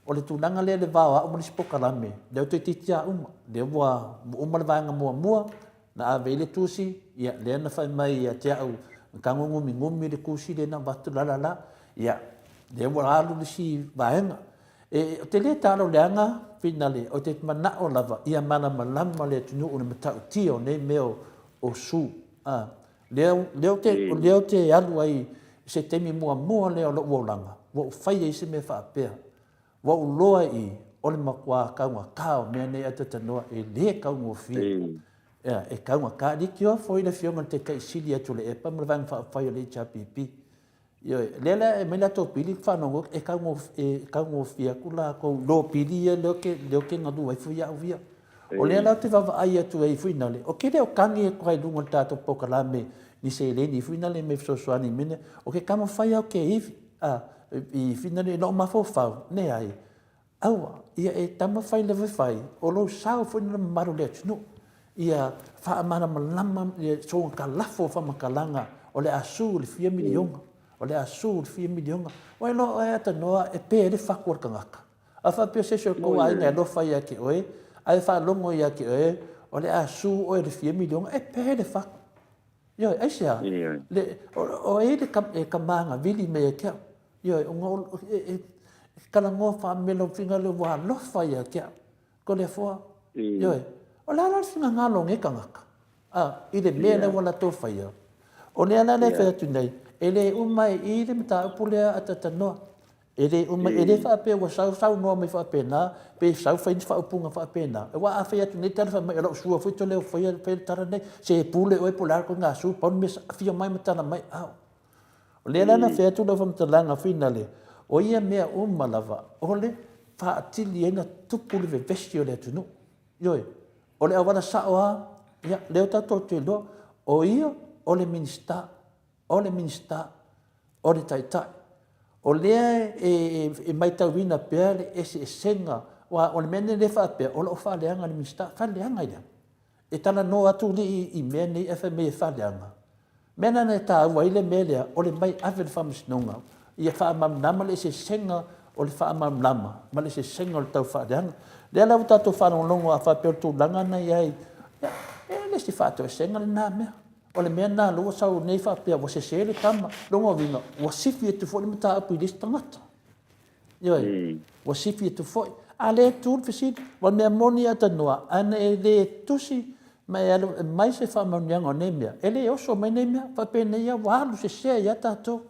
O le tulaga lea i le va o au ma le isi polokalame, lea ua toeitiiti lava uma, lea ua uma le vaega muamua, na ave ai le tusi, ia, lea na fai mai ia te au, na tago gumigumi le tusi lea na avatu, la la la, ia, lea ua alu le isi vaega. E, ou te le talo leaga finale, ou te manao lava ia malamalama le atunuu i le matautia o nei mea o su. A, lea, lea ou te, lea ou te alu ai i se taimi muamua lea o lou olaga, ua ou fai ai se mea faapea. Ua ou loa i i, o le matua taugata o mea nei a tatanoa e le taugofie. Ia, e taugata. Leitioa foi le Afioga i le Taitai Sili atu o le EPA ma le Vaega Faaupufai o le HRPP. Ioe, lea la e aumai latou pili faanogo e taugofie atu latou lo pili ia lea ou te galue ai foi au ia. O lea la ou te vaavaai atu ai foi nale, ou te le o tagi atu lava i luga o le tatou polokalame ni seleni foi nale mea fesoasoani i mea nei. Ou te taumafai lava ou te ivi, a, i foi nale i lou mafaufau, leai, Aua, ia e taumafai lava e fai, o lou sao foi lena mamalu o le atunuu, ia faamalamalama ia soga lafo o faamatalaga o le a su i le fia miliona, o le a su i le fia miliona. Ua iloa oe Atanoa e pe ai le fatu o le tagata. A faapea o se isi o le tou aiga e alofa ia te oe, ae faalogo ia te oe o le a su oe i le fia miliona, e pe le fatu. Ioe, aisea? Le, o ai le e kamāgawili mai ia te au? Ioe, ona o, e, e, e talanoa faamelo finagalo ua alofa ia te au. Ko le afoa. Ioe, o le a la le finagalo o nei tagata? A, i le mea lea ua latou faia. O lea la lea e fai atu nei, e le uma e i le mataupu lea a tatanoa. E le uma, e le faapea ua sau saunoa mai faapena, pe sau fai ni faaupuga faapena. Aua a fai atu nei tala fai mai, o lau sua foi tole faia faia le tala nei, se pule oe po o le a le ituaiga su, pau le mea afio mai ma tala mai, ao. O lea la na fai atu lau faamatalaga finale, o ia mea uma lava, o le faatili ai ona tupu le vevesi o le atunuu. Ioe, o le auala sao lava, ia, lea tatou te iloa, o ia o le Minisita, o le Minisita, o le Taitai. O lea e matauina pea le eseesega, aua o le mea lenei lea e faapea, o lo o faaleaga e le Minisita. Faaleaga i le a? E talanoa atu alii i mea nei ae fai mai e faaleaga. O le mea lena e taua ai le mea lea, o le mai ave i le Faamasinoga ia faamalamalama le eseesega o le faamalamalama ma le eseesega o le tau faaleaga. O lea la ua tatou faalogologo a faapea o le tulaga lena e i ai, ia, e le o se faatoesega lena mea. O le mea lena lea ua sau nei faapea ua sese le tama. Lona uiga, ua sifi atu foi le mataupu i le isi tagata. Ioe, ua sifi atu foi. A lea e tu le fesili, aua o le mea moni a tanoa, ana e le tusi ma e alu e aumai se faamanuiaga o nei mea, e le oso mai nei mea, faapenei lava ua alu sese ai lava tatou.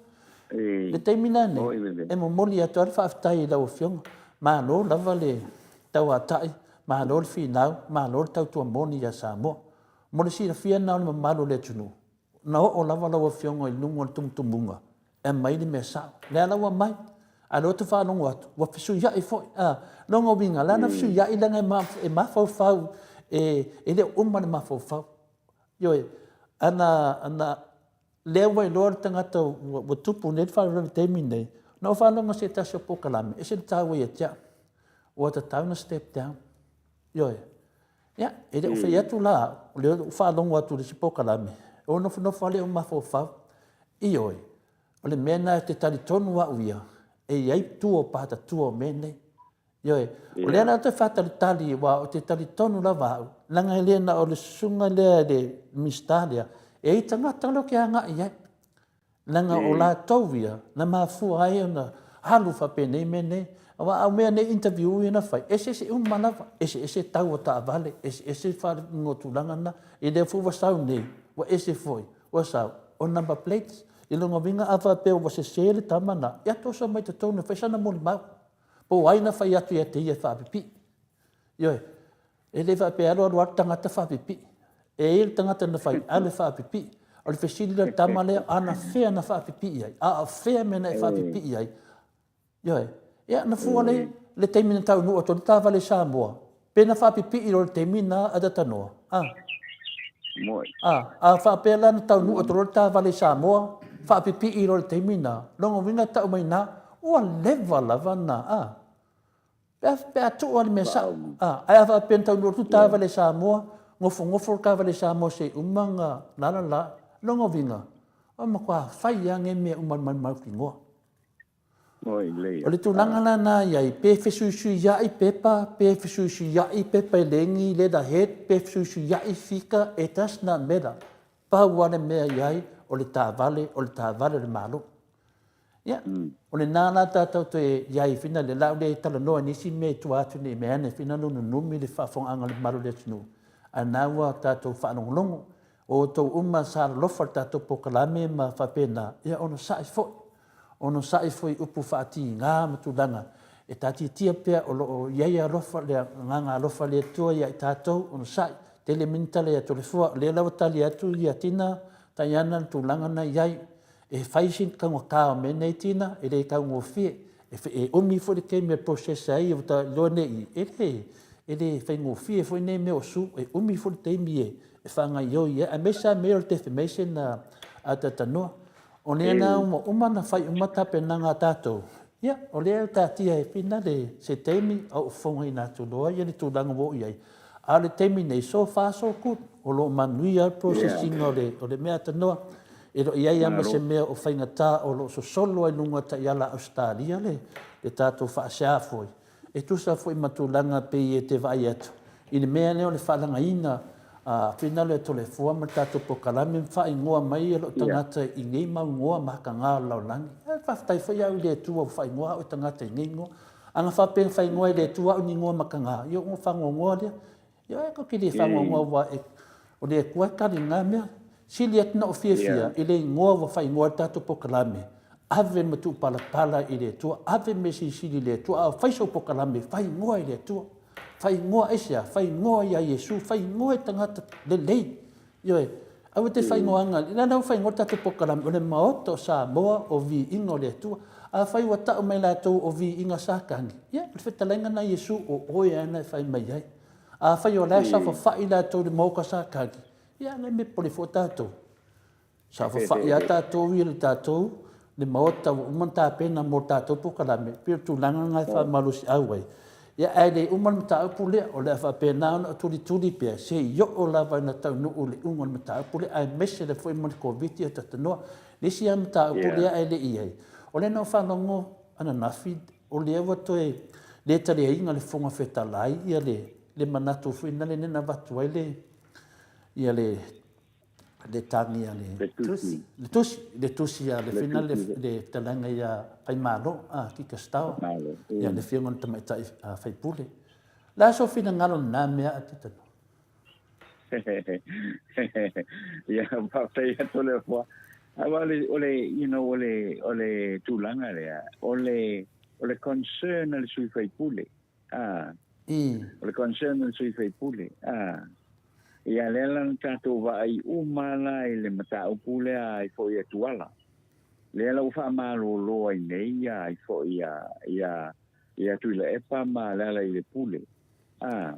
I le taimi la lenei, e momoli atu lava le faafetai i lau Afioga, malo lava le tauatai, malo le finau, malo le tautua moni ia Samoa. Mo le silafia lena o le mamalu o le atunuu, na oo lava lau Afioga i luga o le tumutumuga e aumai le mea sao. O lea la ua aumai, a o lea ou te faalogo atu ua fesuiai foi. A, lona uiga, la na fesuiai leaga e mafaufau, e le o uma le mafaufau. Ioe, ana, ana, lea ua iloa le tagata ua tupu nei le faalavelave i le taimi lenei, na ou faalogo i se tasi o polokalame, e ese le taua ia te au, ua tatau ona step down. Ioe. Ia, e le o fai atu la au, o lea ua faalogo atu i le isi polokalame, ua nofonofo lava le mafaufau. Ioe, o le mea lena e te talitonu au ia, e i ai tua o patatua o mea nei. Ioe, o lea la ou te faatalitali, aua ou te talitonu lava au, leaga e le na o le susuga lea i le Minisita lea, e i ai tagata lea ou te agai i ai. Leaga o latou ia na mafua ai ona alu faapenei mea nei. Aua a mea nei interview ia na fai, eseese uma lava, eseese tau o taavale, eseese faauiga o tulaga na. I lea foi ua sau nei, ua ese foi, ua sau o number plates. I lona uiga a faapea ua sese le tama na, ia toso mai totonu e fai sana molimau. Po o ai na fai atu ia te ia e faapipii. Ioe. E le faapea e alu alu lava le tagata faapipii. E i ai le tagata na fai, alu e faapipii. O le fesili lea i le tama lea, anafea na faapipii ai? A o fea mea na e faapipii ai? Ioe. Ia, na fua le, le taimi na taunuu atu ai le taavale i Samoa, pe na faapipii loa i le taimi lena a Tatanoa? A. A, a faapea la na taunuu atu loa le taavale i Samoa, faapipii loa i le taimi lena, lona uiga e tau mai i ina, ua leva lava na, a. Pe a, pe a tuu lava le mea sao. A, ae a faapea na taunuu atu le taavale i Samoa, nofonofo le taavale i Samoa se i uma ona la la la, lona uiga, ua matua fai lava nei mea uma i le mautinoa. O le tulaga la lena e i ai, pe fesuisuiai pepa, pe fesuisuiai pepa e leai ni letterhead, pe fesuisuiai fika, it does not matter. Pau lava le mea e i ai, o le taavale, o le taavale a le Malo. Ia, o lena la tatou te i ai finale, o le a ou le talanoa i nisi mea i tua atu ne i meaane finale ua nunumi le faafofogaaga a le mamalu o le atunuu, a o lena ua tatou faalogologo. O outou uma sa alolofa i le tatou polokalame ma faapena, ia onosai foi, onosai foi i upu faatiga ma tulaga. E taatiatia pea o lo o i ai alofa, le agaga alofa o le Atua ia i tatou, onosai, tele mea ni tala ia Toleafoa, o lea la ua tali atu ia Tina Taiana le tulaga na i ai. E fai si taugata o mea nei Tina, e le taugofie, e umi foi le taimi e process ai, ua ta iloa nei i, e le, e le faigofie foi nei mea o su, e umi foi le taimi e faagaioi ai, aemaise lava mea o le defamation a Tatanoa. O lea la ua uma ona fai uma tapenaga a tatou, ia, o lea e taatia e Fina le se taimi a ou fofogaina atu loa ia le tulaga ua oo i ai. A o le taimi nei, so far so good, o lo o manuia le process ina o le mea tanoa. E le o i ai lava ma se mea o faigata o lo o sosolo ai luga o taiala a Ausetalia le tatou faasea foi. E tusa foi ma tulaga pei e te vaai atu i le mea lea o le faalagaina finagalo e Toleafoa ma le tatou polokalame ma faaigoa mai lou tagata i nei mau igoa mataga o le lalolagi. Ae faafetai foi au i le Atua ua faaigoa au e tagata i nei igoa. A na faapea na faaigoa e le Atua au ni igoa mataga, ia ona faanoanoa lea. Ia e te le faanoanoa aua o le Atua e tali i na mea. Sili atu na ou fiafia i le igoa ua faaigoa ai le tatou polokalame, ave ma tuupalapala i le Atua, ave mea silisili i le Atua, a fai sou polokalame, faaigoa i le Atua. Faaigoa aisea? Faaigoa ia Iesu, faaigoa i tagata lelei. Ioe, aua te faaigoaina, o lea ua faaigoa le tatou polokalame, o le Maota o Samoa o Viiga o le Atua. Afai ua tau mai latou o Viiga Satani, ia, o le fetalaiga lena a Iesu, o oe lava lena e fai mai ai. Afai o la e saofafai latou i le Maota Satani, ia, o le mea popole fua tatou. Saofafai lava tatou ia i le tatou le Maota ua uma ona tapena mo le tatou polokalame, e pei o le tulaga lena e faamalosiau ai. Ia, ae le uma le mataupu lea, o le a faapena ona tulituli pea seia oo lava ina taunuu i le iuga o le mataupu lea, aemaise lava foi ma le Koviti a talanoa. O le isi lava mataupu lea ae le i i ai, o lea na ou faalogo ananafi, o lea ua toe le taliaina e le Fofoga Fetalai le manatu foi lea na avatu ai le le le tagi a le tusi, le tusi, le tusi a le fina le fetalaiga ia Faimalo, a Kika Stower, ia le afioga i le tamaitai faipule. Le a sou finagalo i lena mea a Titano? Ia, faafetai atu le afua. Aua o le, you know, o le, o le tulaga lea, o le, o le concern a le sui faipule, a, o le concern a le sui faipule, a, Ia, lea la na tatou vaai uma la i le mataupu lea ai foi a Tuala. Lea la ua faamalolo ai nei ia ai foi ia, ia, ia Tuilaepa ma Lealailepule. A.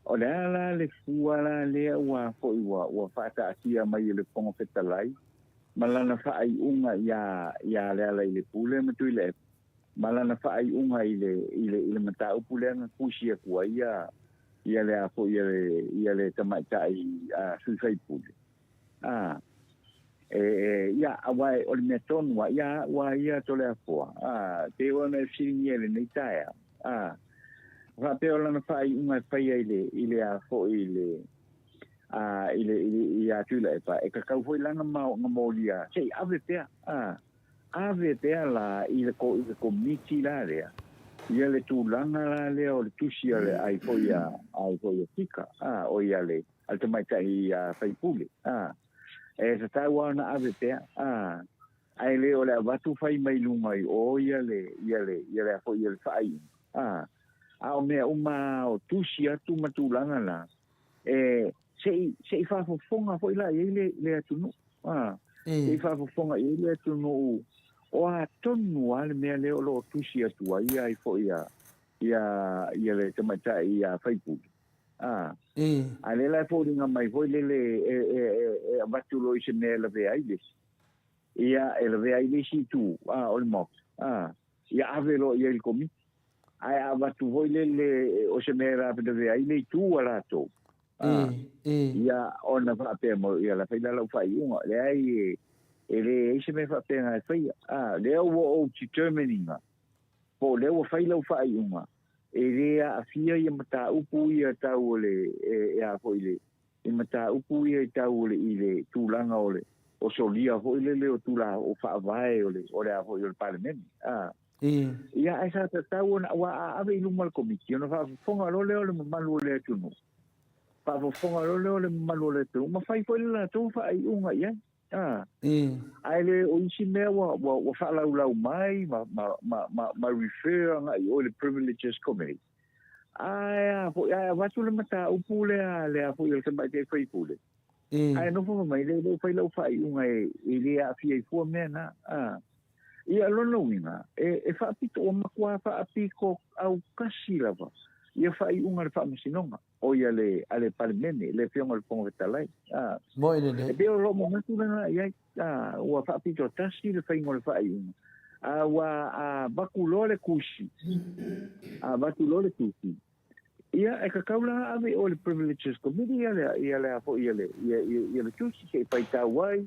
O le a la le fua la lea ua foi ua, ua faataatia mai e le Fofoga Fetalai ma lana faaiuga iā, iā Lealailepule ma Tuilaepa ma lana faaiuga i le, i le, i le mataupu lea na tusi atu ai ia, ia le a foi ia le, ia le tamaitai a sui faipule. A, e, e, ia, aua e, o le mea tonu a, ia, ua ia Toleafoa, a, pei ona e fesiligia i lenei taeao, a, faapea o lana faaiuga e faia i le, i le a foi i le, a, i le, i le, ia Tuilaepa, e tatau foi la na molia, se i ave pea, a, Ave pea la i le i le komiti la lea, ia le tulaga la lea o le tusi a le ai foi a ai foi a Fika, a, o ia le a le tamaitai a faipule, a. E tatau lava ona ave pea, a, ae le o le avatu fai mai luga i o ia le ia le ia le a foi ia le faaiuga, a. A o mea uma lava o tusi atu ma tulaga la, e se i se i faafofoga foi la i ai le le atunuu. A, se i faafofoga i ai le atunuu, o a tonu lava le mea lea o lo o tusi atu ai ai foi ia, ia, ia le tamaitai ia faipule. A, a lea la e foliga mai foi lele e, e, e, e avatu loa i se mea e lavea ai le isi. Ia, e lavea ai le isi itu, a, o le Maota. A, ia ave loa i ai i le komiti. Ae a avatu foi lele o se mea e lavelavea ai le itu a latou, a, ia ona faapea mai, ia la fai la lau faaiuga. Leai, e, e leai se mea faapena e faia. A, lea ua ou determine ina, po o lea ua fai lau faaiuga, e le aafia ia mataupu ia tau o le, e, e a foi le, i mataupu ia i tau o le, i le tulaga o le, o solia foi lele o tula, o faavae o le, o le a foi o le Palemene. A, Ia, ae sa tatau ona, aua a ave i luma o le Komiti, ona faafofoga loa lea o le mamalu o le atunuu, faafofoga loa lea o le mamalu o le atunuu, ma fai foi le latou faaiuga i ai. A, ae le o isi mea ua, ua, ua faalaulau mai ma, ma, ma, ma, ma refer agai i o i le Privileges Committee. Ae a foi, ae avatu le mataupu lea, lea foi o le tamaitai faipule. Ae nofo fai mai, le le fai lau faaiuga e, e le aafia ai fua mea na. A. Ia, lona uiga, e, e faapito, ua matua faapito aukasi lava ia faaiuga a le Faamasinoga. o ia le a le Palemene, le Afioga i le Fofoga Fetalai. A, Moi lelei. E pei o lou manatu lena i ai, a, ua faapito tasi le faiga o le faaiuga, a ua avatu loa le tusi, a avatu loa le tusi, ia e tatau la ave i o i le Privileges Committee ia le, ia le a foi ia le, ia, ia, ia le tusi se i faitau ai,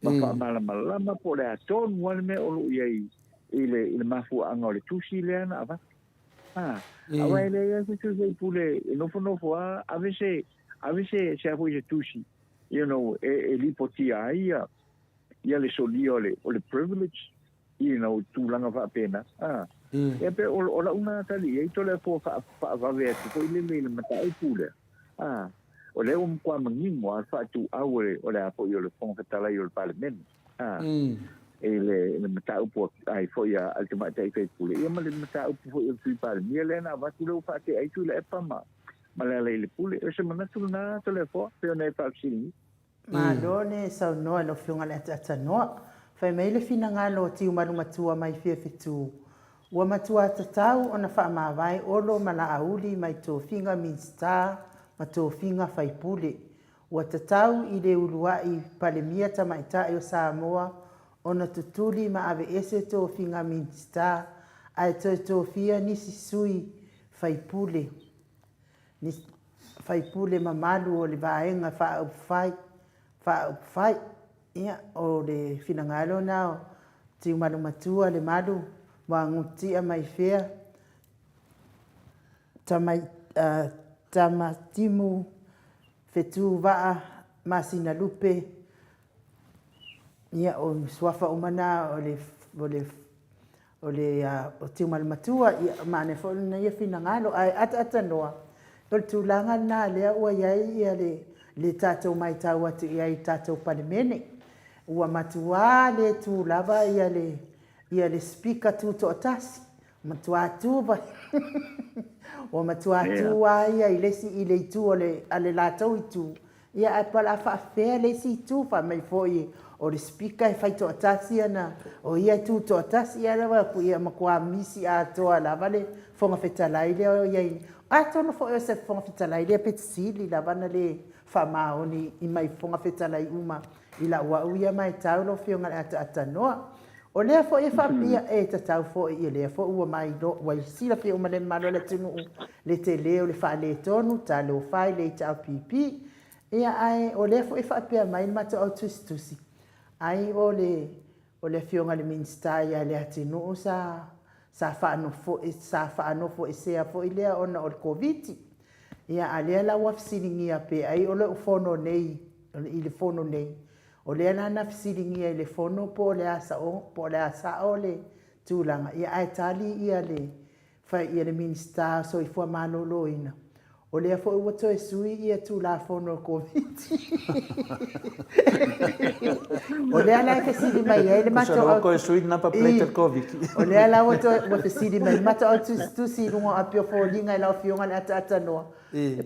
ma faamalamalama po o le a tonu lava le mea o lo o i ai i le, i le mafuaaga o le tusi lea na avatu. A, aua e leai lava se tusi e pule e nofonofo lava, ave se, ave se, se a foi se tusi, you know, e, e lipotia ai ia, ia le solia o le, o le privilege, you know, tulaga faapena. A, ia pe o, o lau na tali i ai Toleafoa faa, faavave atu foi lele i le mataupu lea. A, o lea ua matua manino lava le faatuau o le, o le a foi o le Fofoga Fetalai o le Palemene. A, i le, le mataupu ai foi a, a le tamaitai faipule, ia ma le mataupu foi o le Sui Palemia lea na avatu lea ua faatea ai Tuilaepa ma, ma Lealailepule. O se manatu lena Toleafoa, pei ona e faafesiligia. Malo le saunoa i lau Afioga i le Ataatanoa. Fai mai le finagalo o Tiumalumatua mai Fiafetu, ua matua tatau ona faamavae Olo ma Laauli mai tofiga Minisita ma tofiga faipule. Ua tatau i le uluai Palemia Tamaitai o Samoa ona tutuli ma aveese tofiga Minisita ae toe tofia nisi sui faipule, faipule mamalu o le Vaega Faaupufai, Faaupufai. Ia, o le finagalo lena o Tiumalumatua Lemalu Muagututia mai fea Tamai, Tamatimu Fetu Vaa Masinalupe, ia o suafa uma na o le, o le, o le, o Tiumalumatua, ia manaia foi lona ia finagalo. Ae ataatanoa, o le tulaga lena lea ua i ai ia le, le tatou matau atu i ai i le tatou Palemene. Ua matuā le tu lava ia le, ia le Speaker tutoatasi. Matua tu vai. Ua matua tu lava ia i le isi i le itu o le a le latou itu. Ia ae po o le a faafefea le isi itu fai mai foi o le Speaker e fai toatasi ana o ia e tu toatasi ia lava ku ia matua misi atoa lava le Fofoga Fetalai lea o i ai. Atonu foi o se Fofoga Fetalai lea pito sili lava ona le faamaoni i mai Fofoga Fetalai uma i lau au ia matau lau Afioga i le Ataatanoa. O lea foi e faapea e tatau foi ia lea foi ua mailoa, ua silafia uma le mamalu o le atunuu le tele o le faaletonu, talofa e le HRPP. Ia ae o lea foi e faapea mai le matou au tusitusi, ai o le o le afioga i le Minisita ia Leatinuu sa sa faanofo sa faanofoesea foi lea ona o le Koviti. Ia a lea la ua fesiligia pe ai o le fono nei i le fono nei O lea la na fesiligia i le fono po o le a sao, po o le a sao le tulaga, ia ae tali ia le, fai ia le Minisita o Soifua Maloloina, o lea foi ua toe sui ia Tulafono o le Koviti. O lea la e fesili mai ai le matou au... Toe sui le number plate o le Koviti. O lea la ua toe, ua fesili mai le matou au tusitusi i luga o api o foliga i lau Afioga i le Ataatanoa,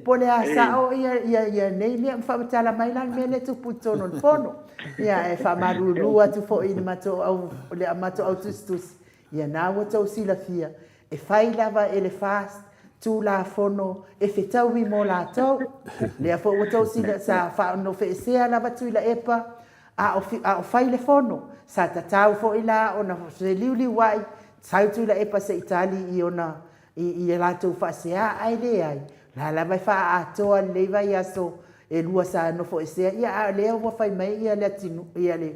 Po o le a sao ia nei mea, faamatala mai la le mea lea e tupu i totonu o le fono. Ia, e faamalulu atu foi i le matou au, le matou au tusitusi, ia na ua outou silafia, e fai lava e le FAST Tulafono e fetaui mo latou. Lea foi ua outou silafia, sa faanofeesea lava Tuilaepa a o, a o fai le fono. Sa tatau foi la ona feliuliuai, sau Tuilaepa se i tali i ona i a latou faasea, ae leai, o la lava e faaatoa lelei vaiaso e lua sa nofoesea, ia a o lea ua fai mai ia Leatinuu, ia le,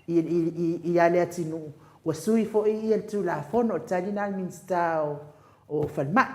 i, i, i, ia Leatinuu, ua sui foi ia le Tulafono, o le tali lena a le Minisita o, o Falemai.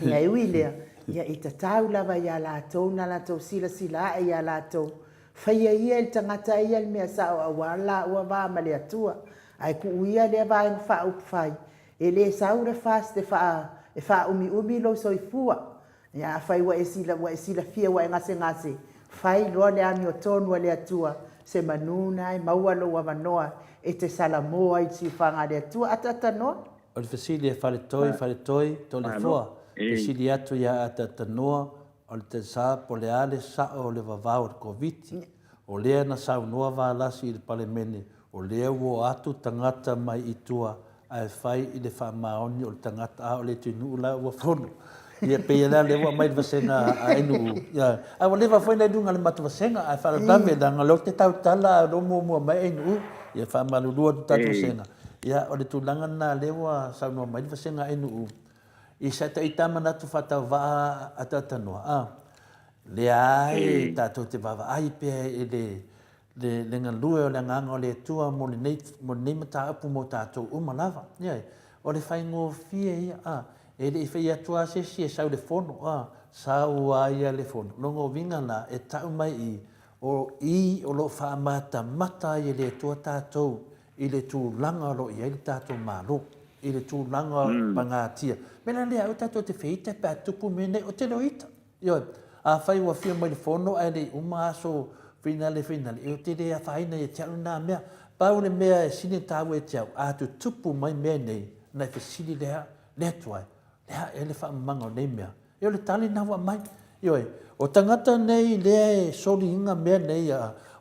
Ia e ui i lea, ia e tatau lava ia latou na latou silasila ae ia latou, faia ia e le tagata ia le mea sao aua le laua va ma le Atua, ae tuu ia lea vaega faaupufai E le sau le fast e faa e faaumiumi lou soifua. Ia afai ua e sila ua e silafia ua e gasegase, fai loa le amiotonu a le Atua Se manu na e maua lou avanoa e te salamo ai i le siufaga a le Atua. Ataata noa. O le fesili e Faletoi, Faletoi, Toleafoa, fesili atu ia Ataatanoa, o le Tsa po le a le sao o le vavao o le Koviti? O lea na saunoa Valasi i le Palemene, o lea ua o atu tagata mai i tua ae fai i le faamaoni o le tagata, a o le atunuu la ua fono. Ia pei la lea ua aumai le vasega a NUU. Ia, ae ua leva foi na i luga o le matou vasega, ae faalavelave leaga o lea ou te tautala a o lea ua muamua mai NUU. Ia faamalulu atu i le tatou vasega. Ia o le tulaga lena lea ua saunoa mai le vasega a NUU i sa ita manatu faatauvaa a talatalanoa, a, leai tatou te vaavaai pea i le le, le galue o le Agaga o le Atua mo lenei, mo lenei mataupu mo tatou uma lava. Ioe. O le faigofie ia, a, e le i fai atu lava se isi e sau i le fono, a, sau lava ia le fono. Lona uiga la, e tau mai i, o i o lo o faamatamata ai e le Atua tatou i le tulaga o lo o i ai le tatou Malo, i le tulaga pagatia. O le mea la lea, aua tatou te feita pe a tupu mea nei, o tele o ita. Ioe, afai ua afio mai le fono ae le i uma aso finale finale, ou te le afaina ia te au lena mea. Pau le mea e sili ona taua ia te au, a tutupu mai mea nei, ona e fesili lea, le Atua e, le a ea le faamamaga o nei mea? Ia o le tali lena ua aumai. Ioe, o tagata nei lea e soliina mea nei,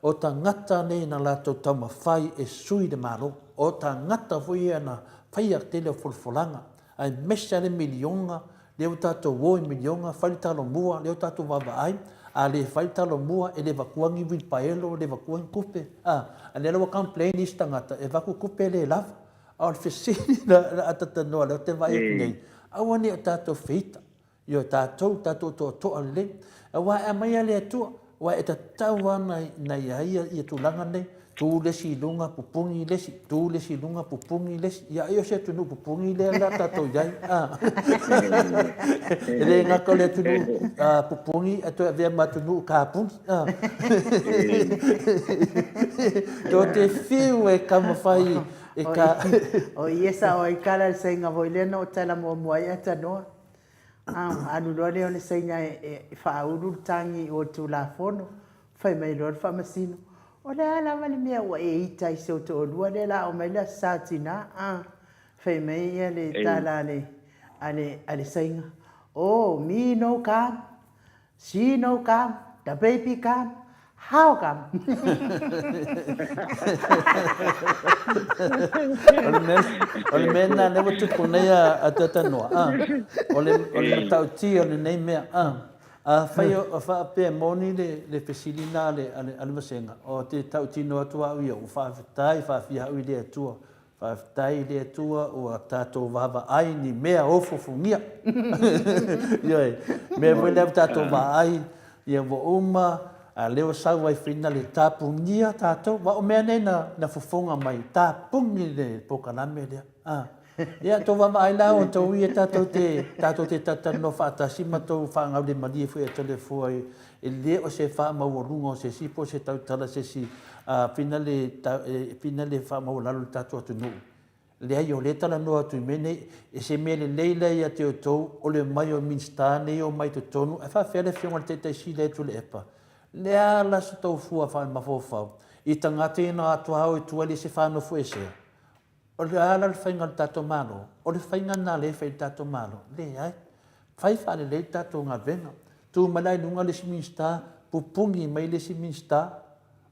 o tagata nei na latou taumafai e sui le Malo. O tagata foi ia na faia tele o folafolaga, aemaise lava le miliona Lea ua tatou o i miliona, fai le talomua, lea ua tatou vaavaai, a le fai le talomua, e le avatua ni uilipaelo, e le avatua ni tupe, a, a lea la ua complain isi tagata, e avatu tupe e le lava. A o le fesili la a talanoa lea ou te vaai atu nei, aua ne i o tatou feita, ioe, tatou, tatou toatoa lelei. Aua e aumai lava e le Atua, Aua e tatau lava ona i ai ia tulaga nei, tu le isi i luga, pupuni le isi, tu le isi i luga, pupuni le isi. Ia ai o se atunuu pupuni lea la tatou i ai. E le gata o le atunuu pupuni, ae toe avea ma atunuu kapuni. Tou te fiu e taumafai e ka... O i e sao ai kala le saiga foi lea na ou tala muamua ai Atanoa. Alu loa lea o le saina e faaulu le tagi i o i le Tulafono, fai mai loa le Faamasino, O le a lava le mea ua e ita ai i si ou toalua lea o le a oo mai le Aso Sa Tina? A, fai mai ia le tala a le, a le, a le saina, Oh, me no come, she no come, the baby come, How come? O le mea lena lea ua tupu nei a Tuatanoa, a, o le, o le matautia o lenei mea, a, afai o faapea e moni le, le fesili lena a le, a le, a le vasega, ou te tautino atu au ia, ua faafetai faafia au i le Atua Faafetai i le Atua ua tatou vaavaai ni mea ofofogia. Ioe, mea foi lea ua tatou vaai, ia ua uma, a lea ua sau ai finale tapunia tatou. Aua o mea nei na, na fofoga mai, tapuni le polokalame lea. A, ia tou vaavaai la outou ia tatou te, tatou te talatalanoa faatasi ma tou faagaulemalie foi e Toleafoa i, E le o se faamaualuga o se isi po o se tautala se isi finale, finale faamaualalo i le tatou atunuu. Leai, o lea e talanoa atu i mea nei, e se mea lelei lea ia te outou o le omai o Minisita nei e omai i totonu, ae faapefea le Afioga i le Taitai Sili Tuilaepa? Le a la se tou fua faamafaufau i tagata ia na o atu lava o i tua e le se faanofoesea? O le a la le faiga o le tatou Malo? O le faiga lena lea e fai e le tatou Malo? Leai. Fai faalelei le tatou galuega. Tu mai la i luga le isi Minisita, pupuni mai le isi Minisita.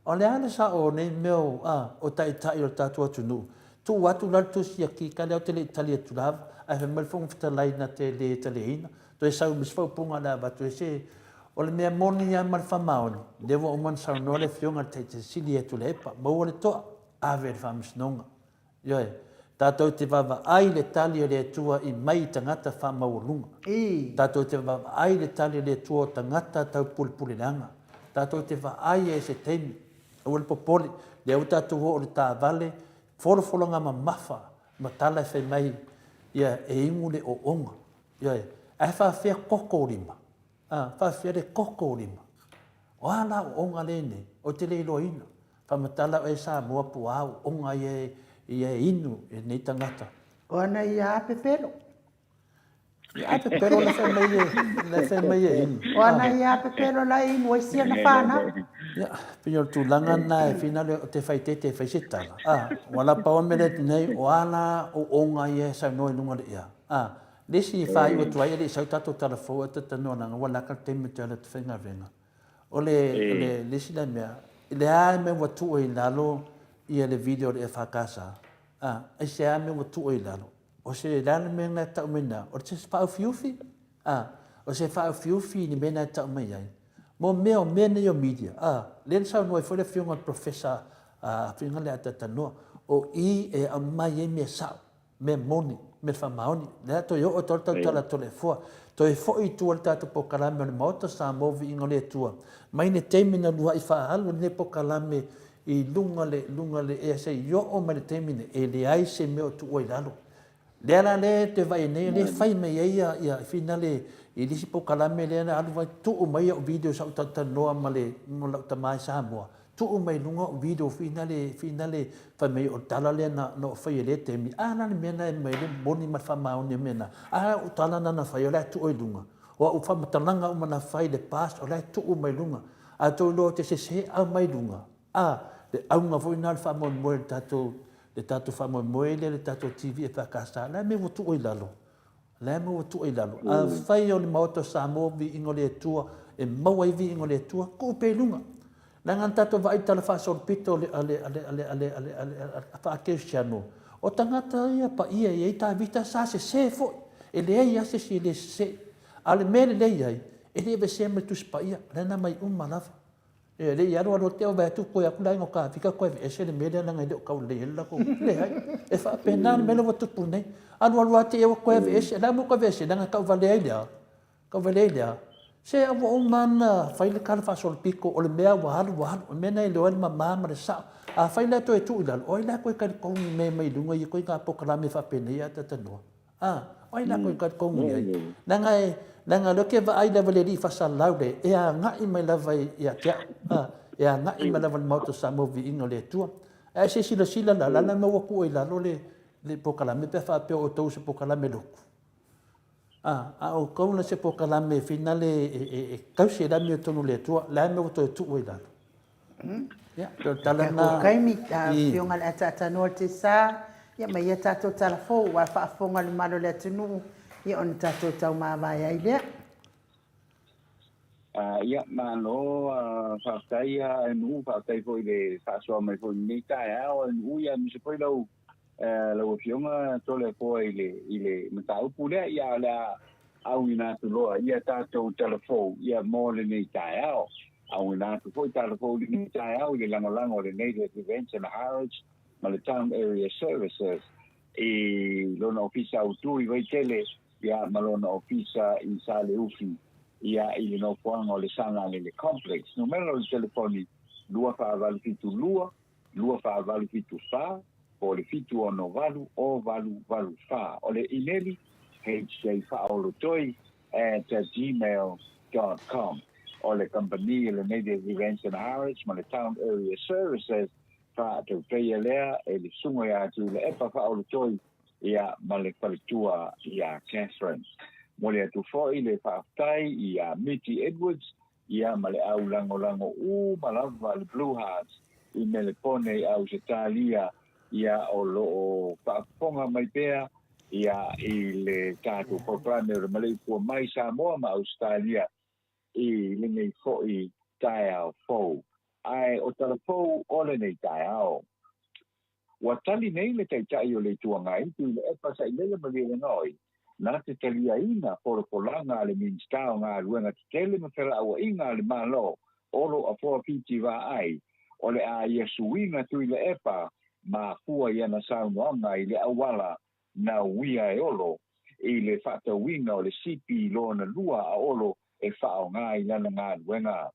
O le a le sao o nei mea o, a, o taitai o le tatou atunuu? Tuu atu la le tusi ia Kika lea ou te le i tali atu lava, ae fai mai le Fofoga Fetalai na te le taliaina. Toe sau ma isi faaupuga o le a avatu ai se... O le mea moni lava ma le faamaoni, lea ua uma ona saunoa le Afioga i le Taitai Sili ia Tuilaepa, maua le toa. Ave i le faamasinoga. Ioe. Tatou te vaavaai i le tali a le Atua i mai i tagata faamaualuga. Tatou te vaavaai i le tali a le Atua o tagata taupulepule leaga. Tatou te vaai ai i se taimi. Aua le popole. Lea ua tatou oo i le taavale, folafolaga mamafa ma tala e fai mai, ia, e inu le ooga. Ioe. Ae faafefea koko o lima? A, faafefea le koko o lima? O a la ooga lenei, ou te le iloaina. Faamatala oe Samoa po o a ooga ia ia e inu e lenei tagata. O ana ia a pepelo. Ia a pepelo la fai mai e, la fai mai e inu. O ana ia a pepelo la e inu ai siana whanau. Ia, pei o le tulaga lena e finale o te faaeteete e fai se tala, a, ua la pau mea lea nei, o a la ooooga ia e saunoa i luga o le ea. A, le isi e faaiu atu ai e le i sau tatou tala fou ae talanoa leaga ua laka le taimi ou te alu atu faigaluega. O le, o le, le isi la mea, le a le mea ua tuu ai i lalo ia le video o le EFKS, a, aisea mea ua tuu ai i lalo? O se, le a le mea na e tau mai na, o se faaufiufi, a, o se faaufiufi i le mea na e tau mai ai. Mo mea o mea nei o media, a, lea na saunoa ai foi le afioga i le Professor a afioga lea a Tatanoa, o i e aumai ai mea sao, mea moni, mea faamaoni. Lea toe oo atu ai le tautala a Toleafoa, toe foi i tua le tatou polokalame o le Maota Samoa Viiga o le Atua, mai le taimi na lua'i faaalu lenei polokalame i luga le luga le ea seia oo mai le taimi nei, e leai se mea o tuua i lalo. Lea la lea e te vaai nei, lea e fai mai ai ia, ia finale i le isi polokalame lea na alu ai, tuu mai au video sa ou talatalanoa ma le, ma lau tama i Samoa, tuu mai luga au video finale, finale fai mai o le tala lea na, na ou faia i lea taimi, a la le mea na e mai le moni ma le faamaoni o mea na, a au tala na na fai o la e tuu i luga, o au faamatalaga uma na fai i le past o la e tuu mai luga, a tou iloa ou te sese aumai luga, a, le auga foi lena o le faamoemoe o le tatou le tatou faamoemoe lea le tatou TV EFKS, la e mea ua tuu i lalo, la e mea ua tuu i lalo. Afai o le Maota o Samoa viiga o le Atua, e maua ai viiga o le Atua, tuu pea i luga. Leaga na tatou vaai i tala faasolopito a le, a le, a le, a le, a le, a le, a le, a faakerisiano, o tagata ia paia e i ai Tavita sa sese foi, e leai lava se isi e le sese. A o le mea lelei ai, e le aveesea ma le Tusi Paia, o la e na aumai uma lava. E le i alu alu te vaai atu koe atu le aiga o Kavika koe aveese le mea lea leaga e le o taulelei ai le latou. Leai, e faapena le mea lea ua tupu nei. Alu alu lava te i ua toe aveese. O le a mea ua toe aveese? Leaga e tauvalea ai le a? Tauvalea ai le a? Se a ua uma lava ona fai le tala faasolopito o le mea ua alu ua alu. O le mea lena e iloa ai le mama ma le sao. Afai la e toe tuu i lalo, o ai la e toe talitonu i mea mai luga ia ituaiga polokalame faapenei a talanoa? A, o ai la koe talitonu i ai? Leaga e, leaga o lea ou te vaai lava i le alii faasalalau lea, e agai mai lava ia te au, a, e agai mai lava i le Maota o Samoa Viiga o le Atua. Ae se i silasila la, la le mea ua tuu ai i lalo le, le polokalame pe a faapea o outou o se polokalame lotu. A, a o outou la se polokalame finale e, e, e tausi ai le amiotonu i le Atua, le a le mea ua toe tuu ai i lalo? Ia, pei o le tala lena. Tatou taimi, Afioga i le Ataatanoa o le Tesa, ia ma ia tatou tala fou aua faafofoga le mamalu o le atunuu, ia ona tatou taumavae ai lea. Ia, malo, faafetai Nu'u, faafetai foi i le faasoa mai foi i lenei taeao Nu'u, ia aemaise foi lau lau Afioga Toleafoa i le i le mataupu lea, ia o le a auina atu loa ia tatou tala fou ia mo lenei taeao. Auina atu foi tala fou i lenei taeao i le lagolago a le Native Events and Harrods ma le Town Area Services i lona ofisa autu i Vaitele ia ma lona ofisa i Saleufi ia i le nofoaga o le Sagalele Complex. Numera o le telefoni 2872 2874 po o le 768 0884. O le imeli, hjfaaolotoi at gmail dot com. O le kamupani o le Native Events and Harrods ma le Town Area Services faatauteia lea e le Susuga ia Tuilaepa Faaolotoi ia ma le faletua ia Catherine. Momoli atu foi le faafetai ia Miti Edwards ia ma le au lagolago uma lava a le Blue Hearts i Melepone i Ausetalia ia o lo o faafofoga mai pea ia i le tatou polokalame o le Maleifua mai Samoa ma Ausetalia i lenei foi taeao fou. Ae o tala fou o lenei taeao. Ua tali nei le Taitai o le Itu Agai, Tuilaepa Sailele Malielegaoi, na te taliaina folafolaga a le Minisita o Galuega Tetele ma Felauaiga a le Malo, Olo Afoa Fiti Vaai, o le a ia suiga Tuilaepa mafua i ana saunoaga i le auala na uia e Olo i le faatauina o le sipi lona lua a Olo e faaaoga i lana galuega.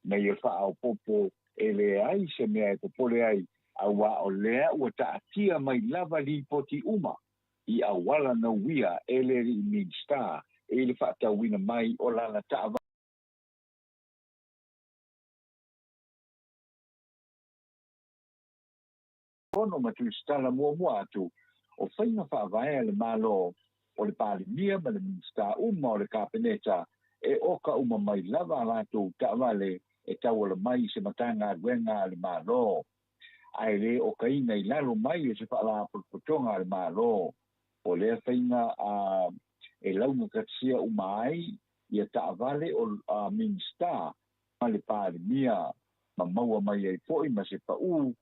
Na ia faaopoopo e leai se mea e popole ai, auā o lea ua taatia mai lava lipoti uma i auala na uia e le alii Minisita i le faatauina mai o lana taavale. Fono ma Tusitala muamua atu o faiga faavae a le Malo, o le Palemia ma le Minisita uma o le Kapeneta e oka uma mai lava a latou taavale e tauala mai i se Matagaluega a le Malo, ae le okaina i lalo mai o se Faalapotopotoga a le Malo. O lea faiga a e laugatasia uma ai ia taavale o a Minisita ma le Palemia ma maua mai ai foi ma se pau.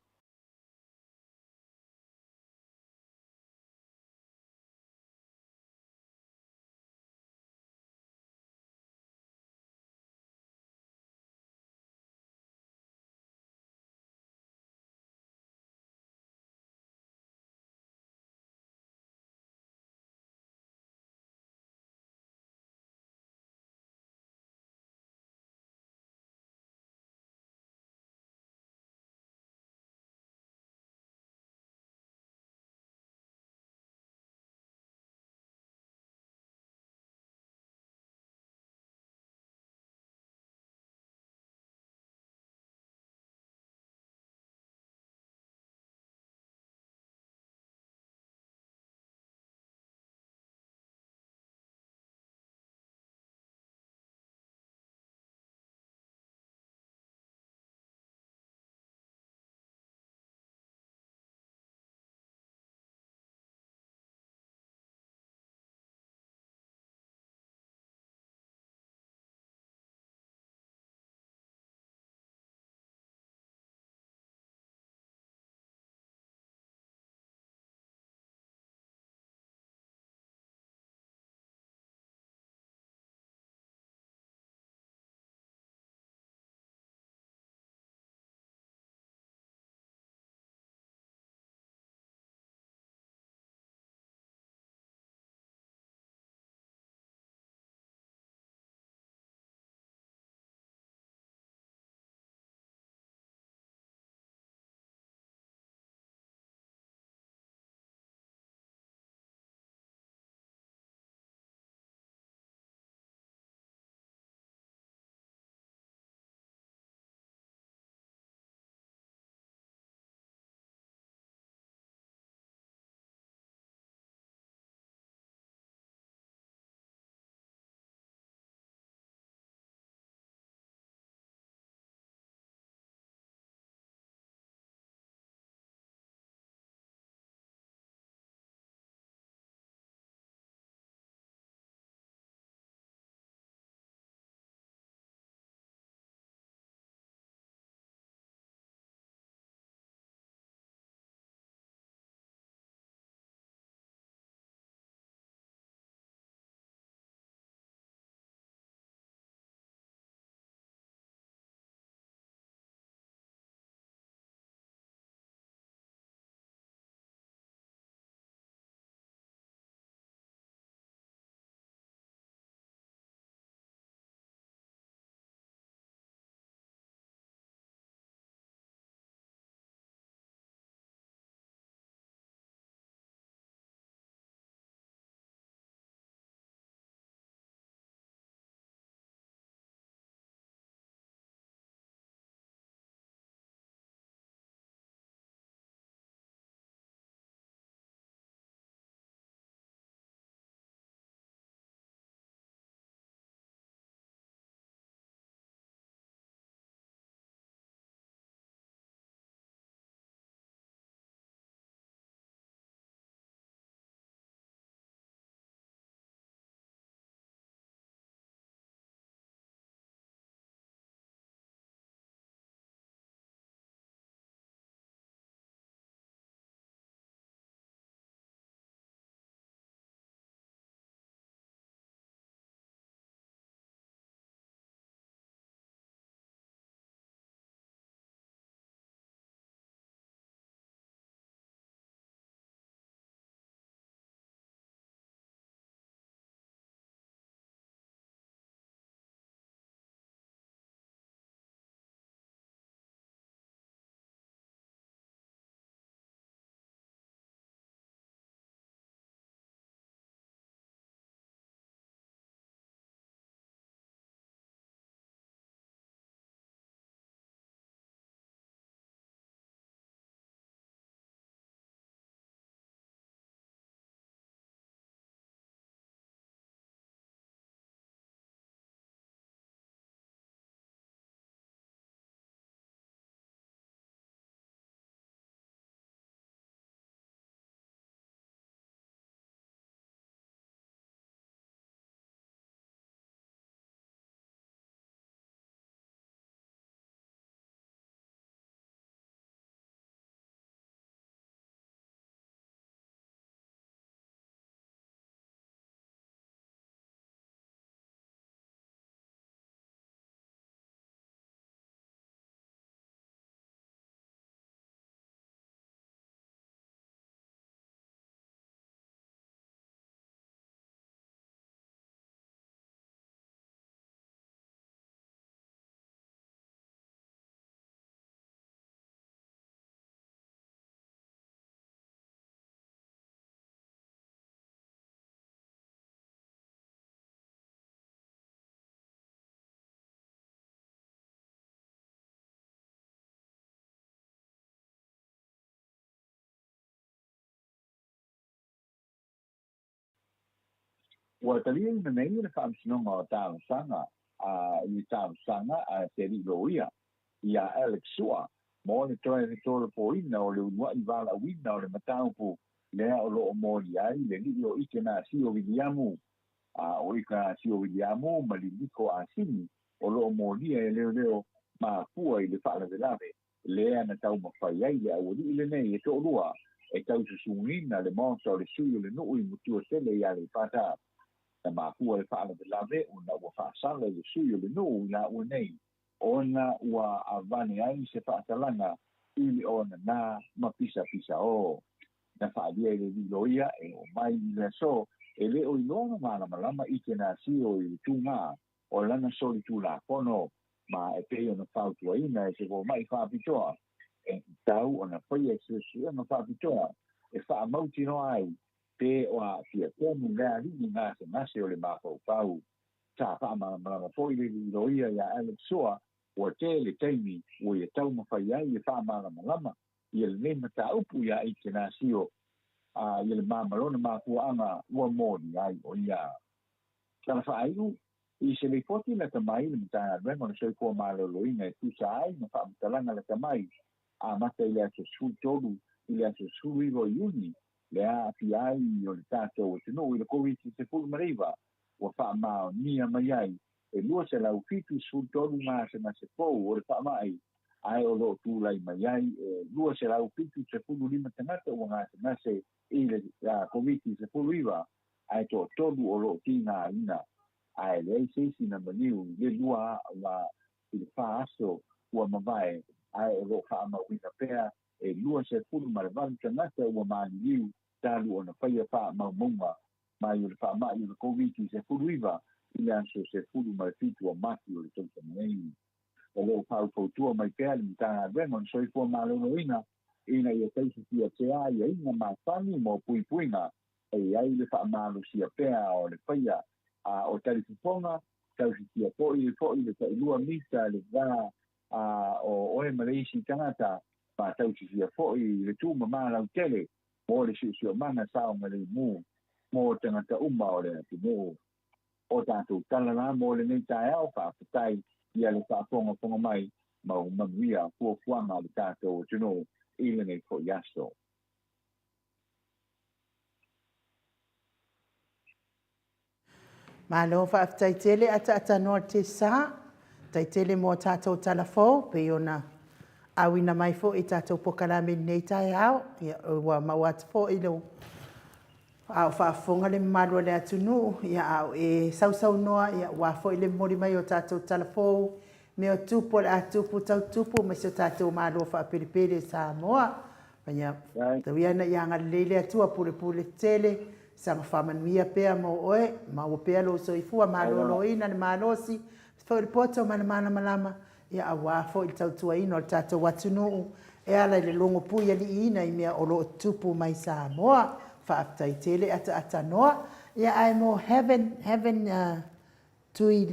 Ua taliaina nei e le Faamasinoga o Talosaga a i le talosaga a se alii loia, ia Alex Sua, mo le toe tolopoina o le uluai valaauina o le mataupu lea o lo o molia ai le alii o Ikenasio Viliamu, a o Ikenasio Viliamu ma Liliko Asini o lo o molia e leoleo mafua i le faalavelave lea na taumafai ai le aualii lenei e toalua e taususuina le maota o le sui o le nuu i Mutiatele i Aleipata. Na mafua le faalavelave ona ua faasala i le sui o le nuu i laua nei ona ua avane ai se faatalaga i le onana ma pisapisao. Na faaalia e le alii loia e oo mai i le aso e le o iloa ona malamalama Ikenasio i le tugā o lana solitulafono ma e pei ona fautuaina e se fomai faapitoa e tatau ona faia se suesuega faapitoa e faamautinoa ai pe o aafia tonu le alii gasegase o le mafaufau. Sa faamalamalama foi le alii loia ia Alex Sua ua tele taimi ua ia taumafai ai e faamalamalama ia lenei mataupu ia Ikenasio a ia le ma ma lona mafuaaga ua moli ai o ia. Tala faaiu, I se lipoti lata mai le Matagaluega o le Soifua Maloloina e tusa ai ma faamatalaga lata mai, amata i le aso 13 i le aso 19 o Iuni, le aafia ai o le tatou atunuu i le Koviti-19, ua faamaonia mai ai e 273 gasegase fou o le faamai, ae o lo o tulai mai ai e 275 tagata ua gasegase i le Koviti-19, ae toatolu o lo o tigaina, ae leai se isi na maliu i le lua ma i le fa aso ua mavae, ae o lo o faamauina pea e 28 tagata ua maliliu talu ona faia faamaumauga mai o le faamai o le Koviti-19 i le aso 17 o Mati o le tausaga nei. O lo o faufautua mai pea le Matagaluega o le Soifua Maloloina ina ia tausisia pea aiaiga masani mo puipuiga e i ai le faamalosia pea o le faia a o talifofoga, tausisia foi foi le tailua mita le va a o oe ma le isi tagata, ma tausisia foi le tuumamā lautele mo le siosiomaga saogalemu mo tagata uma o le atunuu. O tatou tala la mo lenei taeao, faafetai ia le faafogafoga mai ma ua manuia fuafuaga a le tatou atunuu i lenei foi aso. Malo faafetai tele ataatanoa Tessa. Tai tele mo tatou tala fou pei ona auina mai foi i tatou pokalame i lenei taeao. Ia, ua maua atu foi lou a o faafofoga le mamalu o le atunuu, ia, a o e sausaunoa, ia, aua foi le momoli mai o tatou tala fou, mea o tupu o le a tupu tau tupu ma si o tatou Malo faapelepele Samoa. Ia, tau ia ina ia agalelei le Atua pulepule tele, saga faamanuia pea mo oe, maua pea lou soifua maloloina le malosi, foi le poto ma le malamalama, ia aua foi le tautuaina o le tatou atunuu e ala i le logo puialiiina i mea o lo o tupu mai Samoa. Faafetai tele ataatanoa. Ia ae mo Heaven, Heaven Tui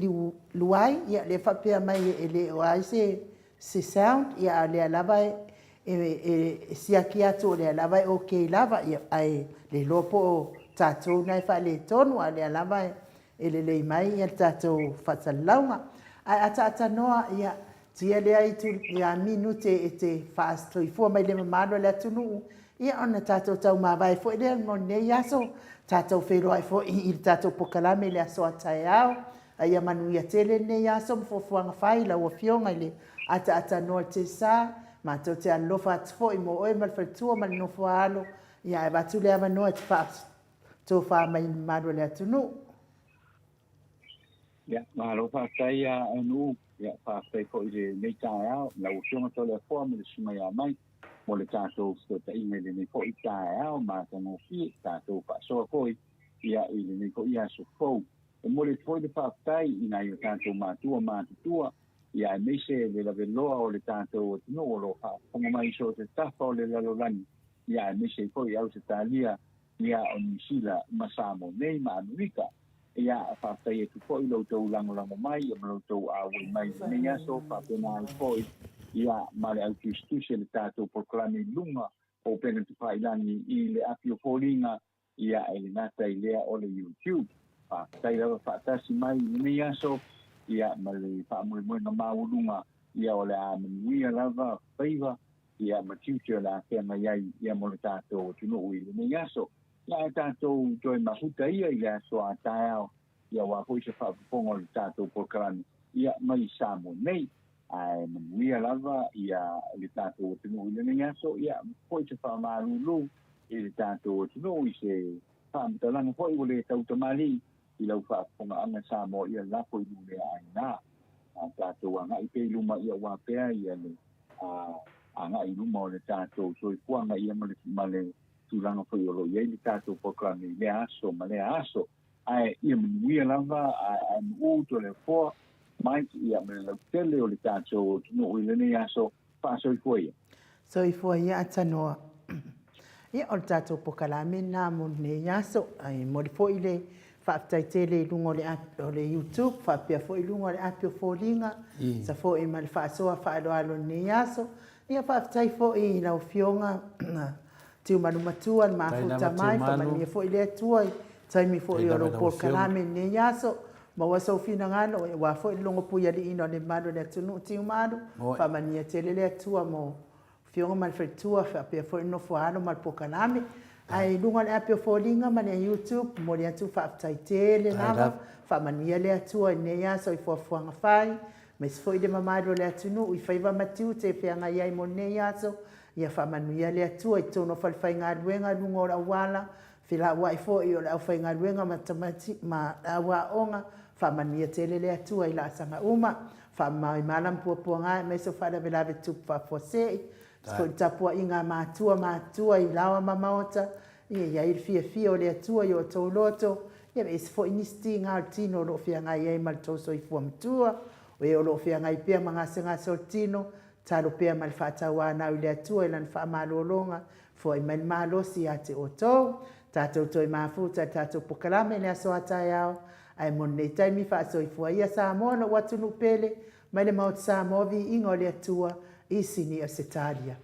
Luai, ia lea faapea mai e le o ai se se sound, ia a o lea lava e e siaki atu o lea lava e okay lava, ia ae le iloa po o tatou na e faaletonu, a o lea lava e e lelei mai ia le tatou faasalalauga. Ae ataatanoa, ia, tia lea itu ia minute e te faasoifua mai le mamalu o le atunuu, ia ona tatou taumavae foi lea mo lenei aso, tatou feiloai foi i le tatou pokalame i le aso a taeao. A ia manuia tele lenei aso ma fuafuaga fai lau Afioga i le ataatanoa Tessa, matou te alolofa atu foi mo oe ma le faletua ma le nofo a alo, ia ae avatu le avanoa e te faatofa mai i le mamalu o le atunuu. Ia, malo faafetai a Nuu. Ia, faafetai foi i lenei taeao, lau Afioga Toleafoa ma le Susuga ia Mai mo le tatou fesootaiga i lenei foi taeao matagofie, tatou faasoa foi ia i lenei foi aso fou. E momoli atu foi le faafetai i nai o tatou matua matutua, ia aemaise le laveloa o le tatou atunuu o lo o faafofoga mai i so o se tafa o le lalolagi, ia aemaise ai foi Ausetalia, ia o Niu Sila ma Samoa nei ma Amerika. Ia, faafetai atu foi i lo outou lagolago mai ma lo outou auai mai i lenei aso, faapena ai foi ia ma le autusitusi o le tatou polokalame i luga o upega tafailagi i le api o foliga, ia e le gata i lea o le YouTube. Faafetai lava faatasi mai i lenei aso, ia, ma le faamoemoega maualuga, ia, o le a manuia lava faiva, ia, ma tiute o le a feagai ai, ia, mo le tatou atunuu i lenei aso. Ia, ae tatou toe mafuta ia i le aso a taeao, ia, aua foi se faafofoga o le tatou polokalame, ia, mai Samoa nei. Ae manuia lava, ia, le tatou atunuu i lenei aso, ia, foi se faamalulu i le tatou atunuu i se faamatalaga foi ua le tautamalii i lau faafofogaaga Samoa, ia lafo i luma le aiga. A tatou agai pea i luma, ia aua pea ia le agai i luma o le tatou soifuaga, ia ma le tulaga foi o lo o i ai le tatou polokalame i lea aso ma lea aso. Ae ia manuia lava, ae mauu Toleafoa Mike, ia ma le lautele o le tatou atunuu i lenei aso. Faasoifua ia. Soifua ia Atanoa. Ia, o le tatou pokalame lena mo lenei aso. Ae momoli foi le faafetai tele i luga o le app, o le YouTube, faapea foi i luga o le app o Foliga, sa foi ma le faasoa faaaloalo i lenei aso. Ia, faafetai foi i lau Afioga Tiumalu Matua, le mafuta mai, faamanuia foi le Atua i taimi foi o lou polokalame i lenei aso. Maua sou finagalo, aua foi le logo puialiiina o le mamalu o le atunuu Tiumalu. Faamanuia tele le Atua mo Afioga ma le faletua, faapea foi le nofo a alo ma le polokalame. Ae i luga o le api o Foliga ma le YouTube, momoli atu faafetai tele lava. Faamanuia le Atua i lenei aso i fuafuaga fai, aemaise foi le mamalu o le atunuu i faiva ma tiute e feagai ai mo lenei aso. Ia faamanuia le Atua i totonu o falefaigaluega i luga o le auala, felauai foi o le aufaigaluega ma tamaiti ma le au aoga, faamanuia tele le Atua i laasaga uma. Faamamao i mala ma puapuaga aemaise o faalavelave tupu faafuasei, aemaise foi le tapuaiga a matua ma atua i laoa ma maota, ia i ai le fiafia o le Atua i o outou loto, ia aveese foi nisi tiga o le tino o lo o feagai ai ma le tou soifua matua, o e o lo o feagai pea ma gasegase o le tino, Tatalo pea ma le faatauanau i le Atua i Lana faamalologa, foai mai le malosi ia te outou. Tatou toe mafuta i le tatou pokalame i le aso a taeao, ae mo lenei taimi faasoifua ia Samoa lou atunuu pele, mai le Maota Samoa viiga o le Atua i Sini Ausetalia.